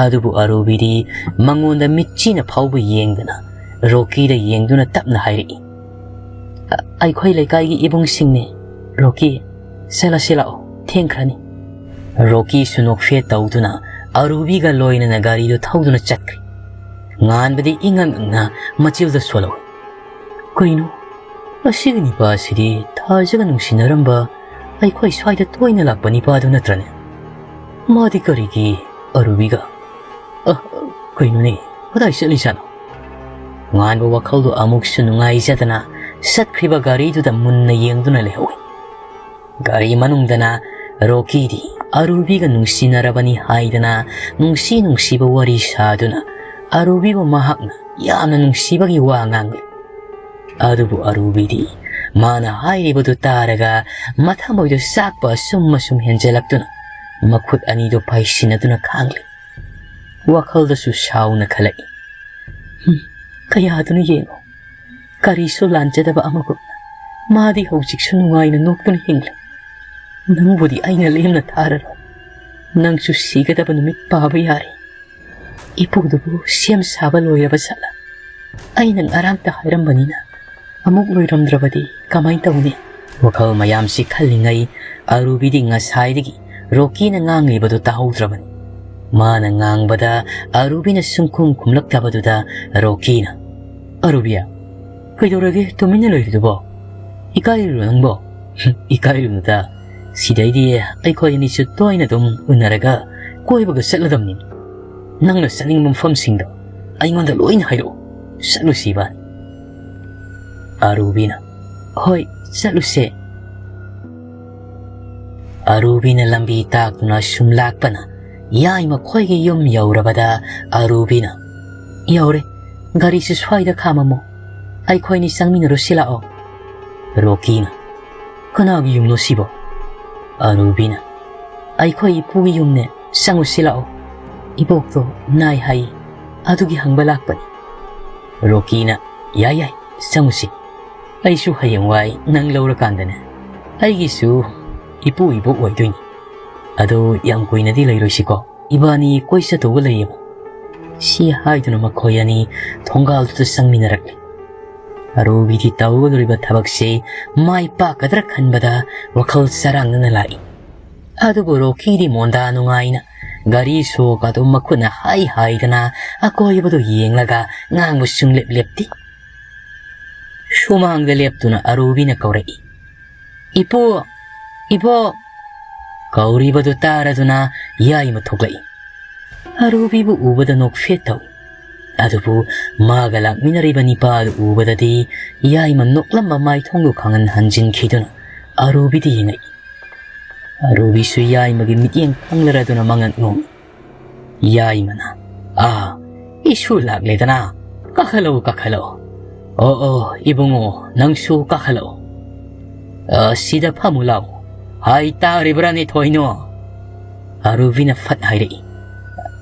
ꯑꯗꯨꯕꯨ ꯑꯔꯨꯕꯤꯗꯤ ꯃꯉꯣꯟꯗ ꯃꯤꯠꯆꯤꯅ ꯐꯥꯎꯕ ꯌꯦꯡꯗꯅ ꯔꯣꯀꯤꯗ ꯌꯦꯡꯗꯨꯅ ꯇꯞꯅ ꯍꯥꯏꯔꯛꯏ, "ꯑ-, ꯑꯩꯈꯣꯏ ꯂꯩꯀꯥꯏꯒꯤ ꯏꯕꯨꯡꯁꯤꯡꯅꯦ꯫ ꯔꯣꯀꯤ, ꯆꯠꯂꯁꯤ ꯂꯥꯛꯑꯣ, ꯊꯦꯡꯈ꯭ꯔꯅꯤ꯫" ꯔꯣꯀꯤꯁꯨ ꯅꯣꯛꯐꯦꯠ ꯇꯧꯗꯨꯅ ꯑꯔꯨꯕꯤꯒ ꯂꯣꯏꯅꯅ ꯒꯥꯔꯤꯗꯨ ꯊꯧꯗꯨꯅ ꯆꯠꯈ꯭ꯔꯦ꯫ ꯉꯥꯟꯕꯗꯤ ꯏꯉꯛ ꯉꯛꯅ ꯃꯆꯤꯜꯗ ꯁꯣꯜꯍꯧꯏ꯫ "ꯀꯩꯅꯣ? ꯑꯁꯤꯒꯤ ꯅꯤꯄꯥꯁꯤꯗꯤ ꯊꯥꯖꯒ ꯅꯨꯡꯁꯤꯅꯔꯝꯕ ꯑꯩꯈꯣꯏ ꯁ꯭ꯋꯥꯏꯗ ꯇꯣꯏꯅ ꯂꯥꯛꯄ ꯅꯤꯄꯥꯗꯨ ꯅꯠꯇ꯭ꯔꯅꯦ? ꯃꯥꯗꯤ ꯀꯔꯤꯒꯤ ꯑꯔꯨꯕꯤꯒ? ꯑ, ꯀꯩꯅꯣꯅꯦ? ꯀꯗꯥꯏ ꯆꯠꯂꯤꯖꯥꯠꯅꯣ?" ꯉꯥꯟꯕ ꯋꯥꯈꯜꯗꯨ ꯑꯃꯨꯛꯁꯨ ꯅꯨꯡꯉꯥꯏꯖꯗꯅ ꯆꯠꯈ꯭ꯔꯤꯕ ꯒꯥꯔꯤꯗꯨꯗ ꯃꯨꯟꯅ ꯌꯦꯡꯗꯨꯅ ꯂꯩꯍꯧꯏ꯫ ꯒꯥꯔꯤ ꯃꯅꯨꯡꯗꯅ ꯔꯣꯀꯤꯗꯤ ꯑꯔꯨꯕꯤꯒ ꯅꯨꯡꯁꯤꯅꯔꯕꯅꯤ ꯍꯥꯏꯗꯅ ꯅꯨꯡꯁꯤ ꯅꯨꯡꯁꯤꯕ ꯋꯥꯔꯤ ꯁꯥꯗꯨꯅ ꯑꯔꯨꯕꯤꯕꯨ ꯃꯍꯥꯛꯅ ꯌꯥꯝꯅ ꯅꯨꯡꯁꯤꯕꯒꯤ ꯋꯥ ꯉꯥꯡꯂꯤ꯫ ꯑꯗꯨꯕꯨ ꯑꯔꯨꯕꯤꯗꯤ ꯃꯥꯅ ꯍꯥꯏꯔꯤꯕꯗꯨ ꯇꯥꯔꯒ ꯃꯊꯃꯣꯏꯗꯨ ꯆꯥꯛꯄ ꯑꯁꯨꯝ ꯑꯁꯨꯝ ꯍꯦꯟꯖꯜꯂꯛꯇꯨꯅ ꯃꯈꯨꯠ ꯑꯅꯤꯗꯨ ꯄꯥꯏꯁꯤꯟꯅꯗꯨꯅ ꯈꯥꯡꯂꯤ꯫ ꯋꯥꯈꯜꯗꯁꯨ ꯁꯥꯎꯅ ꯈꯜꯂꯛꯏ꯫ "ꯍꯨꯝ, ꯀꯌꯥꯗꯨꯅ ꯌꯦꯡꯉꯣ, ꯀꯔꯤꯁꯨ ꯂꯥꯟꯖꯗꯕ ꯑꯃꯒꯨꯝꯅ꯫ ꯃꯥꯗꯤ ꯍꯧꯖꯤꯛꯁꯨ ꯅꯨꯡꯉꯥꯏꯅ ꯅꯣꯛꯇꯨꯅ ꯍꯤꯡꯂꯤ꯫ ꯅꯪꯕꯨꯗꯤ ꯑꯩꯅ ꯂꯦꯝꯅ ꯊꯥꯔꯔꯣꯏ꯫ ꯅꯪꯁꯨ ꯁꯤꯒꯗꯕ ꯅꯨꯃꯤꯠ ꯄꯥꯕ ꯌꯥꯔꯦ꯫ ꯏꯄꯨꯗꯨꯕꯨ ꯁꯦꯝ ꯁꯥꯕ ꯂꯣꯏꯔꯕ ꯖꯥꯠꯂ? ꯑꯩꯅ ꯉꯔꯥꯡꯇ ꯍꯥꯏꯔꯝꯕꯅꯤꯅ ꯑꯃꯨꯛ ꯂꯣꯏꯔꯝꯗ꯭ꯔꯕꯗꯤ ꯀꯃꯥꯏ ꯇꯧꯅꯤ? ꯋꯥꯈꯜ ꯃꯌꯥꯝꯁꯤ ꯈꯜꯂꯤꯉꯩ ꯑꯔꯨꯕꯤꯗꯤ ꯉꯁꯥꯏꯗꯒꯤ ꯔꯣꯀꯤꯅ ꯉꯥꯡꯂꯤꯕꯗꯨ ꯇꯥꯍꯧꯗ꯭ꯔꯕꯅꯤ꯫ ꯃꯥꯅ ꯉꯥꯡꯕꯗ ꯑꯔꯨꯕꯤꯅ ꯁꯨꯡꯈꯨꯝ ꯈꯨꯝꯂꯛꯇꯕꯗꯨꯗ ꯔꯣꯀꯤꯅ, "ꯑꯔꯨꯕꯤ, ꯀꯩꯗꯧꯔꯒꯦ ꯇꯨꯃꯤꯟꯅ ꯂꯩꯔꯤꯗꯨꯕꯣ? ꯏꯀꯥꯏꯔꯤꯔꯣ ꯅꯪꯕꯣ?" "ꯏꯀꯥꯏꯔꯨꯅꯨꯗ, ꯁꯤꯗꯩꯗꯤ ꯑꯩꯈꯣꯏ ꯑꯅꯤꯁꯨ ꯇꯣꯏꯅ ꯑꯗꯨꯝ ꯎꯅꯔꯒ ꯀꯣꯏꯕꯒ ꯆꯠꯂꯗꯝꯅꯤ꯫ ꯅꯪꯅ ꯆꯠꯅꯤꯡꯕ ꯃꯐꯝꯁꯤꯡꯗꯣ ꯑꯩꯉꯣꯟꯗ ꯂꯣꯏꯅ ꯍꯥꯏꯔꯛꯑꯣ, ꯆꯠꯂꯨꯁꯤ ꯏꯕꯥꯅꯤ꯫" ꯑꯔꯨꯕꯤꯅ, "ꯍꯣꯏ, ꯆꯠꯂꯨꯁꯦ꯫" ꯑꯔꯨꯕꯤꯅ ꯂꯝꯕꯤ ꯇꯥꯛꯇꯨꯅ ꯁꯨꯝ ꯂꯥꯛꯄꯅ ꯌꯥꯏꯃ ꯈꯣꯏꯒꯤ ꯌꯨꯝ ꯌꯧꯔꯕꯗ ꯑꯔꯨꯕꯤꯅ, "ꯌꯧꯔꯦ, ꯒꯥꯔꯤꯁꯤ ꯁ꯭ꯋꯥꯏꯗ ꯈꯥꯝꯃꯝꯃꯣ, ꯑꯩꯈꯣꯏꯅꯤ ꯆꯪꯃꯤꯟꯅꯔꯨꯁꯤ ꯂꯥꯛꯑꯣ꯫" ꯔꯣꯀꯤꯅ, "ꯀꯅꯥꯒꯤ ꯌꯨꯝꯅꯣ ꯁꯤꯕꯣ?" ꯑꯔꯨꯕꯤꯅ, "ꯑꯩꯈꯣꯏ ꯏꯄꯨꯒꯤ ꯌꯨꯝꯅꯦ, ꯆꯪꯉꯨꯁꯤ ꯂꯥꯛꯑꯣ, ꯏꯕꯣꯛꯇꯣ ꯅꯥꯏ ꯍꯥꯏ, ꯑꯗꯨꯒꯤ ꯍꯪꯕ ꯂꯥꯛꯄꯅꯤ꯫" ꯔꯣꯀꯤꯅ, "ꯌꯥꯏ ꯌꯥꯏ, ꯆꯪꯉꯨꯁꯤ꯫ ꯑꯩꯁꯨ ꯍꯌꯦꯡꯋꯥꯏ ꯅꯪ ꯂꯧꯔꯀꯥꯟꯗꯅꯦ, ꯑꯩꯒꯤꯁꯨ ꯏꯄꯨ ꯏꯕꯣꯛ ꯑꯣꯏꯗꯣꯏꯅꯤ꯫ ꯑꯗꯣ ꯌꯥꯝ ꯀꯨꯏꯅꯗꯤ ꯂꯩꯔꯣꯏꯁꯤꯀꯣ, ꯏꯕꯥꯅꯤ ꯀꯣꯏ ꯆꯠꯇꯧꯕ ꯂꯩꯌꯦꯕ꯫" ꯁꯤ ꯍꯥꯏꯗꯨꯅ ꯃꯈꯣꯏ ꯑꯅꯤ ꯊꯣꯡꯒꯥꯜꯗꯨꯗ ꯆꯪꯃꯤꯟꯅꯔꯛꯂꯦ꯫ ꯑꯔꯨꯕꯤꯗꯤ ꯇꯧꯒꯗꯧꯔꯤꯕ ꯊꯕꯛꯁꯤ ꯃꯥꯏ ꯄꯥꯛꯀꯗ꯭ꯔꯥ ꯈꯟꯕꯗ ꯋꯥꯈꯜ ꯆꯔꯥꯡꯅꯅ ꯂꯥꯛꯏ꯫ ꯑꯗꯨꯕꯨ ꯔꯣꯀꯤꯗꯤ ꯃꯣꯟꯗꯥ ꯅꯨꯡꯉꯥꯏꯅ ꯒꯥꯔꯤ ꯁꯣꯛ ꯑꯗꯨ ꯃꯈꯨꯠꯅ ꯍꯥꯏ ꯍꯥꯏꯗꯅ ꯑꯀꯣꯏꯕꯗꯨ ꯌꯦꯡꯂꯒ ꯉꯥꯡꯕ ꯁꯨꯡꯂꯦꯞ ꯂꯦꯞꯇꯦ꯫ ꯁꯨꯃꯥꯡꯗ ꯂꯦꯞꯇꯨꯅ ꯑꯔꯨꯕꯤꯅ ꯀꯧꯔꯛꯏ, "ꯏꯄꯨ! ꯏꯕꯣꯛ!" ꯀꯧꯔꯤꯕꯗꯨ ꯇꯥꯔꯗꯨꯅ ꯌꯥꯏꯃ ꯊꯣꯛꯂꯛꯏ꯫ ꯑꯔꯨꯕꯤꯕꯨ ꯎꯕꯗ ꯅꯣꯛꯐꯦꯠ ꯇꯧꯏ꯫ ꯑꯗꯨꯕꯨ ꯃꯥꯒ ꯂꯥꯛꯃꯤꯟꯅꯔꯤꯕ ꯅꯤꯄꯥ ꯑꯗꯨ ꯎꯕꯗꯗꯤ ꯌꯥꯏꯃ ꯅꯣꯛꯂꯝꯕ ꯃꯥꯏꯊꯣꯡꯗꯨ ꯈꯪꯍꯟ ꯍꯟꯖꯤꯟꯈꯤꯗꯨꯅ ꯑꯔꯨꯕꯤꯗ ꯌꯦꯡꯉꯛꯏ꯫ ꯑꯔꯨꯕꯤꯁꯨ ꯌꯥꯏꯃꯒꯤ ꯃꯤꯠꯌꯦꯡ ꯐꯪꯂꯔꯗꯨꯅ ꯃꯉꯛ ꯅꯣꯝꯃꯤ꯫ ꯌꯥꯏꯃꯅ, "ꯑꯥ, ꯏꯁꯨ ꯂꯥꯛꯂꯦꯗꯅ꯫ ꯀꯥꯈꯠꯂꯛꯎ, ꯀꯥꯈꯠꯂꯛꯎ꯫ ꯑꯣ, ꯑꯣ, ꯏꯕꯨꯡꯉꯣ, ꯅꯪꯁꯨ ꯀꯥꯈꯠꯂꯛꯎ꯫ ꯑ, ꯁꯤꯗ ꯐꯝꯃꯨ ꯂꯥꯎ꯫ ꯍꯥꯏ ꯇꯥꯔꯤꯕ꯭ꯔꯥꯅꯦ ꯊꯣꯏꯅꯣ?" ꯑꯔꯨꯕꯤꯅ ꯐꯠ ꯍꯥꯏꯔꯛꯏ꯫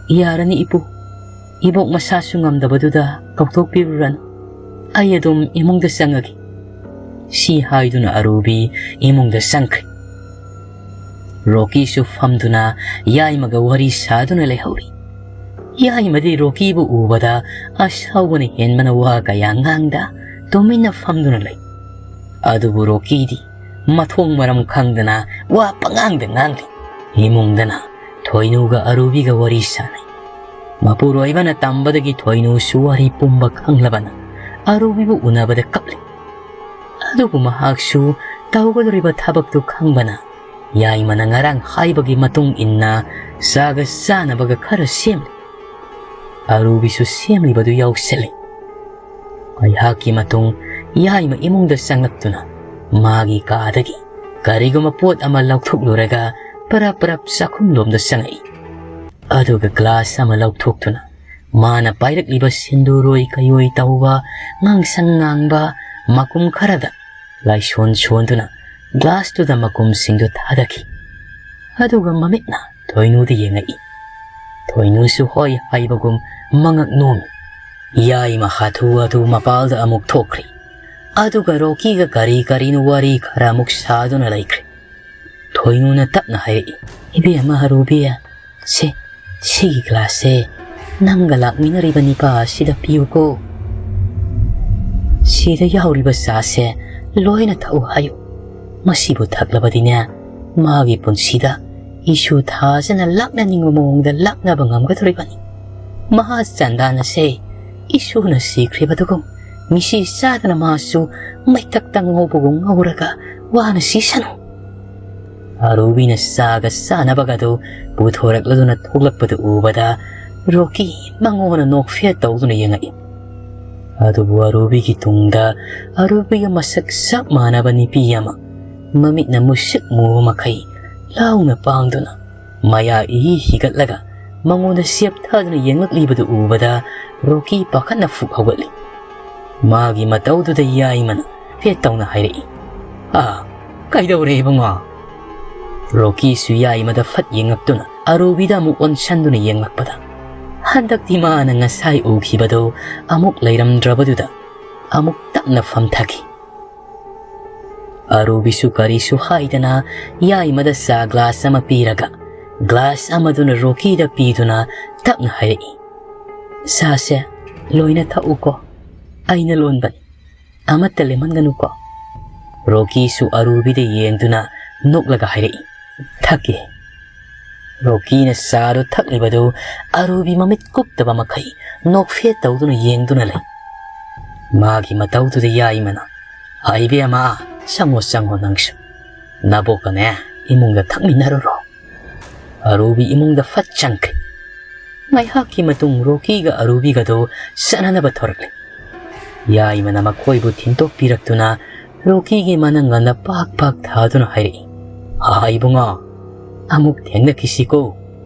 "ꯌꯥꯔꯅꯤ ꯏꯄꯨ, ꯏꯕꯣꯛ ꯃꯁꯥꯁꯨ ꯉꯝꯗꯕꯗꯨꯗ ꯀꯧꯊꯣꯛꯄꯤꯔꯨꯔꯅꯨ꯫ ꯑꯩ ꯑꯗꯨꯝ ꯏꯃꯨꯡꯗ ꯆꯪꯉꯒꯦ꯫" ꯁꯤ ꯍꯥꯏꯗꯨꯅ ꯑꯔꯨꯕꯤ ꯏꯃꯨꯡꯗ ꯆꯪꯈ꯭ꯔꯦ꯫ ꯔꯣꯀꯤꯁꯨ ꯐꯝꯗꯨꯅ ꯌꯥꯏꯃꯒ ꯋꯥꯔꯤ ꯁꯥꯗꯨꯅ ꯂꯩꯍꯧꯔꯤ꯫ ꯌꯥꯏꯃꯗꯤ ꯔꯣꯀꯤꯕꯨ ꯎꯕꯗ ꯑꯁꯥꯎꯕꯅ ꯍꯦꯟꯕꯅ ꯋꯥ ꯀꯌꯥ ꯉꯥꯡꯗ ꯇꯨꯃꯤꯟꯅ ꯐꯝꯗꯨꯅ ꯂꯩ꯫ ꯑꯗꯨꯕꯨ ꯔꯣꯀꯤꯗꯤ ꯃꯊꯣꯡ ꯃꯔꯝ ꯈꯪꯗꯅ ꯋꯥ ꯄꯉꯥꯡꯗ ꯉꯥꯡꯂꯤ꯫ ꯏꯃꯨꯡꯗꯅ ꯊꯣꯏꯅꯨꯒ ꯑꯔꯨꯕꯤꯒ ꯋꯥꯔꯤ ꯁꯥꯟꯅꯩ꯫ ꯃꯄꯨꯔꯣꯏꯕꯅ ꯇꯝꯕꯗꯒꯤ ꯊꯣꯏꯅꯨꯁꯨ ꯋꯥꯔꯤ ꯄꯨꯝꯕ ꯈꯪꯂꯕꯅ ꯑꯔꯨꯕꯤꯕꯨ ꯎꯅꯕꯗ ꯀꯞꯂꯤ꯫ ꯑꯗꯨꯕꯨ ꯃꯍꯥꯛꯁꯨ ꯇꯧꯒꯗꯧꯔꯤꯕ ꯊꯕꯛꯇꯨ ꯈꯪꯕꯅ ꯌꯥꯏꯃꯅ ꯉꯔꯥꯡ ꯍꯥꯏꯕꯒꯤ ꯃꯇꯨꯡ ꯏꯟꯅ ꯆꯥꯒ ꯆꯥꯅꯕꯒ ꯈꯔ ꯁꯦꯝꯂꯤ꯫ ꯑꯔꯨꯕꯤꯁꯨ ꯁꯦꯝꯂꯤꯕꯗꯨ ꯌꯥꯎꯁꯜꯂꯤ꯫ ꯉꯥꯏꯍꯥꯛꯀꯤ ꯃꯇꯨꯡ ꯌꯥꯏꯃ ꯏꯃꯨꯡꯗ ꯆꯪꯂꯛꯇꯨꯅ ꯃꯥꯒꯤ ꯀꯥꯗꯒꯤ ꯀꯔꯤꯒꯨꯝꯕ ꯄꯣꯠ ꯑꯃ ꯂꯧꯊꯣꯛꯂꯨꯔꯒ ꯄꯔꯞ ꯄꯔꯞ ꯆꯥꯛꯈꯨꯝꯂꯣꯝꯗ ꯆꯪꯉꯛꯏ꯫ ꯑꯗꯨꯒ ꯒ꯭ꯂꯥꯁ ꯑꯃ ꯂꯧꯊꯣꯛꯇꯨꯅ ꯃꯥꯅ ꯄꯥꯏꯔꯛꯂꯤꯕ ꯁꯤꯟꯗꯨꯔꯣꯏ ꯀꯩꯑꯣꯏ ꯇꯧꯕ ꯉꯥꯡꯁꯪ ꯉꯥꯡꯕ ꯃꯀꯨꯝ ꯈꯔꯗ ꯂꯥꯏꯁꯣꯟ ꯁꯣꯟꯗꯨꯅ ꯒ꯭ꯂꯥꯁꯇꯨꯗ ꯃꯀꯨꯝꯁꯤꯡꯗꯨ ꯊꯥꯗꯈꯤ꯫ ꯑꯗꯨꯒ ꯃꯃꯤꯠꯅ ꯊꯣꯏꯅꯨꯗ ꯌꯦꯡꯉꯛꯏ꯫ ꯊꯣꯏꯅꯨꯁꯨ ꯍꯣꯏ ꯍꯥꯏꯕꯒꯨꯝ ꯃꯉꯛ ꯅꯣꯝꯃꯤ꯫ ꯌꯥꯏꯃ ꯍꯥꯊꯨ ꯍꯥꯊꯨ ꯃꯄꯥꯜꯗ ꯑꯃꯨꯛ ꯊꯣꯛꯈ꯭ꯔꯤ꯫ ꯑꯗꯨꯒ ꯔꯣꯀꯤꯒ ꯀꯔꯤ ꯀꯔꯤꯅꯣ ꯋꯥꯔꯤ ꯈꯔ ꯑꯃꯨꯛ ꯁꯥꯗꯨꯅ ꯂꯩꯈ꯭ꯔꯦ꯫ ꯊꯣꯏꯅꯨꯅ ꯇꯞꯅ ꯍꯥꯏꯔꯛꯏ, "ꯏꯕꯦꯝꯃ ꯑꯔꯨꯕꯤ, ꯁꯦ, ꯁꯤꯒꯤ ꯒ꯭ꯂꯥꯁꯁꯦ ꯅꯪꯒ ꯂꯥꯛꯃꯤꯟꯅꯔꯤꯕ ꯅꯤꯄꯥ ꯑꯁꯤꯗ ꯄꯤꯌꯨꯀꯣ꯫ ꯁꯤꯗ ꯌꯥꯎꯔꯤꯕ ꯆꯥꯁꯦ ꯂꯣꯏꯅ ꯊꯛꯎ ꯍꯥꯏꯌꯨ꯫ ꯃꯁꯤꯕꯨ ꯊꯛꯂꯕꯗꯤꯅꯦ, ꯃꯥꯒꯤ ꯄꯨꯟꯁꯤꯗ ꯏꯁꯨ ꯊꯥꯖꯅ ꯂꯥꯛꯅꯅꯤꯡꯕ ꯃꯑꯣꯡꯗ ꯂꯥꯛꯅꯕ ꯉꯝꯒꯗꯧꯔꯤꯕꯅꯤ꯫ ꯃꯍꯥ ꯆꯟꯗꯥꯟ ꯑꯁꯦ ꯏꯁꯨꯅ ꯁꯤꯈ꯭ꯔꯤꯕꯗꯨꯒꯨꯝ ꯃꯤꯁꯤ ꯆꯥꯗꯅ ꯃꯥꯁꯨ ꯃꯩꯇꯛꯇ ꯉꯧꯕꯒꯨꯝ ꯉꯧꯔꯒ ꯋꯥꯅ ꯁꯤꯁꯅꯨ꯫" ꯑꯔꯨꯕꯤꯅ ꯆꯥꯒ ꯆꯥꯅꯕꯒꯗꯨ ꯄꯨꯊꯣꯔꯛꯂꯗꯨꯅ ꯊꯣꯛꯂꯛꯄꯗꯨ ꯎꯕꯗ ꯔꯣꯀꯤ ꯃꯉꯣꯟꯗ ꯅꯣꯛꯐꯦꯠ ꯇꯧꯗꯨꯅ ꯌꯦꯡꯉꯛꯏ꯫ ꯑꯗꯨꯕꯨ ꯑꯔꯨꯕꯤꯒꯤ ꯇꯨꯡꯗ ꯑꯔꯨꯕꯤꯒ ꯃꯁꯛ ꯆꯞ ꯃꯥꯟꯅꯕ ꯅꯨꯄꯤ ꯑꯃ ꯃꯃꯤꯠꯅ ꯃꯨꯁꯤꯛ ꯃꯨꯕ ꯃꯈꯩ ꯂꯥꯎꯅ ꯄꯥꯡꯗꯨꯅ ꯃꯌꯥ ꯏꯍꯤ ꯍꯤꯒꯠꯂꯒ ꯃꯉꯣꯟꯗ ꯆꯦꯞꯊꯗꯨꯅ ꯌꯦꯡꯂꯛꯂꯤꯕꯗꯨ ꯎꯕꯗ ꯔꯣꯀꯤ ꯄꯥꯈꯠꯅ ꯐꯨꯛ ꯍꯧꯒꯠꯂꯤ꯫ ꯃꯥꯒꯤ ꯃꯇꯧꯗꯨꯗ ꯌꯥꯏꯃꯅ ꯐꯦꯠ ꯇꯧꯅ ꯍꯥꯏꯔꯛꯏ, "ꯑꯥ, ꯀꯩꯗꯧꯔꯦ ꯏꯕꯨꯡꯉꯣ?" ꯔꯣꯀꯤꯁꯨ ꯌꯥꯏꯃꯗ ꯐꯠ ꯌꯦꯡꯉꯛꯇꯨꯅ ꯑꯔꯨꯕꯤꯗ ꯑꯃꯨꯛ ꯑꯣꯟꯁꯟꯗꯨꯅ ꯌꯦꯡꯂꯛꯄꯗ ꯍꯟꯗꯛꯇꯤ ꯃꯥꯅ ꯉꯁꯥꯏ ꯎꯈꯤꯕꯗꯨ ꯑꯃꯨꯛ ꯂꯩꯔꯝꯗ꯭ꯔꯕꯗꯨꯗ ꯑꯃꯨꯛ ꯇꯞꯅ ꯐꯝꯊꯈꯤ꯫ ꯑꯔꯨꯕꯤꯁꯨ ꯀꯔꯤꯁꯨ ꯍꯥꯏꯗꯅ ꯌꯥꯏꯃꯗ ꯆꯥ ꯒ꯭ꯂꯥꯁ ꯑꯃ ꯄꯤꯔꯒ ꯒ꯭ꯂꯥꯁ ꯑꯃꯗꯨꯅ ꯔꯣꯀꯤꯗ ꯄꯤꯗꯨꯅ ꯇꯞꯅ ꯍꯥꯏꯔꯛꯏ, "ꯆꯥꯁꯦ ꯂꯣꯏꯅ ꯊꯛꯎꯀꯣ, ꯑꯩꯅ ꯂꯣꯟꯕꯅꯤ, ꯑꯃꯠꯇ ꯂꯦꯝꯍꯟꯒꯅꯨꯀꯣ"꯫ ꯔꯣꯀꯤꯁꯨ ꯑꯔꯨꯕꯤꯗ ꯌꯦꯡꯗꯨꯅ ꯅꯣꯛꯂꯒ ꯍꯥꯏꯔꯛꯏ, "ꯊꯛꯀꯦ"꯫ ꯔꯣꯀꯤꯅ ꯆꯥꯗꯨ ꯊꯛꯂꯤꯕꯗꯨ ꯑꯔꯨꯕꯤ ꯃꯃꯤꯠ ꯀꯨꯞꯇꯕ ꯃꯈꯩ ꯅꯣꯛꯐꯦꯠ ꯇꯧꯗꯨꯅ ꯌꯦꯡꯗꯨꯅ ꯂꯩ꯫ ꯃꯥꯒꯤ ꯃꯇꯧꯗꯨꯗ ꯌꯥꯏꯃꯅ, "ꯍꯥꯏꯕꯦꯝꯃ, ꯆꯪꯉꯣ ꯆꯪꯉꯣ ꯅꯪꯁꯨ꯫ ꯅꯕꯣꯛꯀꯅꯦ ꯏꯃꯨꯡꯗ ꯊꯛꯃꯤꯟꯅꯔꯨꯔꯣ"꯫ ꯑꯔꯨꯕꯤ ꯏꯃꯨꯡꯗ ꯐꯠ ꯆꯪꯈ꯭ꯔꯦ꯫ ꯉꯥꯏꯍꯥꯛꯀꯤ ꯃꯇꯨꯡ ꯔꯣꯀꯤꯒ ꯑꯔꯨꯕꯤꯒꯗꯨ ꯆꯠꯅꯅꯕ ꯊꯧꯔꯛꯂꯦ꯫ ꯌꯥꯏꯃꯅ ꯃꯈꯣꯏꯕꯨ ꯊꯤꯟꯗꯣꯛꯄꯤꯔꯛꯇꯨꯅ ꯔꯣꯀꯤꯒꯤ ꯃꯅꯪꯒꯟꯗ ꯄꯥꯛ ꯄꯥꯛ ꯊꯥꯗꯨꯅ ꯍꯥꯏꯔꯛꯏ, "ꯍꯥ ꯏꯕꯨꯡꯉꯣ, ꯑꯃꯨꯛ ꯊꯦꯡꯅꯈꯤꯁꯤꯀꯣ꯫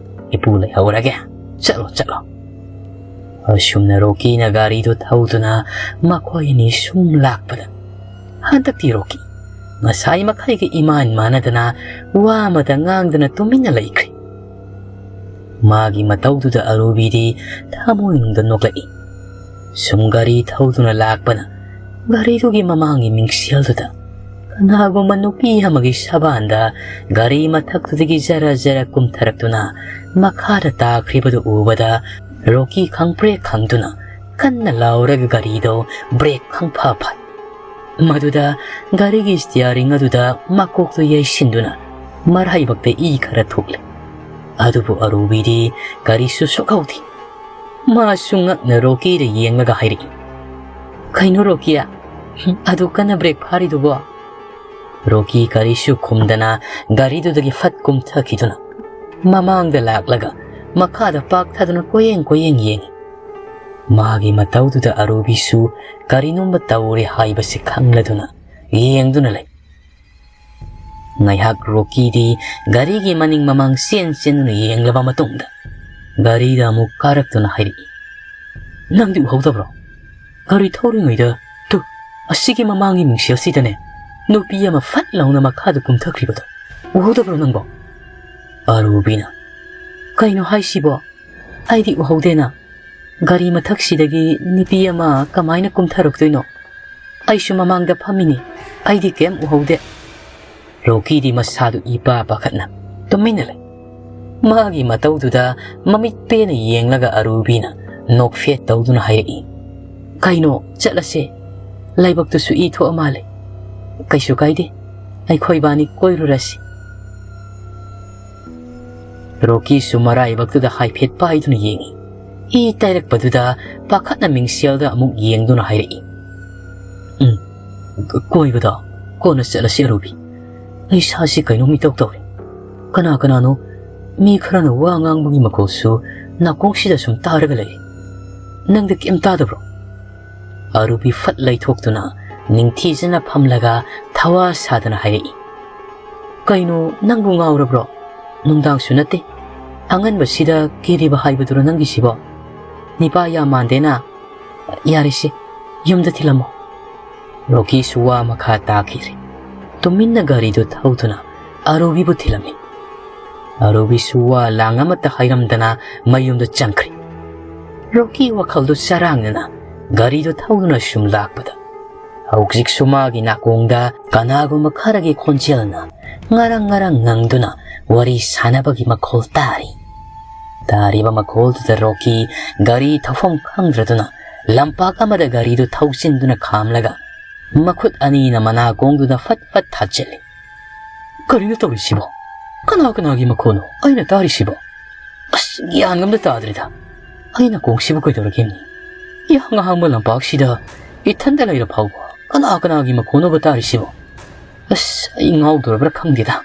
ꯏꯄꯨ ꯂꯩꯍꯧꯔꯒꯦ꯫ ꯆꯠꯂꯣ, ꯆꯠꯂꯣ"꯫ ꯑꯁꯨꯝꯅ ꯔꯣꯀꯤꯅ ꯒꯥꯔꯤꯗꯨ ꯊꯧꯗꯨꯅ ꯃꯈꯣꯏ ꯑꯅꯤ ꯁꯨꯝ ꯂꯥꯛꯄꯗ, ꯍꯟꯗꯛꯇꯤ ꯔꯣꯀꯤ ꯉꯁꯥꯏ ꯃꯈꯩꯒ ꯏꯃꯥꯟ ꯃꯥꯟꯅꯗꯅ ꯋꯥ ꯑꯃꯇ ꯉꯥꯡꯗꯅ ꯇꯨꯃꯤꯟꯅ ꯂꯩꯈ꯭ꯔꯦ꯫ ꯃꯥꯒꯤ ꯃꯇꯧꯗꯨꯗ ꯑꯔꯨꯕꯤꯗꯤ ꯊꯃꯣꯏꯅꯨꯡꯗ ꯅꯣꯛꯂꯛꯏ꯫ ꯁꯨꯝ ꯒꯥꯔꯤ ꯊꯧꯗꯨꯅ ꯂꯥꯛꯄꯅ ꯒꯥꯔꯤꯗꯨꯒꯤ ꯃꯃꯥꯡꯒꯤ ꯃꯤꯡꯁꯦꯜꯗꯨꯗ ꯀꯅꯥꯒꯨꯝꯕ ꯅꯨꯄꯤ ꯑꯃꯒꯤ ꯁꯕꯥꯟꯗ ꯒꯥꯔꯤ ꯃꯊꯛꯇꯨꯗꯒꯤ ꯖꯔ ꯖꯔ ꯀꯨꯝꯊꯔꯛꯇꯨꯅ ꯃꯈꯥꯗ ꯇꯥꯈ꯭ꯔꯤꯕꯗꯨ ꯎꯕꯗ ꯔꯣꯀꯤ ꯈꯪꯄ꯭ꯔꯦꯛ ꯈꯪꯗꯨꯅ ꯀꯟꯅ ꯂꯥꯎꯔꯒ ꯒꯥꯔꯤꯗꯨ ꯕ꯭ꯔꯦꯛ ꯈꯪꯐ ꯐꯥꯏ꯫ ꯃꯗꯨꯗ ꯒꯥꯔꯤꯒꯤ ꯁ꯭ꯇꯤꯌꯥꯔꯤꯡ ꯑꯗꯨꯗ ꯃꯀꯣꯛꯇꯨ ꯌꯩꯁꯤꯟꯗꯨꯅ ꯃꯔꯥꯏꯕꯛꯇ ꯏ ꯈꯔ ꯊꯣꯛꯂꯦ꯫ ꯑꯗꯨꯕꯨ ꯑꯔꯨꯕꯤꯗꯤ ꯀꯔꯤꯁꯨ ꯁꯣꯛꯍꯧꯗꯦ꯫ ꯃꯥꯁꯨ ꯉꯛꯅ ꯔꯣꯀꯤꯗ ꯌꯦꯡꯂꯒ ꯍꯥꯏꯔꯛꯏ, "ꯀꯩꯅꯣ ꯔꯣꯀꯤ? ꯑꯗꯨ ꯀꯟꯅ ꯕ꯭ꯔꯦꯛ ꯐꯥꯔꯤꯗꯨꯕꯣ?" ꯔꯣꯀꯤ ꯀꯔꯤꯁꯨ ꯈꯨꯝꯗꯅ ꯒꯥꯔꯤꯗꯨꯗꯒꯤ ꯐꯠ ꯀꯨꯝꯊꯈꯤꯗꯨꯅ ꯃꯃꯥꯡꯗ ꯂꯥꯛꯂꯒ ꯃꯈꯥꯗ ꯄꯥꯛꯊꯗꯨꯅ ꯀꯣꯏꯌꯦꯡ ꯀꯣꯏꯌꯦꯡ ꯌꯦꯡꯉꯤ꯫ ꯃꯥꯒꯤ ꯃꯇꯧꯗꯨꯗ ꯑꯔꯨꯕꯤꯁꯨ ꯀꯔꯤꯅꯣꯝꯃ ꯇꯧꯔꯦ ꯍꯥꯏꯕꯁꯤ ꯈꯪꯂꯗꯨꯅ ꯌꯦꯡꯗꯨꯅ ꯂꯩ꯫ ꯉꯥꯏꯍꯥꯛ ꯔꯣꯀꯤꯗꯤ ꯒꯥꯔꯤꯒꯤ ꯃꯅꯤꯡ ꯃꯃꯥꯡ ꯆꯦꯟ ꯆꯦꯟꯗꯨꯅ ꯌꯦꯡꯂꯕ ꯃꯇꯨꯡꯗ ꯒꯥꯔꯤꯗ ꯑꯃꯨꯛ ꯀꯥꯔꯛꯇꯨꯅ ꯍꯥꯏꯔꯛꯏ, "ꯅꯪꯗꯤ ꯎꯍꯧꯗꯕ꯭ꯔꯣ? ꯒꯥꯔꯤ ꯊꯧꯔꯤꯉꯩꯗ ꯇꯨ, ꯑꯁꯤꯒꯤ ꯃꯃꯥꯡꯒꯤ ꯃꯤꯡꯁꯦꯜꯁꯤꯗꯅꯦ ꯅꯨꯄꯤ ꯑꯃ ꯐꯠ ꯂꯥꯎꯅ ꯃꯈꯥꯗ ꯀꯨꯝꯊꯈ꯭ꯔꯤꯕꯗꯣ꯫ ꯎꯍꯧꯗꯕ꯭ꯔꯣ ꯅꯪꯕꯣ?" ꯑꯔꯨꯕꯤꯅ, "ꯀꯩꯅꯣ ꯍꯥꯏꯁꯤꯕꯣ? ꯑꯩꯗꯤ ꯎꯍꯧꯗꯦꯅ꯫ ꯒꯥꯔꯤ ꯃꯊꯛꯁꯤꯗꯒꯤ ꯅꯨꯄꯤ ꯑꯃ ꯀꯃꯥꯏꯅ ꯀꯨꯝꯊꯔꯛꯇꯣꯏꯅꯣ? "ꯑꯩꯁꯨ ꯃꯃꯥꯡꯗ ꯐꯝꯃꯤꯅꯤ, ꯑꯩꯗꯤ ꯀꯩꯝ ꯎꯍꯧꯗꯦ꯫" ꯔꯣꯀꯤꯗꯤ ꯃꯁꯥꯗꯨ ꯏꯄꯥ ꯄꯥꯈꯠꯅ ꯇꯨꯃꯤꯟꯅ ꯂꯩ꯫ ꯃꯥꯒꯤ ꯃꯇꯧꯗꯨꯗ ꯃꯃꯤꯠ ꯄꯦꯟꯅ ꯌꯦꯡꯂꯒ ꯑꯔꯨꯕꯤꯅ ꯅꯣꯛꯐꯦꯠ ꯇꯧꯗꯨꯅ ꯍꯥꯏꯔꯛꯏ, "ꯀꯩꯅꯣ, ꯆꯠꯂꯁꯦ꯫ ꯂꯥꯏꯕꯛꯇꯨꯁꯨ ꯏ ꯊꯣꯛꯑ ꯃꯥꯜꯂꯦ꯫ ꯀꯩꯁꯨ ꯀꯥꯏꯗꯦ, ꯑꯩꯈꯣꯏꯕꯥꯅꯤ ꯀꯣꯏꯔꯨꯔꯁꯤ꯫" ꯔꯣꯀꯤꯁꯨ ꯃꯔꯥꯏꯕꯛꯇꯨꯗ ꯍꯥꯏꯐꯦꯠ ꯄꯥꯏꯗꯨꯅ ꯌꯦꯡꯏ꯫ ꯏ ꯇꯩꯔꯛꯄꯗꯨꯗ ꯄꯥꯈꯠꯅ ꯃꯤꯡꯁꯦꯜꯗ ꯑꯃꯨꯛ ꯌꯦꯡꯗꯨꯅ ꯍꯥꯏꯔꯛꯏ, "ꯎꯝ, ꯀꯣꯏꯕꯗꯣ ꯀꯣꯟꯅ ꯆꯠꯂꯁꯤ ꯑꯔꯨꯕꯤ꯫ ꯑꯩ ꯏꯁꯥꯁꯤ ꯀꯩꯅꯣꯝ ꯏꯇꯧ ꯇꯧꯔꯦ꯫ ꯀꯅꯥ ꯀꯅꯥꯅꯣ ꯃꯤ ꯈꯔꯅ ꯋꯥ ꯉꯥꯡꯕꯒꯤ ꯃꯈꯣꯜꯁꯨ ꯅꯥꯀꯣꯡꯁꯤꯗ ꯁꯨꯝ ꯇꯥꯔꯒ ꯂꯩꯔꯦ꯫ ꯅꯪꯗꯤ ꯀꯩꯝ ꯇꯥꯗꯕ꯭ꯔꯣ?" ꯑꯔꯨꯕꯤ ꯐꯠ ꯂꯩꯊꯣꯛꯇꯨꯅ ꯅꯤꯡꯊꯤꯖꯅ ꯐꯝꯂꯒ ꯊꯋꯥ ꯁꯥꯗꯅ ꯍꯥꯏꯔꯛꯏ, "ꯀꯩꯅꯣ, ꯅꯪꯕꯨ ꯉꯥꯎꯔꯕ꯭ꯔꯣ? ꯅꯨꯡꯗꯥꯡꯁꯨ ꯅꯠꯇꯦ꯫ ꯑꯉꯟꯕꯁꯤꯗ ꯀꯦꯔꯤꯕ ꯍꯥꯏꯕꯗꯨꯔꯣ ꯅꯪꯒꯤꯁꯤꯕꯣ? ꯅꯤꯄꯥ ꯌꯥꯝ ꯃꯥꯟꯗꯦꯅ꯫ ꯌꯥꯔꯦꯁꯦ, ꯌꯨꯝꯗ ꯊꯤꯜꯂꯝꯃꯣ꯫" ꯔꯣꯀꯤꯁꯨ ꯋꯥ ꯃꯈꯥ ꯇꯥꯈꯤꯗ꯭ꯔꯦ꯫ ꯇꯨꯃꯤꯟꯅ ꯒꯥꯔꯤꯗꯨ ꯊꯧꯗꯨꯅ ꯑꯔꯨꯕꯤꯕꯨ ꯊꯤꯜꯂꯝꯃꯤ꯫ ꯑꯔꯨꯕꯤꯁꯨ ꯋꯥ ꯂꯥꯡ ꯑꯃꯠꯇ ꯍꯥꯏꯔꯝꯗꯅ ꯃꯌꯨꯝꯗ ꯆꯪꯈ꯭ꯔꯦ꯫ ꯔꯣꯀꯤ ꯋꯥꯈꯜꯗꯨ ꯆꯔꯥꯡꯅꯅ ꯒꯥꯔꯤꯗꯨ ꯊꯧꯗꯨꯅ ꯁꯨꯝ ꯂꯥꯛꯄꯗ, ꯍꯧꯖꯤꯛꯁꯨ ꯃꯥꯒꯤ ꯅꯥꯀꯣꯡꯗ ꯀꯅꯥꯒꯨꯝꯕ ꯈꯔꯒꯤ ꯈꯣꯟꯖꯦꯜꯅ ꯉꯔꯪ ꯉꯔꯪ ꯉꯪꯗꯨꯅ ꯋꯥꯔꯤ ꯁꯥꯟꯅꯕꯒꯤ ꯃꯈꯣꯜ ꯇꯥꯔꯤ꯫ ꯇꯥꯔꯤꯕ ꯃꯈꯣꯜꯗꯨꯗ ꯔꯣꯀꯤ ꯒꯥꯔꯤ ꯊꯧꯐꯝ ꯈꯪꯗ꯭ꯔꯗꯨꯅ ꯂꯝꯄꯥꯛ ꯑꯃꯗ ꯒꯥꯔꯤꯗꯨ ꯊꯧꯖꯤꯟꯗꯨꯅ ꯈꯥꯝꯂꯒ ꯃꯈꯨꯠ ꯑꯅꯤꯅ ꯃꯅꯥꯀꯣꯡꯗꯨꯗ ꯐꯠ ꯐꯠ ꯊꯥꯖꯤꯜꯂꯤ꯫ "ꯀꯔꯤꯅꯣ ꯇꯧꯔꯤꯁꯤꯕꯣ? ꯀꯅꯥ ꯀꯅꯥꯒꯤ ꯃꯈꯣꯟꯅꯣ ꯑꯩꯅ ꯇꯥꯔꯤꯁꯤꯕꯣ? ꯑꯁ, ꯒ꯭ꯌꯥꯟꯒ ꯑꯝꯇ ꯇꯥꯗ꯭ꯔꯦꯗ꯫ ꯑꯩ ꯅꯥꯀꯣꯡꯁꯤꯕꯨ ꯀꯩꯗꯧꯔꯒꯦꯅꯦ? ꯏꯍꯥꯡ ꯑꯍꯥꯡꯕ ꯂꯝꯄꯥꯛꯁꯤꯗ ꯏꯊꯟꯗ ꯂꯩꯔ ꯐꯥꯎꯕ ꯀꯅꯥ ꯀꯅꯥꯒꯤ ꯃꯈꯣꯟꯅꯣꯕ ꯇꯥꯔꯤꯁꯤꯕꯣ? ꯑꯁ, ꯑꯩ ꯉꯥꯎꯗꯣꯔꯕ꯭ꯔꯥ ꯈꯪꯗꯦꯗ꯫"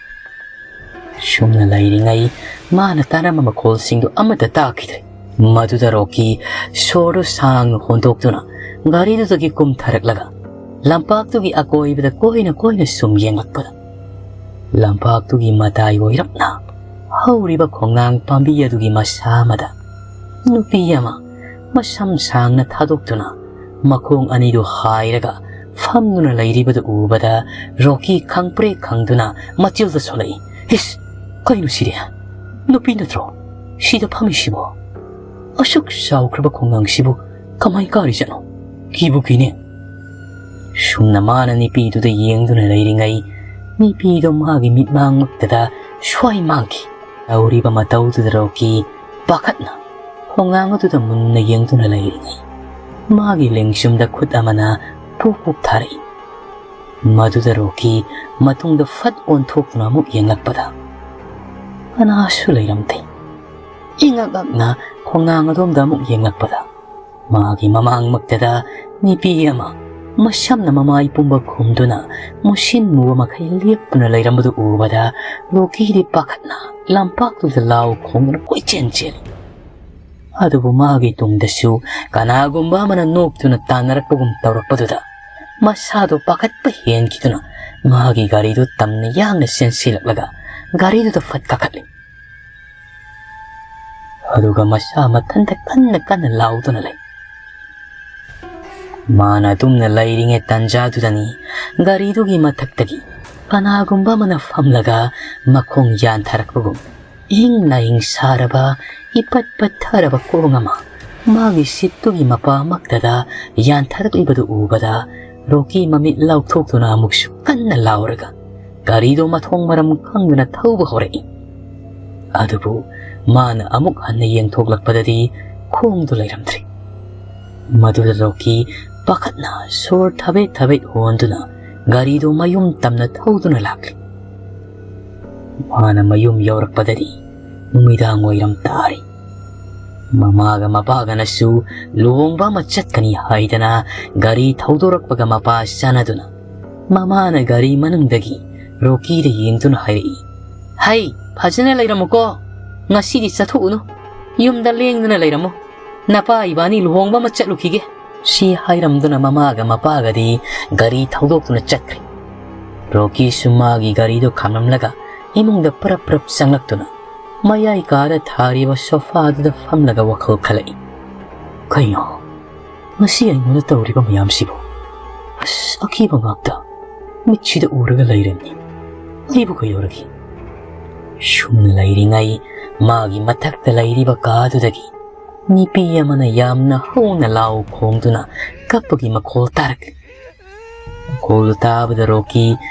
ꯁꯨꯝꯅ ꯂꯩꯔꯤꯉꯩ ꯃꯥꯅ ꯇꯥꯔꯝꯕ ꯃꯈꯣꯜꯁꯤꯡꯗꯨ ꯑꯃꯠꯇ ꯇꯥꯈꯤꯗ꯭ꯔꯦ꯫ ꯃꯗꯨꯗ ꯔꯣꯀꯤ ꯁꯣꯔꯗꯨ ꯁꯥꯡꯅ ꯍꯣꯟꯗꯣꯛꯇꯨꯅ ꯒꯥꯔꯤꯗꯨꯗꯒꯤ ꯀꯨꯝꯊꯔꯛꯂꯒ ꯂꯝꯄꯥꯛꯇꯨꯒꯤ ꯑꯀꯣꯏꯕꯗ ꯀꯣꯏꯅ ꯀꯣꯏꯅ ꯁꯨꯝ ꯌꯦꯡꯂꯛꯄꯗ, ꯂꯝꯄꯥꯛꯇꯨꯒꯤ ꯃꯇꯥꯏ ꯑꯣꯏꯔꯞꯅ ꯍꯧꯔꯤꯕ ꯈꯣꯡꯅꯥꯡ ꯄꯥꯝꯕꯤ ꯑꯗꯨꯒꯤ ꯃꯁꯥ ꯑꯃꯗ ꯅꯨꯄꯤ ꯑꯃ ꯃꯁꯝ ꯁꯥꯡꯅ ꯊꯥꯗꯣꯛꯇꯨꯅ ꯃꯈꯣꯡ ꯑꯅꯤꯗꯨ ꯍꯥꯏꯔꯒ ꯐꯝꯗꯨꯅ ꯂꯩꯔꯤꯕꯗꯨ ꯎꯕꯗ ꯔꯣꯀꯤ ꯈꯪꯄ꯭ꯔꯦꯛ ꯈꯪꯗꯨꯅ ꯃꯆꯤꯜꯗ ꯁꯣꯜꯂꯛꯏ꯫ "ꯏꯁ, ꯀꯩꯅꯣ ꯁꯤꯗꯤ? ꯅꯨꯄꯤ ꯅꯠꯇ꯭ꯔꯣ ꯁꯤꯗ ꯐꯝꯃꯤꯁꯤꯕꯣ? ꯑꯁꯨꯛ ꯆꯥꯎꯈ꯭ꯔꯕ ꯈꯣꯡꯅꯥꯡꯁꯤꯕꯨ ꯀꯃꯥꯏ ꯀꯥꯔꯤꯖꯥꯠꯅꯣ? ꯀꯤꯕꯨ ꯀꯤꯅꯦ꯫" ꯁꯨꯝꯅ ꯃꯥꯅ ꯅꯨꯄꯤꯗꯨꯗ ꯌꯦꯡꯗꯨꯅ ꯂꯩꯔꯤꯉꯩ, ꯅꯨꯄꯤꯗꯣ ꯃꯥꯒꯤ ꯃꯤꯠꯃꯥꯡꯃꯛꯇꯗ ꯁ꯭ꯋꯥꯏ ꯃꯥꯡꯈꯤ꯫ ꯇꯧꯔꯤꯕ ꯃꯇꯧꯗꯨꯗ ꯔꯣꯀꯤ ꯄꯥꯈꯠꯅ ꯈꯣꯡꯅꯥꯡ ꯑꯗꯨꯗ ꯃꯨꯟꯅ ꯌꯦꯡꯗꯨꯅ ꯂꯩꯔꯤꯉꯩ, ꯃꯥꯒꯤ ꯂꯦꯡꯖꯨꯝꯗ ꯈꯨꯠ ꯑꯃꯅ ꯄꯨꯛ ꯄꯨꯛ ꯊꯥꯔꯛꯏ꯫ ꯃꯗꯨꯗ ꯔꯣꯀꯤ ꯃꯇꯨꯡꯗ ꯐꯠ ꯑꯣꯟꯊꯣꯛꯇꯨꯅ ꯑꯃꯨꯛ ꯌꯦꯡꯂꯛꯄꯗ, ꯀꯅꯥꯁꯨ ꯂꯩꯔꯝꯗꯦ꯫ ꯏꯉꯛ ꯉꯛꯅ ꯈꯣꯡꯅꯥꯡ ꯑꯗꯣꯝꯗ ꯑꯃꯨꯛ ꯌꯦꯡꯂꯛꯄꯗ, ꯃꯥꯒꯤ ꯃꯃꯥꯡꯃꯛꯇꯗ ꯅꯨꯄꯤ ꯑꯃ ꯃꯁꯝꯅ ꯃꯃꯥꯏ ꯄꯨꯝꯕ ꯈꯨꯝꯗꯨꯅ ꯃꯨꯁꯤꯟ ꯃꯨꯕ ꯃꯈꯩ ꯂꯦꯞꯇꯨꯅ ꯂꯩꯔꯝꯕꯗꯨ ꯎꯕꯗ, ꯔꯣꯀꯤꯗꯤ ꯄꯥꯈꯠꯅ ꯂꯝꯄꯥꯛꯇꯨꯗ ꯂꯥꯎ ꯈꯣꯡꯗꯨꯅ ꯀꯣꯏꯆꯦꯟ ꯆꯦꯜꯂꯤ꯫ ꯑꯗꯨꯕꯨ ꯃꯥꯒꯤ ꯇꯨꯡꯗꯁꯨ ꯀꯅꯥꯒꯨꯝꯕ ꯑꯃꯅ ꯅꯣꯛꯇꯨꯅ ꯇꯥꯟꯅꯔꯛꯄꯒꯨꯝ ꯇꯧꯔꯛꯄꯗꯨꯗ, ꯃꯁꯥꯗꯣ ꯄꯥꯈꯠꯄ ꯍꯦꯟꯈꯤꯗꯨꯅ ꯃꯥꯒꯤ ꯒꯥꯔꯤꯗꯨ ꯇꯝꯅ ꯌꯥꯡꯅ ꯆꯦꯟꯁꯤꯜꯂꯛꯂꯒ ꯒꯥꯔꯤꯗꯨꯗ ꯐꯠ ꯀꯥꯈꯠꯂꯤ꯫ ꯑꯗꯨꯒ ꯃꯁꯥ ꯃꯊꯟꯇ ꯀꯟꯅ ꯀꯟꯅ ꯂꯥꯎꯗꯨꯅ ꯂꯩ꯫ ꯃꯥꯅ ꯑꯗꯨꯝꯅ ꯂꯩꯔꯤꯉꯩ ꯇꯥꯟꯖꯥꯗꯨꯗꯅꯤ, ꯒꯥꯔꯤꯗꯨꯒꯤ ꯃꯊꯛꯇꯒꯤ ꯀꯅꯥꯒꯨꯝꯕ ꯑꯃꯅ ꯐꯝꯂꯒ ꯃꯈꯣꯡ ꯌꯥꯟꯊꯔꯛꯄꯒꯨꯝ ꯏꯪ ꯂꯥꯏꯪ ꯁꯥꯔꯕ, ꯏꯄꯠ ꯄꯠꯊꯔꯕ ꯈꯣꯡ ꯑꯃ ꯃꯥꯒꯤ ꯁꯤꯠꯇꯨꯒꯤ ꯃꯄꯥꯃꯛꯇꯗ ꯌꯥꯟꯊꯔꯛꯂꯤꯕꯗꯨ ꯎꯕꯗ, ꯔꯣꯀꯤ ꯃꯃꯤꯠ ꯂꯥꯎꯊꯣꯛꯇꯨꯅ ꯑꯃꯨꯛꯁꯨ ꯀꯟꯅ ꯂꯥꯎꯔꯒ ꯒꯥꯔꯤꯗꯨ ꯃꯊꯣꯡ ꯃꯔꯝ ꯈꯪꯗꯅ ꯊꯧꯕ ꯍꯧꯔꯛꯏ꯫ ꯑꯗꯨꯕꯨ ꯃꯥꯅ ꯑꯃꯨꯛ ꯍꯟꯅ ꯌꯦꯡꯊꯣꯛꯂꯛꯄꯗꯗꯤ ꯈꯣꯡꯗꯨ ꯂꯩꯔꯝꯗ꯭ꯔꯦ꯫ ꯃꯗꯨꯗ ꯔꯣꯀꯤ ꯄꯥꯈꯠꯅ ꯁꯣꯔ ꯊꯕꯦꯠ ꯊꯕꯦꯠ ꯍꯣꯟꯗꯨꯅ ꯒꯥꯔꯤꯗꯨ ꯃꯌꯨꯝ ꯇꯝꯅ ꯊꯧꯗꯨꯅ ꯂꯥꯛꯂꯤ꯫ ꯃꯥꯅ ꯃꯌꯨꯝ ꯌꯧꯔꯛꯄꯗꯗꯤ ꯅꯨꯃꯤꯗꯥꯡ ꯋꯥꯏꯔꯝ ꯇꯥꯔꯤ꯫ ꯃꯃꯥꯒ ꯃꯄꯥꯒꯅꯁꯨ ꯂꯨꯍꯣꯡꯕ ꯑꯃ ꯆꯠꯀꯅꯤ ꯍꯥꯏꯗꯅ ꯒꯥꯔꯤ ꯊꯧꯗꯣꯔꯛꯄꯒ ꯃꯄꯥ ꯆꯥꯟꯅꯗꯨꯅ, ꯃꯃꯥꯅ ꯒꯥꯔꯤ ꯃꯅꯨꯡꯗꯒꯤ ꯔꯣꯀꯤꯗ ꯌꯦꯡꯗꯨꯅ ꯍꯥꯏꯔꯛꯏ, "ꯍꯩ, ꯐꯖꯅ ꯂꯩꯔꯝꯃꯨꯀꯣ꯫ ꯉꯁꯤꯗꯤ ꯆꯠꯊꯣꯛꯎꯅꯨ꯫ ꯌꯨꯝꯗ ꯂꯦꯡꯗꯅ ꯂꯩꯔꯝꯃꯨ꯫ ꯅꯄꯥ ꯏꯕꯥꯅꯤ ꯂꯨꯍꯣꯡꯕ ꯑꯃ ꯆꯠꯂꯨꯈꯤꯒꯦ"꯫ ꯁꯤ ꯍꯥꯏꯔꯝꯗꯨꯅ ꯃꯃꯥꯒ ꯃꯄꯥꯒꯗꯤ ꯒꯥꯔꯤ ꯊꯧꯗꯣꯛꯇꯨꯅ ꯆꯠꯈ꯭ꯔꯦ꯫ ꯔꯣꯀꯤꯁꯨ ꯃꯥꯒꯤ ꯒꯥꯔꯤꯗꯨ ꯈꯥꯝꯂꯝꯂꯒ ꯏꯃꯨꯡꯗ ꯄꯔꯞ ꯄꯔꯞ ꯆꯪꯂꯛꯇꯨꯅ ꯃꯌꯥꯏ ꯀꯥꯗ ꯊꯥꯔꯤꯕ ꯁꯣꯐꯥꯗꯨꯗ ꯐꯝꯂꯒ ꯋꯥꯈꯜ ꯈꯜꯂꯛꯏ꯫ "ꯀꯩꯅꯣ ꯉꯁꯤ ꯑꯩꯉꯣꯟꯗ ꯇꯧꯔꯤꯕ ꯃꯌꯥꯝꯁꯤꯕꯨ? ꯑꯁ, ꯑꯀꯤꯕ ꯉꯥꯛꯇ ꯃꯤꯠꯁꯤꯗ ꯎꯔꯒ ꯂꯩꯔꯦꯅꯦ꯫ ꯑꯩꯕꯨ ꯀꯩꯗꯧꯔꯒꯦ?" ꯁꯨꯝ ꯂꯩꯔꯤꯉꯩ, ꯃꯥꯒꯤ ꯃꯊꯛꯇ ꯂꯩꯔꯤꯕ ꯀꯥꯗꯨꯗꯒꯤ ꯅꯨꯄꯤ ꯑꯃꯅ ꯌꯥꯝꯅ ꯍꯧꯅ ꯂꯥꯎ ꯈꯣꯡꯗꯨꯅ ꯀꯞꯄꯒꯤ ꯃꯈꯣꯜ ꯇꯥꯔꯛꯂꯤ꯫ ꯃꯈꯣꯜꯗꯨ ꯇꯥꯕꯗ ꯔꯣꯀꯤ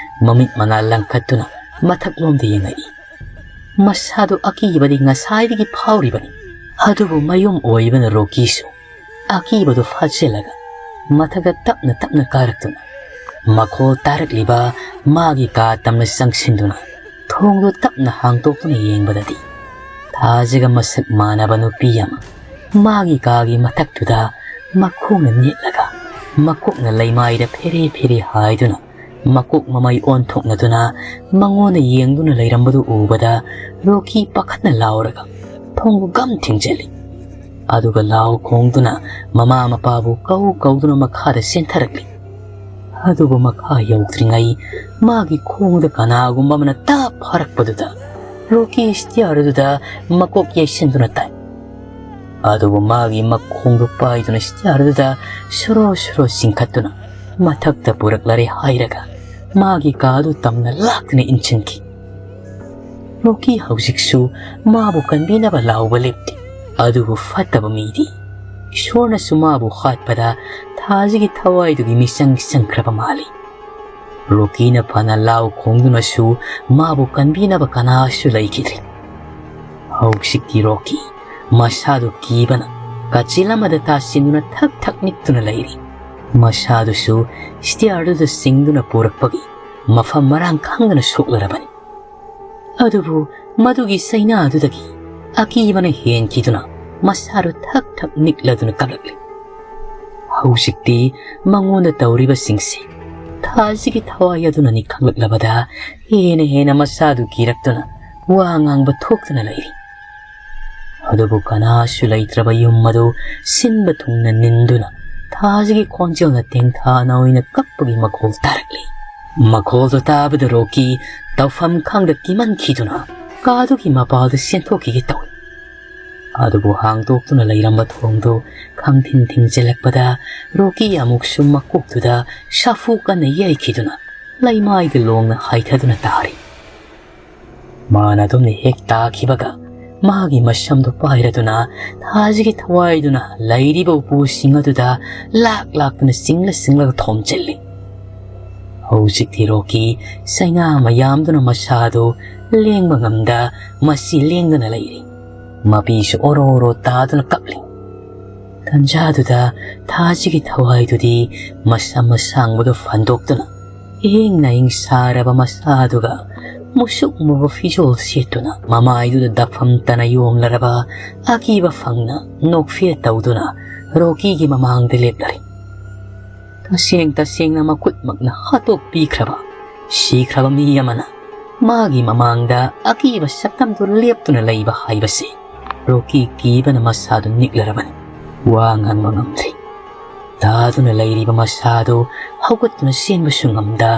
ꯃꯃꯤꯠ ꯃꯅꯥ ꯂꯪꯈꯠꯇꯨꯅ ꯃꯊꯛꯂꯣꯝꯗ ꯌꯦꯡꯉꯛꯏ꯫ ꯃꯁꯥꯗꯨ ꯑꯀꯤꯕꯗꯤ ꯉꯁꯥꯏꯗꯒꯤ ꯐꯥꯎꯔꯤꯕꯅꯤ꯫ ꯑꯗꯨꯕꯨ ꯃꯌꯨꯝ ꯑꯣꯏꯕꯅ ꯔꯣꯀꯤꯁꯨ ꯑꯀꯤꯕꯗꯨ ꯐꯥꯖꯤꯜꯂꯒ ꯃꯊꯛꯇ ꯇꯞꯅ ꯇꯞꯅ ꯀꯥꯔꯛꯇꯨꯅ ꯃꯈꯣꯜ ꯇꯥꯔꯛꯂꯤꯕ ꯃꯥꯒꯤ ꯀꯥ ꯇꯝꯅ ꯆꯪꯁꯤꯟꯗꯨꯅ ꯊꯣꯡꯗꯨ ꯇꯞꯅ ꯍꯥꯡꯗꯣꯛꯇꯨꯅ ꯌꯦꯡꯕꯗꯗꯤ ꯊꯥꯖꯒ ꯃꯁꯛ ꯃꯥꯟꯅꯕ ꯅꯨꯄꯤ ꯑꯃ ꯃꯥꯒꯤ ꯀꯥꯒꯤ ꯃꯊꯛꯇꯨꯗ ꯃꯈꯣꯡꯅ ꯅꯦꯠꯂꯒ ꯃꯀꯣꯛꯅ ꯂꯩꯃꯥꯏꯗ ꯐꯦꯔꯦ ꯐꯦꯔꯦ ꯍꯥꯏꯗꯨꯅ ꯃꯀꯣꯛ ꯃꯃꯩ ꯑꯣꯟꯊꯣꯛꯅꯗꯨꯅ ꯃꯉꯣꯟꯗ ꯌꯦꯡꯗꯨꯅ ꯂꯩꯔꯝꯕꯗꯨ ꯎꯕꯗ ꯔꯣꯀꯤ ꯄꯥꯈꯠꯅ ꯂꯥꯎꯔꯒ ꯊꯣꯡꯕꯨ ꯒꯝ ꯊꯤꯡꯖꯤꯜꯂꯤ꯫ ꯑꯗꯨꯒ ꯂꯥꯎ ꯈꯣꯡꯗꯨꯅ ꯃꯃꯥ ꯃꯄꯥꯕꯨ ꯀꯧ ꯀꯧꯗꯨꯅ ꯃꯈꯥꯗ ꯆꯦꯟꯊꯔꯛꯂꯤ꯫ ꯑꯗꯨꯕꯨ ꯃꯈꯥ ꯌꯧꯗ꯭ꯔꯤꯉꯩ ꯃꯥꯒꯤ ꯈꯣꯡꯗ ꯀꯅꯥꯒꯨꯝꯕ ꯑꯃꯅ ꯇꯞ ꯐꯥꯔꯛꯄꯗꯨꯗ ꯔꯣꯀꯤ ꯁ꯭ꯇꯤꯌꯔꯗꯨꯗ ꯃꯀꯣꯛ ꯌꯩꯁꯤꯟꯗꯨꯅ ꯇꯥꯏ꯫ ꯑꯗꯨꯕꯨ ꯃꯥꯒꯤ ꯃꯈꯣꯡꯗꯨ ꯄꯥꯏꯗꯨꯅ ꯁ꯭ꯇꯤꯌꯔꯗꯨꯗ ꯁꯣꯔꯣ ꯁꯣꯔꯣ ꯆꯤꯡꯈꯠꯇꯨꯅ ꯃꯊꯛꯇ ꯄꯨꯔꯛꯂꯔꯦ ꯍꯥꯏꯔꯒ ꯃꯥꯒꯤ ꯀꯥꯗꯨ ꯇꯝꯅ ꯂꯥꯛꯇꯨꯅ ꯏꯟꯁꯤꯟꯈꯤ꯫ ꯔꯣꯀꯤ ꯍꯧꯖꯤꯛꯁꯨ ꯃꯥꯕꯨ ꯀꯟꯕꯤꯅꯕ ꯂꯥꯎꯕ ꯂꯦꯞꯇꯦ꯫ ꯑꯗꯨꯕꯨ ꯐꯠꯇꯕ ꯃꯤꯗꯤ ꯏꯁꯣꯔꯅꯁꯨ ꯃꯥꯕꯨ ꯍꯥꯠꯄꯗ ꯊꯥꯖꯒꯤ ꯊꯋꯥꯏꯗꯨꯒꯤ ꯃꯤꯆꯪ ꯆꯪꯈ꯭ꯔꯕ ꯃꯥꯜꯂꯤ꯫ ꯔꯣꯀꯤꯅ ꯐꯅ ꯂꯥꯎ ꯈꯣꯡꯗꯨꯅꯁꯨ ꯃꯥꯕꯨ ꯀꯟꯕꯤꯅꯕ ꯀꯅꯥꯁꯨ ꯂꯩꯈꯤꯗ꯭ꯔꯦ꯫ ꯍꯧꯖꯤꯛꯇꯤ ꯔꯣꯀꯤ ꯃꯁꯥꯗꯨ ꯀꯤꯕꯅ ꯀꯥꯆꯤꯜ ꯑꯃꯗ ꯇꯥꯁꯤꯟꯗꯨꯅ ꯊꯛ ꯊꯛ ꯅꯤꯛꯇꯨꯅ ꯂꯩꯔꯤ꯫ ꯃꯁꯥꯗꯨꯁꯨ ꯁ꯭ꯇꯤꯌꯔꯗꯨꯗ ꯆꯤꯡꯗꯨꯅ ꯄꯨꯔꯛꯄꯒꯤ ꯃꯐꯝ ꯃꯔꯥꯡ ꯈꯪꯗꯅ ꯁꯣꯛꯂꯔꯕꯅꯤ꯫ ꯑꯗꯨꯕꯨ ꯃꯗꯨꯒꯤ ꯆꯩꯅꯥꯗꯨꯗꯒꯤ ꯑꯀꯤꯕꯅ ꯍꯦꯟꯈꯤꯗꯨꯅ ꯃꯁꯥꯗꯨ ꯊꯛ ꯊꯛ ꯅꯤꯛꯂꯗꯨꯅ ꯀꯞꯂꯛꯂꯤ꯫ ꯍꯧꯖꯤꯛꯇꯤ ꯃꯉꯣꯟꯗ ꯇꯧꯔꯤꯕꯁꯤꯡꯁꯤ ꯊꯥꯖꯒꯤ ꯊꯋꯥꯏ ꯑꯗꯨꯅꯅꯤ ꯈꯪꯂꯛꯂꯕꯗ ꯍꯦꯟꯅ ꯍꯦꯟꯅ ꯃꯁꯥꯗꯨ ꯀꯤꯔꯛꯇꯨꯅ ꯋꯥ ꯉꯥꯡꯕ ꯊꯣꯛꯇꯅ ꯂꯩꯔꯤ꯫ ꯑꯗꯨꯕꯨ ꯀꯅꯥꯁꯨ ꯂꯩꯇ꯭ꯔꯕ ꯌꯨꯝ ꯑꯗꯨ ꯁꯤꯟꯕ ꯊꯨꯡꯅ ꯅꯤꯟꯗꯨꯅ ꯊꯥꯖꯒꯤ ꯈꯣꯟꯖꯦꯜꯅ ꯇꯦꯡꯊꯥꯅ ꯑꯣꯏꯅ ꯀꯞꯄꯒꯤ ꯃꯈꯣꯜ ꯇꯥꯔꯛꯂꯤ꯫ ꯃꯈꯣꯜꯗꯨ ꯇꯥꯕꯗ ꯔꯣꯀꯤ ꯇꯧꯐꯝ ꯈꯪꯗ ꯀꯤꯃꯟꯈꯤꯗꯨꯅ ꯀꯥꯗꯨꯒꯤ ꯃꯄꯥꯜꯗ ꯆꯦꯟꯊꯣꯛꯈꯤꯒꯦ ꯇꯧꯏ꯫ ꯑꯗꯨꯕꯨ ꯍꯥꯡꯗꯣꯛꯇꯨꯅ ꯂꯩꯔꯝꯕ ꯊꯣꯡꯗꯨ ꯈꯪꯊꯤꯡ ꯊꯤꯡꯖꯤꯜꯂꯛꯄꯗ ꯔꯣꯀꯤ ꯑꯃꯨꯛꯁꯨ ꯃꯀꯣꯛꯇꯨꯗ ꯁꯥꯐꯨ ꯀꯟꯅ ꯌꯩꯈꯤꯗꯨꯅ ꯂꯩꯃꯥꯏꯗ ꯂꯣꯡꯅ ꯍꯥꯏꯊꯗꯨꯅ ꯇꯥꯔꯤ꯫ ꯃꯥꯅ ꯑꯗꯨꯝꯅ ꯍꯦꯛ ꯇꯥꯈꯤꯕꯒ ꯃꯥꯒꯤ ꯃꯁꯝꯗꯨ ꯄꯥꯏꯔꯗꯨꯅ ꯊꯥꯖꯒꯤ ꯊꯋꯥꯏꯗꯨꯅ ꯂꯩꯔꯤꯕ ꯎꯄꯨꯁꯤꯡ ꯑꯗꯨꯗ ꯂꯥꯛ ꯂꯥꯛꯇꯨꯅ ꯆꯤꯡꯂ ꯆꯤꯡꯂꯒ ꯊꯣꯝꯖꯤꯜꯂꯤ꯫ ꯍꯧꯖꯤꯛꯇꯤ ꯔꯣꯀꯤ ꯆꯩꯅꯥ ꯃꯌꯥꯝꯗꯨꯅ ꯃꯁꯥꯗꯨ ꯂꯦꯡꯕ ꯉꯝꯗ ꯃꯁꯤ ꯂꯦꯡꯗꯅ ꯂꯩꯔꯤ꯫ ꯃꯄꯤꯁꯨ ꯑꯣꯔꯣ ꯑꯣꯔꯣ ꯇꯥꯗꯨꯅ ꯀꯞꯂꯤ꯫ ꯇꯟꯖꯥꯗꯨꯗ ꯊꯥꯖꯤꯒꯤ ꯊꯋꯥꯏꯗꯨꯗꯤ ꯃꯁꯝ ꯑꯁꯥꯡꯕꯗꯨ ꯐꯟꯗꯣꯛꯇꯨꯅ ꯏꯍꯤꯡ ꯅꯥꯍꯤꯡ ꯁꯥꯔꯕ ꯃꯁꯥꯗꯨꯒ ꯃꯨꯁꯨꯛ ꯃꯨꯕ ꯐꯤꯖꯣꯜ ꯁꯦꯠꯇꯨꯅ ꯃꯃꯥꯏꯗꯨꯗ ꯗꯐꯝ ꯇꯅ ꯌꯣꯝꯂꯔꯕ ꯑꯀꯤꯕ ꯐꯪꯅ ꯅꯣꯛꯐꯦꯠ ꯇꯧꯗꯨꯅ ꯔꯣꯀꯤꯒꯤ ꯃꯃꯥꯡꯗ ꯂꯦꯞꯂꯔꯤ꯫ ꯇꯁꯦꯡ ꯇꯁꯦꯡꯅ ꯃꯈꯨꯠꯃꯛꯅ ꯍꯥꯠꯇꯣꯛꯄꯤꯈ꯭ꯔꯕ ꯁꯤꯈ꯭ꯔꯕ ꯃꯤ ꯑꯃꯅ ꯃꯥꯒꯤ ꯃꯃꯥꯡꯗ ꯑꯀꯤꯕ ꯁꯛꯇꯝꯗꯨ ꯂꯦꯞꯇꯨꯅ ꯂꯩꯕ ꯍꯥꯏꯕꯁꯤ ꯔꯣꯀꯤ ꯀꯤꯕꯅ ꯃꯁꯥꯗꯨ ꯅꯤꯛꯂꯔꯕꯅꯤ꯫ ꯋꯥ ꯉꯥꯡꯕ ꯉꯝꯗ꯭ꯔꯤ꯫ ꯇꯥꯗꯨꯅ ꯂꯩꯔꯤꯕ ꯃꯁꯥꯗꯨ ꯍꯧꯒꯠꯇꯨꯅ ꯆꯦꯟꯕꯁꯨ ꯉꯝꯗ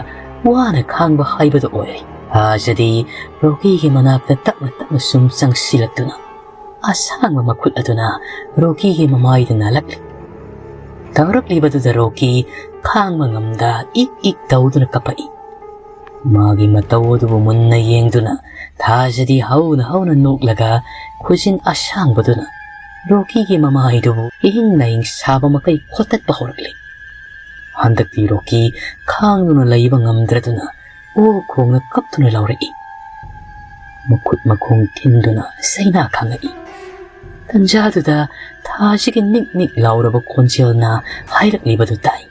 ꯋꯥꯅ ꯈꯥꯡꯕ ꯍꯥꯏꯕꯗꯨ ꯑꯣꯏꯔꯦ꯫ ꯊꯥꯖꯗꯤ ꯔꯣꯀꯤꯒꯤ ꯃꯅꯥꯛꯇ ꯇꯞꯅ ꯇꯞꯅ ꯁꯨꯝ ꯆꯪꯁꯤꯜꯂꯛꯇꯨꯅ ꯑꯁꯥꯡꯕ ꯃꯈꯨꯠ ꯑꯗꯨꯅ ꯔꯣꯀꯤꯒꯤ ꯃꯃꯥꯏꯗ ꯅꯥꯜꯂꯛꯂꯤ꯫ ꯇꯧꯔꯛꯂꯤꯕꯗꯨꯗ ꯔꯣꯀꯤ ꯈꯥꯡꯕ ꯉꯝꯗ ꯏꯛ ꯏꯛ ꯇꯧꯗꯨꯅ ꯀꯞꯄꯛꯏ꯫ ꯃꯥꯒꯤ ꯃꯇꯧ ꯑꯗꯨꯕꯨ ꯃꯨꯟꯅ ꯌꯦꯡꯗꯨꯅ ꯊꯥꯖꯗꯤ ꯍꯧꯅ ꯍꯧꯅ ꯅꯣꯛꯂꯒ ꯈꯨꯖꯤꯟ ꯑꯁꯥꯡꯕꯗꯨꯅ ꯔꯣꯀꯤꯒꯤ ꯃꯃꯥꯏꯗꯨꯕꯨ ꯏꯍꯤꯡ ꯅꯥꯍꯤꯡ ꯁꯥꯕ ꯃꯈꯩ ꯈꯣꯠꯇꯠꯄ ꯍꯧꯔꯛꯂꯤ꯫ ꯍꯟꯗꯛꯇꯤ ꯔꯣꯀꯤ ꯈꯥꯡꯗꯨꯅ ꯂꯩꯕ ꯉꯝꯗ꯭ꯔꯗꯨꯅ ꯑꯣ ꯈꯣꯡꯅ ꯀꯞꯇꯨꯅ ꯂꯥꯎꯔꯛꯏ꯫ ꯃꯈꯨꯠ ꯃꯈꯣꯡ ꯊꯤꯟꯗꯨꯅ ꯆꯩꯅꯥ ꯈꯥꯡꯉꯛꯏ꯫ ꯇꯟꯖꯥꯗꯨꯗ ꯊꯥꯖꯤꯒꯤ ꯅꯤꯛ ꯅꯤꯛ ꯂꯥꯎꯔꯕ ꯈꯣꯟꯖꯦꯜꯅ ꯍꯥꯏꯔꯛꯂꯤꯕꯗꯨ ꯇꯥꯏ꯫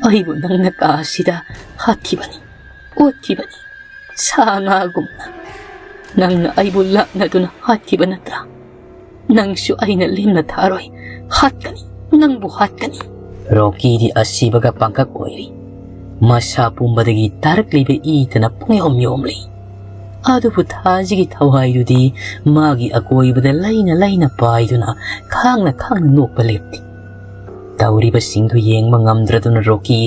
"ꯑꯩꯕꯨ ꯅꯪꯅ ꯀꯥ ꯑꯁꯤꯗ ꯍꯥꯠꯈꯤꯕꯅꯤ, ꯑꯣꯠꯈꯤꯕꯅꯤ, ꯁꯥ ꯉꯥꯒꯨꯝꯅ꯫ ꯅꯪꯅ ꯑꯩꯕꯨ ꯂꯥꯛꯅꯗꯨꯅ ꯍꯥꯠꯈꯤꯕ ꯅꯠꯇ꯭ꯔꯥ? ꯅꯪꯁꯨ ꯑꯩꯅ ꯂꯦꯝꯅ ꯊꯥꯔꯣꯏ, ꯍꯥꯠꯀꯅꯤ, ꯅꯪꯕꯨ ꯍꯥꯠꯀꯅꯤ!" ꯔꯣꯀꯤꯗꯤ ꯑꯁꯤꯕꯒ ꯄꯥꯡꯀꯛ ꯑꯣꯏꯔꯤ꯫ ꯃꯁꯥ ꯄꯨꯝꯕꯗꯒꯤ ꯇꯥꯔꯛꯂꯤꯕ ꯏꯇꯅ ꯄꯨꯡꯌꯣꯝ ꯌꯣꯝꯂꯤ꯫ ꯑꯗꯨꯕꯨ ꯊꯥꯖꯤꯒꯤ ꯊꯋꯥꯏꯗꯨꯗꯤ ꯃꯥꯒꯤ ꯑꯀꯣꯏꯕꯗ ꯂꯩꯅ ꯂꯩꯅ ꯄꯥꯏꯗꯨꯅ ꯈꯥꯡꯅ ꯈꯥꯡꯅ ꯅꯣꯛꯄ ꯂꯦꯞꯇꯦ꯫ ꯇꯧꯔꯤꯕꯁꯤꯡꯗꯨ ꯌꯦꯡꯕ ꯉꯝꯗ꯭ꯔꯗꯨꯅ ꯔꯣꯀꯤ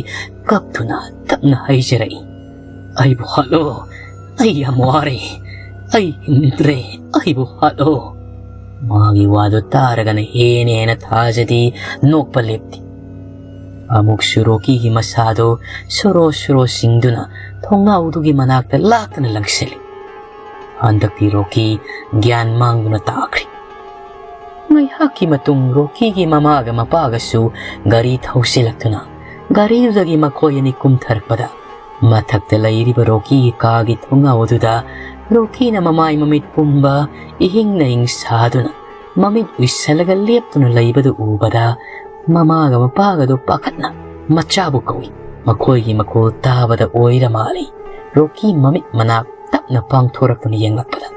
ꯀꯞꯇꯨꯅ ꯇꯞꯅ ꯍꯥꯏꯖꯔꯛꯏ, "ꯑꯩꯕꯨ ꯍꯥꯠꯂꯣ, ꯑꯩ ꯌꯥꯝ ꯋꯥꯔꯦ, ꯑꯩ ꯍꯤꯡꯅꯤꯡꯗ꯭ꯔꯦ, ꯑꯩꯕꯨ ꯍꯥꯠꯂꯣ!" ꯃꯥꯒꯤ ꯋꯥꯗꯨ ꯇꯥꯔꯒꯅ ꯍꯦꯟꯅ ꯍꯦꯟꯅ ꯊꯥꯖꯗꯤ ꯅꯣꯛꯄ ꯂꯦꯞꯇꯦ꯫ ꯑꯃꯨꯛꯁꯨ ꯔꯣꯀꯤꯒꯤ ꯃꯁꯥꯗꯨ ꯁꯣꯔꯣ ꯁꯣꯔꯣ ꯁꯤꯡꯗꯨꯅ ꯊꯣꯡꯅꯥꯎꯗꯨꯒꯤ ꯃꯅꯥꯛꯇ ꯂꯥꯛꯇꯨꯅ ꯂꯪꯁꯤꯜꯂꯤ꯫ ꯍꯟꯗꯛꯇꯤ ꯔꯣꯀꯤ ꯒ꯭ꯌꯥꯟ ꯃꯥꯡꯗꯨꯅ ꯇꯥꯈ꯭ꯔꯦ꯫ ꯉꯥꯏꯍꯥꯛꯀꯤ ꯃꯇꯨꯡ ꯔꯣꯀꯤꯒꯤ ꯃꯃꯥꯒ ꯃꯄꯥꯒꯁꯨ ꯒꯥꯔꯤ ꯊꯧꯁꯤꯜꯂꯛꯇꯨꯅ ꯒꯥꯔꯤꯗꯨꯗꯒꯤ ꯃꯈꯣꯏ ꯑꯅꯤ ꯀꯨꯝꯊꯔꯛꯄꯗ ꯃꯊꯛꯇ ꯂꯩꯔꯤꯕ ꯔꯣꯀꯤꯒꯤ ꯀꯥꯒꯤ ꯊꯣꯡꯅꯥꯎ ꯑꯗꯨꯗ ꯔꯣꯀꯤꯅ ꯃꯃꯥꯏ ꯃꯃꯤꯠ ꯄꯨꯝꯕ ꯏꯍꯤꯡ ꯅꯍꯤꯡ ꯁꯥꯗꯨꯅ ꯃꯃꯤꯠ ꯎꯏꯁꯜꯂꯒ ꯂꯦꯞꯇꯨꯅ ꯂꯩꯕꯗꯨ ꯎꯕꯗ ꯃꯃꯥꯒ ꯃꯄꯥꯒꯗꯨ ꯄꯥꯈꯠꯅ ꯃꯆꯥꯕꯨ ꯀꯧꯏ꯫ ꯃꯈꯣꯏꯒꯤ ꯃꯈꯣꯜ ꯇꯥꯕꯗ ꯑꯣꯏꯔ ꯃꯥꯜꯂꯤ ꯔꯣꯀꯤ ꯃꯃꯤꯠ ꯃꯅꯥꯛ ꯇꯞꯅ ꯄꯥꯡꯊꯣꯔꯛꯇꯨꯅ ꯌꯦꯡꯂꯛꯄꯗ꯫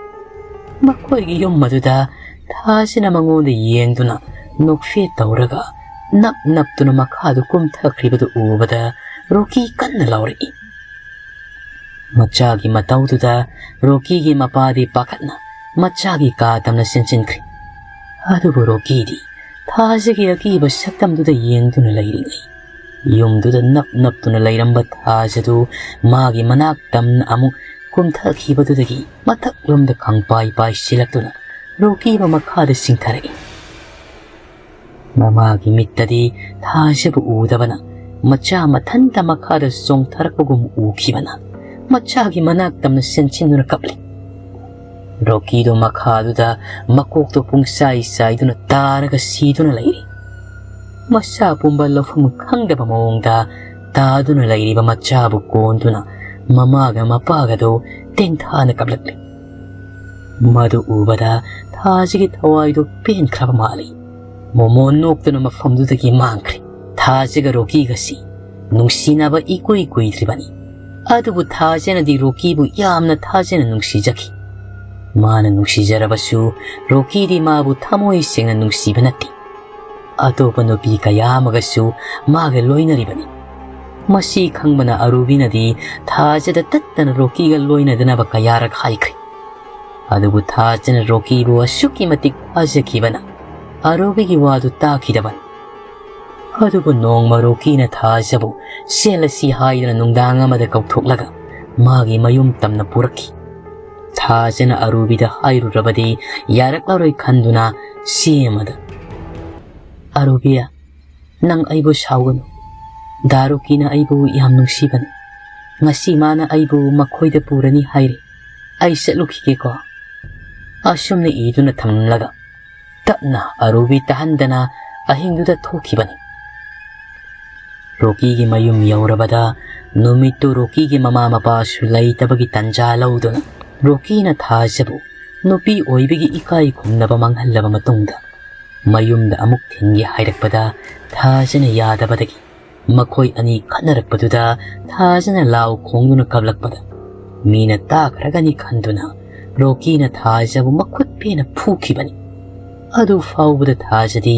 ꯃꯈꯣꯏꯒꯤ ꯌꯨꯝ ꯑꯗꯨꯗ ꯊꯥꯖꯅ ꯃꯉꯣꯟꯗ ꯌꯦꯡꯗꯨꯅ ꯅꯣꯛꯐꯦꯠ ꯇꯧꯔꯒ ꯅꯞ ꯅꯞꯇꯨꯅ ꯃꯈꯥꯗ ꯀꯨꯝꯊꯈ꯭ꯔꯤꯕꯗꯨ ꯎꯕꯗ ꯔꯣꯀꯤ ꯀꯟꯅ ꯂꯥꯎꯔꯛꯏ꯫ ꯃꯆꯥꯒꯤ ꯃꯇꯧꯗꯨꯗ ꯔꯣꯀꯤꯒꯤ ꯃꯄꯥꯗꯤ ꯄꯥꯈꯠꯅ ꯃꯆꯥꯒꯤ ꯀꯥ ꯇꯝꯅ ꯆꯦꯟꯁꯤꯟꯈ꯭ꯔꯦ꯫ ꯑꯗꯨꯕꯨ ꯔꯣꯀꯤꯗꯤ ꯊꯥꯖꯒꯤ ꯑꯀꯤꯕ ꯁꯛꯇꯝꯗꯨꯗ ꯌꯦꯡꯗꯨꯅ ꯂꯩꯔꯤꯉꯩ, ꯌꯨꯝꯗꯨꯗ ꯅꯞ ꯅꯞꯇꯨꯅ ꯂꯩꯔꯝꯕ ꯊꯥꯖꯗꯨ ꯃꯥꯒꯤ ꯃꯅꯥꯛ ꯇꯝꯅ ꯑꯃꯨꯛ ꯀꯨꯝꯊꯈꯤꯕꯗꯨꯗꯒꯤ ꯃꯊꯛꯂꯣꯝꯗ ꯈꯪꯄꯥꯏ ꯄꯥꯏꯁꯤꯜꯂꯛꯇꯨꯅ ꯔꯣꯀꯤꯕꯨ ꯃꯈꯥꯗ ꯆꯤꯡꯊꯔꯛꯏ꯫ ꯃꯃꯥꯒꯤ ꯃꯤꯠꯇꯗꯤ ꯊꯥꯖꯕꯨ ꯎꯗꯕꯅ ꯃꯆꯥ ꯃꯊꯟꯇ ꯃꯈꯥꯗ ꯆꯣꯡꯊꯔꯛꯄꯒꯨꯝ ꯎꯈꯤꯕꯅ ꯃꯆꯥꯒꯤ ꯃꯅꯥꯛ ꯇꯝꯅ ꯆꯦꯟꯁꯤꯟꯗꯨꯅ ꯀꯞꯂꯤ꯫ ꯔꯣꯀꯤꯗꯣ ꯃꯈꯥꯗꯨꯗ ꯃꯀꯣꯛꯇꯣ ꯄꯨꯡꯆꯥꯏ ꯆꯥꯏꯗꯨꯅ ꯇꯥꯔꯒ ꯁꯤꯗꯨꯅ ꯂꯩꯔꯤ꯫ ꯃꯁꯥ ꯄꯨꯝꯕ ꯂꯧꯐꯝ ꯈꯪꯗꯕ ꯃꯑꯣꯡꯗ ꯇꯥꯗꯨꯅ ꯂꯩꯔꯤꯕ ꯃꯆꯥꯕꯨ ꯀꯣꯟꯗꯨꯅ ꯃꯃꯥꯒ ꯃꯄꯥꯒꯗꯣ ꯇꯦꯡꯊꯥꯅ ꯀꯞꯂꯛꯂꯤ꯫ ꯃꯗꯨ ꯎꯕꯗ ꯊꯥꯖꯒꯤ ꯊꯋꯥꯏꯗꯨ ꯄꯦꯟꯈ꯭ꯔꯕ ꯃꯥꯜꯂꯤ꯫ ꯃꯣꯃꯣ ꯅꯣꯛꯇꯨꯅ ꯃꯐꯝꯗꯨꯗꯒꯤ ꯃꯥꯡꯈ꯭ꯔꯦ꯫ ꯊꯥꯖꯒ ꯔꯣꯀꯤꯒꯁꯤ ꯅꯨꯡꯁꯤꯅꯕ ꯏꯀꯨꯏ ꯀꯨꯏꯗ꯭ꯔꯤꯕꯅꯤ꯫ ꯑꯗꯨꯕꯨ ꯊꯥꯖꯅꯗꯤ ꯔꯣꯀꯤꯕꯨ ꯌꯥꯝꯅ ꯊꯥꯖꯅ ꯅꯨꯡꯁꯤꯖꯈꯤ꯫ ꯃꯥꯅ ꯅꯨꯡꯁꯤꯖꯔꯕꯁꯨ ꯔꯣꯀꯤꯗꯤ ꯃꯥꯕꯨ ꯊꯃꯣꯏ ꯁꯦꯡꯅ ꯅꯨꯡꯁꯤꯕ ꯅꯠꯇꯦ꯫ ꯑꯇꯣꯞꯄ ꯅꯨꯄꯤ ꯀꯌꯥ ꯑꯃꯒꯁꯨ ꯃꯥꯒ ꯂꯣꯏꯅꯔꯤꯕꯅꯤ꯫ ꯃꯁꯤ ꯈꯪꯕꯅ ꯑꯔꯨꯕꯤꯅꯗꯤ ꯊꯥꯖꯗ ꯇꯠꯇꯅ ꯔꯣꯀꯤꯒ ꯂꯣꯏꯅꯗꯅꯕ ꯀꯌꯥꯔꯛ ꯍꯥꯏꯈ꯭ꯔꯦ꯫ ꯑꯗꯨꯕꯨ ꯊꯥꯖꯅ ꯔꯣꯀꯤꯕꯨ ꯑꯁꯨꯛꯀꯤ ꯃꯇꯤꯛ ꯊꯥꯖꯈꯤꯕꯅ ꯑꯔꯨꯕꯤꯒꯤ ꯋꯥꯗꯨ ꯇꯥꯈꯤꯗꯕꯅꯤ꯫ ꯑꯗꯨꯕꯨ ꯅꯣꯡꯃ ꯔꯣꯀꯤꯅ ꯊꯥꯖꯕꯨ ꯆꯦꯜꯂꯁꯤ ꯍꯥꯏꯗꯨꯅ ꯅꯨꯡꯗꯥꯡ ꯑꯃꯗ ꯀꯧꯊꯣꯛꯂꯒ ꯃꯥꯒꯤ ꯃꯌꯨꯝ ꯇꯝꯅ ꯄꯨꯔꯛꯈꯤ꯫ ꯊꯥꯖꯅ ꯑꯔꯨꯕꯤꯗ ꯍꯥꯏꯔꯨꯔꯕꯗꯤ ꯌꯥꯔꯛꯂꯔꯣꯏ ꯈꯟꯗꯨꯅ ꯆꯦ ꯑꯃꯗ, "ꯑꯔꯨꯕꯤ, ꯅꯪ ꯑꯩꯕꯨ ꯁꯥꯎꯒꯅꯨ꯫ ꯗꯥ ꯔꯣꯀꯤꯅ ꯑꯩꯕꯨ ꯌꯥꯝ ꯅꯨꯡꯁꯤꯕꯅꯤ꯫ ꯉꯁꯤ ꯃꯥꯅ ꯑꯩꯕꯨ ꯃꯈꯣꯏꯗ ꯄꯨꯔꯅꯤ ꯍꯥꯏꯔꯤ꯫ ꯑꯩ ꯆꯠꯂꯨꯈꯤꯒꯦꯀꯣ꯫" ꯑꯁꯨꯝꯅ ꯏꯗꯨꯅ ꯊꯝꯂꯝꯂꯒ ꯇꯞꯅ ꯑꯔꯨꯕꯤ ꯇꯥꯍꯟꯗꯅ ꯑꯍꯤꯡꯗꯨꯗ ꯊꯣꯛꯈꯤꯕꯅꯤ꯫ ꯔꯣꯀꯤꯒꯤ ꯃꯌꯨꯝ ꯌꯧꯔꯕꯗ ꯅꯨꯃꯤꯠꯇꯨ ꯔꯣꯀꯤꯒꯤ ꯃꯃꯥ ꯃꯄꯥꯁꯨ ꯂꯩꯇꯕꯒꯤ ꯇꯟꯖꯥ ꯂꯧꯗꯨꯅ ꯔꯣꯀꯤꯅ ꯊꯥꯖꯕꯨ ꯅꯨꯄꯤ ꯑꯣꯏꯕꯒꯤ ꯏꯀꯥꯏ ꯈꯨꯝꯅꯕ ꯃꯥꯡꯍꯜꯂꯕ ꯃꯇꯨꯡꯗ ꯃꯌꯨꯝꯗ ꯑꯃꯨꯛ ꯊꯤꯟꯒꯦ ꯍꯥꯏꯔꯛꯄꯗ ꯊꯥꯖꯅ ꯌꯥꯗꯕꯗꯒꯤ ꯃꯈꯣꯏ ꯑꯅꯤ ꯈꯠꯅꯔꯛꯄꯗꯨꯗ ꯊꯥꯖꯅ ꯂꯥꯎ ꯈꯣꯡꯗꯨꯅ ꯀꯞꯂꯛꯄꯗ ꯃꯤꯅ ꯇꯥꯈ꯭ꯔꯒꯅꯤ ꯈꯟꯗꯨꯅ ꯔꯣꯀꯤꯅ ꯊꯥꯖꯕꯨ ꯃꯈꯨꯠ ꯄꯦꯟꯅ ꯐꯨꯈꯤꯕꯅꯤ꯫ ꯑꯗꯨ ꯐꯥꯎꯕꯗ ꯊꯥꯖꯗꯤ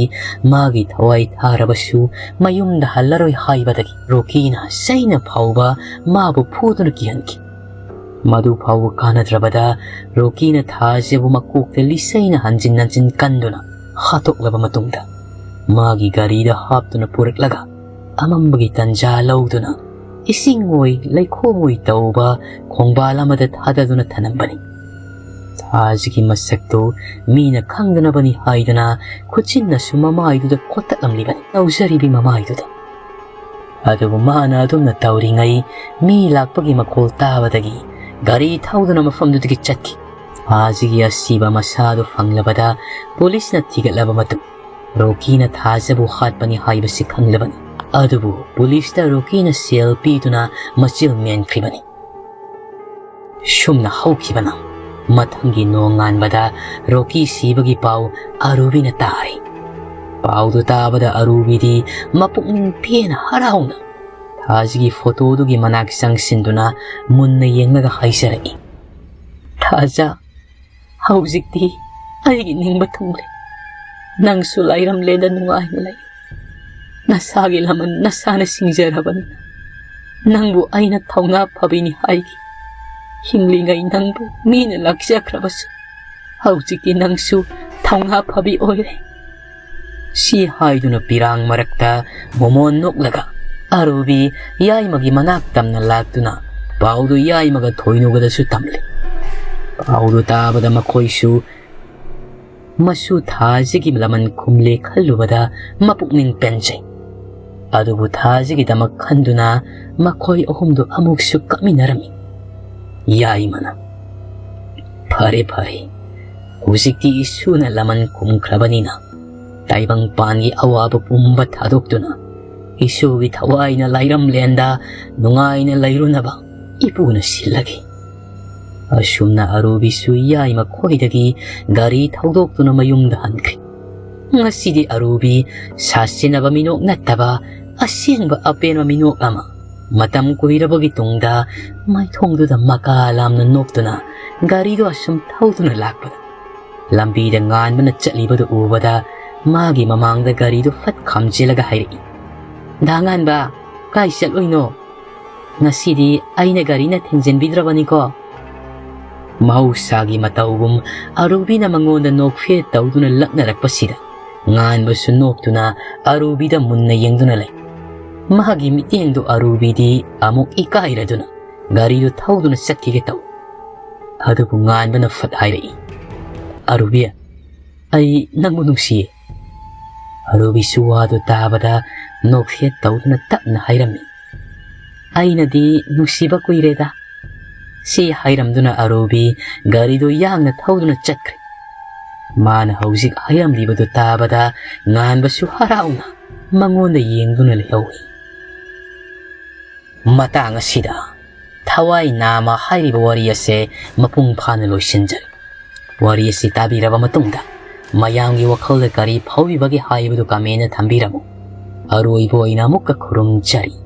ꯃꯥꯒꯤ ꯊꯋꯥꯏ ꯊꯥꯔꯕꯁꯨ ꯃꯌꯨꯝꯗ ꯍꯜꯂꯔꯣꯏ ꯍꯥꯏꯕꯗꯒꯤ ꯔꯣꯀꯤꯅ ꯆꯩꯅ ꯐꯥꯎꯕ ꯃꯥꯕꯨ ꯐꯨꯗꯨꯅ ꯀꯤꯍꯟꯈꯤ꯫ ꯃꯗꯨ ꯐꯥꯎꯕ ꯀꯥꯟꯅꯗ꯭ꯔꯕꯗ ꯔꯣꯀꯤꯅ ꯊꯥꯖꯕꯨ ꯃꯀꯣꯛꯇ ꯂꯤꯆꯩꯅ ꯍꯟꯖꯤꯟ ꯍꯟꯖꯤꯟ ꯀꯟꯗꯨꯅ ꯍꯥꯠꯇꯣꯛꯂꯕ ꯃꯇꯨꯡꯗ ꯃꯥꯒꯤ ꯒꯥꯔꯤꯗ ꯍꯥꯞꯇꯨꯅ ꯄꯨꯔꯛꯂꯒ ꯑꯃꯝꯕꯒꯤ ꯇꯟꯖꯥ ꯂꯧꯗꯨꯅ ꯏꯁꯤꯡ ꯑꯣꯏ ꯂꯩꯈꯣꯝ ꯑꯣꯏ ꯇꯧꯕ ꯈꯣꯡꯕꯥꯜ ꯑꯃꯗ ꯊꯥꯗꯗꯨꯅ ꯊꯅꯝꯕꯅꯤ꯫ ꯊꯥꯖꯒꯤ ꯃꯁꯛꯇꯨ ꯃꯤꯅ ꯈꯪꯗꯅꯕꯅꯤ ꯍꯥꯏꯗꯨꯅ ꯈꯨꯠꯆꯤꯟꯅꯁꯨ ꯃꯃꯥꯏꯗꯨꯗ ꯈꯣꯠꯇꯠꯂꯝꯂꯤꯕꯅꯤ꯫ ꯇꯧꯖꯔꯤꯕꯤ ꯃꯃꯥꯏꯗꯨꯗ ꯑꯗꯨꯕꯨ ꯃꯥꯅ ꯑꯗꯨꯝꯅ ꯇꯧꯔꯤꯉꯩ ꯃꯤ ꯂꯥꯛꯄꯒꯤ ꯃꯈꯣꯜ ꯇꯥꯕꯗꯒꯤ ꯒꯥꯔꯤ ꯊꯧꯗꯨꯅ ꯃꯐꯝꯗꯨꯗꯒꯤ ꯆꯠꯈꯤ꯫ ꯊꯥꯖꯒꯤ ꯑꯁꯤꯕ ꯃꯁꯥꯗꯨ ꯐꯪꯂꯕꯗ ꯄꯨꯂꯤꯁꯅ ꯊꯤꯒꯠꯂꯕ ꯃꯇꯨꯡ ꯔꯣꯀꯤꯅ ꯊꯥꯖꯕꯨ ꯍꯥꯠꯄꯅꯤ ꯍꯥꯏꯕꯁꯤ ꯈꯪꯂꯕꯅꯤ꯫ ꯑꯗꯨꯕꯨ ꯄꯨꯂꯤꯁꯇ ꯔꯣꯀꯤꯅ ꯁꯦꯜ ꯄꯤꯗꯨꯅ ꯃꯆꯤꯜ ꯃꯦꯟꯈ꯭ꯔꯤꯕꯅꯤ꯫ ꯁꯨꯝꯅ ꯍꯧꯈꯤꯕꯅ ꯃꯊꯪꯒꯤ ꯅꯣꯡꯉꯥꯟꯕꯗ ꯔꯣꯀꯤ ꯁꯤꯕꯒꯤ ꯄꯥꯎ ꯑꯔꯨꯕꯤꯅ ꯇꯥꯔꯦ꯫ ꯄꯥꯎꯗꯨ ꯇꯥꯕꯗ ꯑꯔꯨꯕꯤꯗꯤ ꯃꯄꯨꯛꯅꯤꯡ ꯄꯦꯟꯅ ꯍꯔꯥꯎꯅ ꯊꯥꯖꯒꯤ ꯐꯣꯇꯣꯗꯨꯒꯤ ꯃꯅꯥꯛ ꯆꯪꯁꯤꯟꯗꯨꯅ ꯃꯨꯟꯅ ꯌꯦꯡꯂꯒ ꯍꯥꯏꯖꯔꯛꯏ, "ꯊꯥꯖ, ꯍꯧꯖꯤꯛꯇꯤ ꯑꯩꯒꯤ ꯅꯤꯡꯕ ꯊꯨꯡꯂꯦ꯫ ꯅꯪꯁꯨ ꯂꯥꯏꯔꯝꯂꯦꯗ ꯅꯨꯡꯉꯥꯏꯅ ꯂꯩ꯫ ꯅꯁꯥꯒꯤ ꯂꯃꯟ ꯅꯁꯥꯅ ꯁꯤꯡꯖꯔꯕꯅꯤꯅ ꯅꯪꯕꯨ ꯑꯩꯅ ꯊꯧꯅꯥ ꯐꯕꯤꯅꯤ ꯍꯥꯏꯈꯤ꯫ ꯍꯤꯡꯂꯤꯉꯩ ꯅꯪꯕꯨ ꯃꯤꯅ ꯂꯥꯛꯆꯈ꯭ꯔꯕꯁꯨ ꯍꯧꯖꯤꯛꯇꯤ ꯅꯪꯁꯨ ꯊꯧꯅꯥ ꯐꯕꯤ ꯑꯣꯏꯔꯦ꯫" ꯁꯤ ꯍꯥꯏꯗꯨꯅ ꯄꯤꯔꯥꯡ ꯃꯔꯛꯇ ꯃꯣꯃꯣꯟ ꯅꯣꯛꯂꯒ ꯑꯔꯨꯕꯤ ꯌꯥꯏꯃꯒꯤ ꯃꯅꯥꯛ ꯇꯝꯅ ꯂꯥꯛꯇꯨꯅ ꯄꯥꯎꯗꯨ ꯌꯥꯏꯃꯒ ꯊꯣꯏꯅꯨꯒꯗꯁꯨ ꯇꯝꯂꯤ꯫ ꯄꯥꯎꯗꯨ ꯇꯥꯕꯗ ꯃꯈꯣꯏꯁꯨ ꯃꯁꯨ ꯊꯥꯖꯒꯤ ꯂꯃꯟ ꯈꯨꯝꯂꯦ ꯈꯜꯂꯨꯕꯗ ꯃꯄꯨꯛꯅꯤꯡ ꯄꯦꯟꯖꯩ꯫ ꯑꯗꯨꯕꯨ ꯊꯥꯖꯒꯤꯗꯃꯛ ꯈꯟꯗꯨꯅ ꯃꯈꯣꯏ ꯑꯍꯨꯝꯗꯨ ꯑꯃꯨꯛꯁꯨ ꯀꯞꯃꯤꯟꯅꯔꯝꯃꯤ꯫ ꯌꯥꯏꯃꯅ, "ꯐꯔꯦ ꯐꯔꯦ, ꯍꯧꯖꯤꯛꯇꯤ ꯏꯁꯨꯅ ꯂꯃꯟ ꯈꯨꯝꯈ꯭ꯔꯕꯅꯤꯅ ꯇꯥꯏꯕꯪꯄꯥꯟꯒꯤ ꯑꯋꯥꯕ ꯄꯨꯝꯕ ꯊꯥꯗꯣꯛꯇꯨꯅ "ꯏꯁꯨꯒꯤ ꯊꯋꯥꯏꯅ ꯂꯥꯏꯔꯝꯂꯦꯟꯗ ꯅꯨꯡꯉꯥꯏꯅ ꯂꯩꯔꯨꯅꯕ ꯏꯄꯨꯅ ꯁꯤꯜꯂꯒꯦ"꯫ ꯑꯁꯨꯝꯅ ꯑꯔꯨꯕꯤꯁꯨ ꯌꯥꯏ ꯃꯈꯣꯏꯗꯒꯤ ꯒꯥꯔꯤ ꯊꯧꯗꯣꯛꯇꯨꯅ ꯃꯌꯨꯝꯗ ꯍꯟꯈ꯭ꯔꯦ꯫ ꯉꯁꯤꯗꯤ ꯑꯔꯨꯕꯤ ꯁꯥꯁꯤꯟꯅꯕ ꯃꯤꯅꯣꯛ ꯅꯠꯇꯕ ꯑꯁꯦꯡꯕ ꯑꯄꯦꯟꯕ ꯃꯤꯅꯣꯛ ꯑꯃ꯫ ꯃꯇꯝ ꯀꯨꯏꯔꯕꯒꯤ ꯇꯨꯡꯗ ꯃꯥꯏꯊꯣꯡꯗꯨꯗ ꯃꯀꯥ ꯂꯥꯝꯅ ꯅꯣꯛꯇꯨꯅ ꯒꯥꯔꯤꯗꯨ ꯑꯁꯨꯝ ꯊꯧꯗꯨꯅ ꯂꯥꯛꯄꯗ, ꯂꯝꯕꯤꯗ ꯉꯥꯟꯕꯅ ꯆꯠꯂꯤꯕꯗꯨ ꯎꯕꯗ ꯃꯥꯒꯤ ꯃꯃꯥꯡꯗ ꯒꯥꯔꯤꯗꯨ ꯐꯠ ꯈꯥꯝꯖꯤꯜꯂꯒ ꯍꯥꯏꯔꯛꯏ, "ꯗꯥ ꯉꯥꯟꯕ, ꯀꯥꯏ ꯆꯠꯂꯨꯏꯅꯣ? ꯉꯁꯤꯗꯤ ꯑꯩꯅ ꯒꯥꯔꯤꯅ ꯊꯦꯡꯖꯤꯟꯕꯤꯗ꯭ꯔꯕꯅꯤꯀꯣ"꯫ ꯃꯍꯧꯁꯥꯒꯤ ꯃꯇꯧꯒꯨꯝ ꯑꯔꯨꯕꯤꯅ ꯃꯉꯣꯟꯗ ꯅꯣꯛꯐꯦꯠ ꯇꯧꯗꯨꯅ ꯂꯛꯅꯔꯛꯄꯁꯤꯗ ꯉꯥꯟꯕꯁꯨ ꯅꯣꯛꯇꯨꯅ ꯑꯔꯨꯕꯤꯗ ꯃꯨꯟꯅ ꯌꯦꯡꯗꯨꯅ ꯂꯩ꯫ ꯃꯥꯒꯤ ꯃꯤꯠꯌꯦꯡꯗꯨ ꯑꯔꯨꯕꯤꯗꯤ ꯑꯃꯨꯛ ꯏꯀꯥꯏꯔꯗꯨꯅ ꯒꯥꯔꯤꯗꯨ ꯊꯧꯗꯨꯅ ꯆꯠꯈꯤꯒꯦ ꯇꯧꯏ꯫ ꯑꯗꯨꯕꯨ ꯉꯥꯟꯕꯅ ꯐꯠ ꯍꯥꯏꯔꯛꯏ, "ꯑꯔꯨꯕꯤ, ꯑꯩ ꯅꯪꯕꯨ ꯅꯨꯡꯁꯤꯌꯦ"꯫ ꯑꯔꯨꯕꯤꯁꯨ ꯋꯥꯗꯨ ꯇꯥꯕꯗ ꯅꯣꯛꯐꯦꯠ ꯇꯧꯗꯨꯅ ꯇꯞꯅ ꯍꯥꯏꯔꯝꯃꯤ, "ꯑꯩꯅꯗꯤ ꯅꯨꯡꯁꯤꯕ ꯀꯨꯏꯔꯦꯗ"꯫ ꯁꯤ ꯍꯥꯏꯔꯝꯗꯨꯅ ꯑꯔꯨꯕꯤ ꯒꯥꯔꯤꯗꯨ ꯌꯥꯡꯅ ꯊꯧꯗꯨꯅ ꯆꯠꯈ꯭ꯔꯦ꯫ ꯃꯥꯅ ꯍꯧꯖꯤꯛ ꯍꯥꯏꯔꯝꯂꯤꯕꯗꯨ ꯇꯥꯕꯗ ꯉꯥꯟꯕꯁꯨ ꯍꯔꯥꯎꯅ ꯃꯉꯣꯟꯗ ꯌꯦꯡꯗꯨꯅ ꯂꯩꯍꯧꯏ꯫ ꯃꯇꯥꯡ ꯑꯁꯤꯗ ꯊꯋꯥꯏ ꯅꯥꯃ ꯍꯥꯏꯔꯤꯕ ꯋꯥꯔꯤ ꯑꯁꯦ ꯃꯄꯨꯡ ꯐꯥꯅ ꯂꯣꯏꯁꯤꯟꯖꯔꯦ꯫ ꯋꯥꯔꯤ ꯑꯁꯤ ꯇꯥꯕꯤꯔꯕ ꯃꯇꯨꯡꯗ ꯃꯌꯥꯝꯒꯤ ꯋꯥꯈꯜꯗ ꯀꯔꯤ ꯐꯥꯎꯔꯤꯕꯒꯦ ꯍꯥꯏꯕꯗꯨ comment ꯊꯝꯕꯤꯔꯝꯃꯨ꯫ ꯑꯔꯣꯏꯕ ꯑꯣꯏꯅ ꯑꯃꯨꯛꯀ ꯈꯨꯔꯨꯝꯖꯔꯤ꯫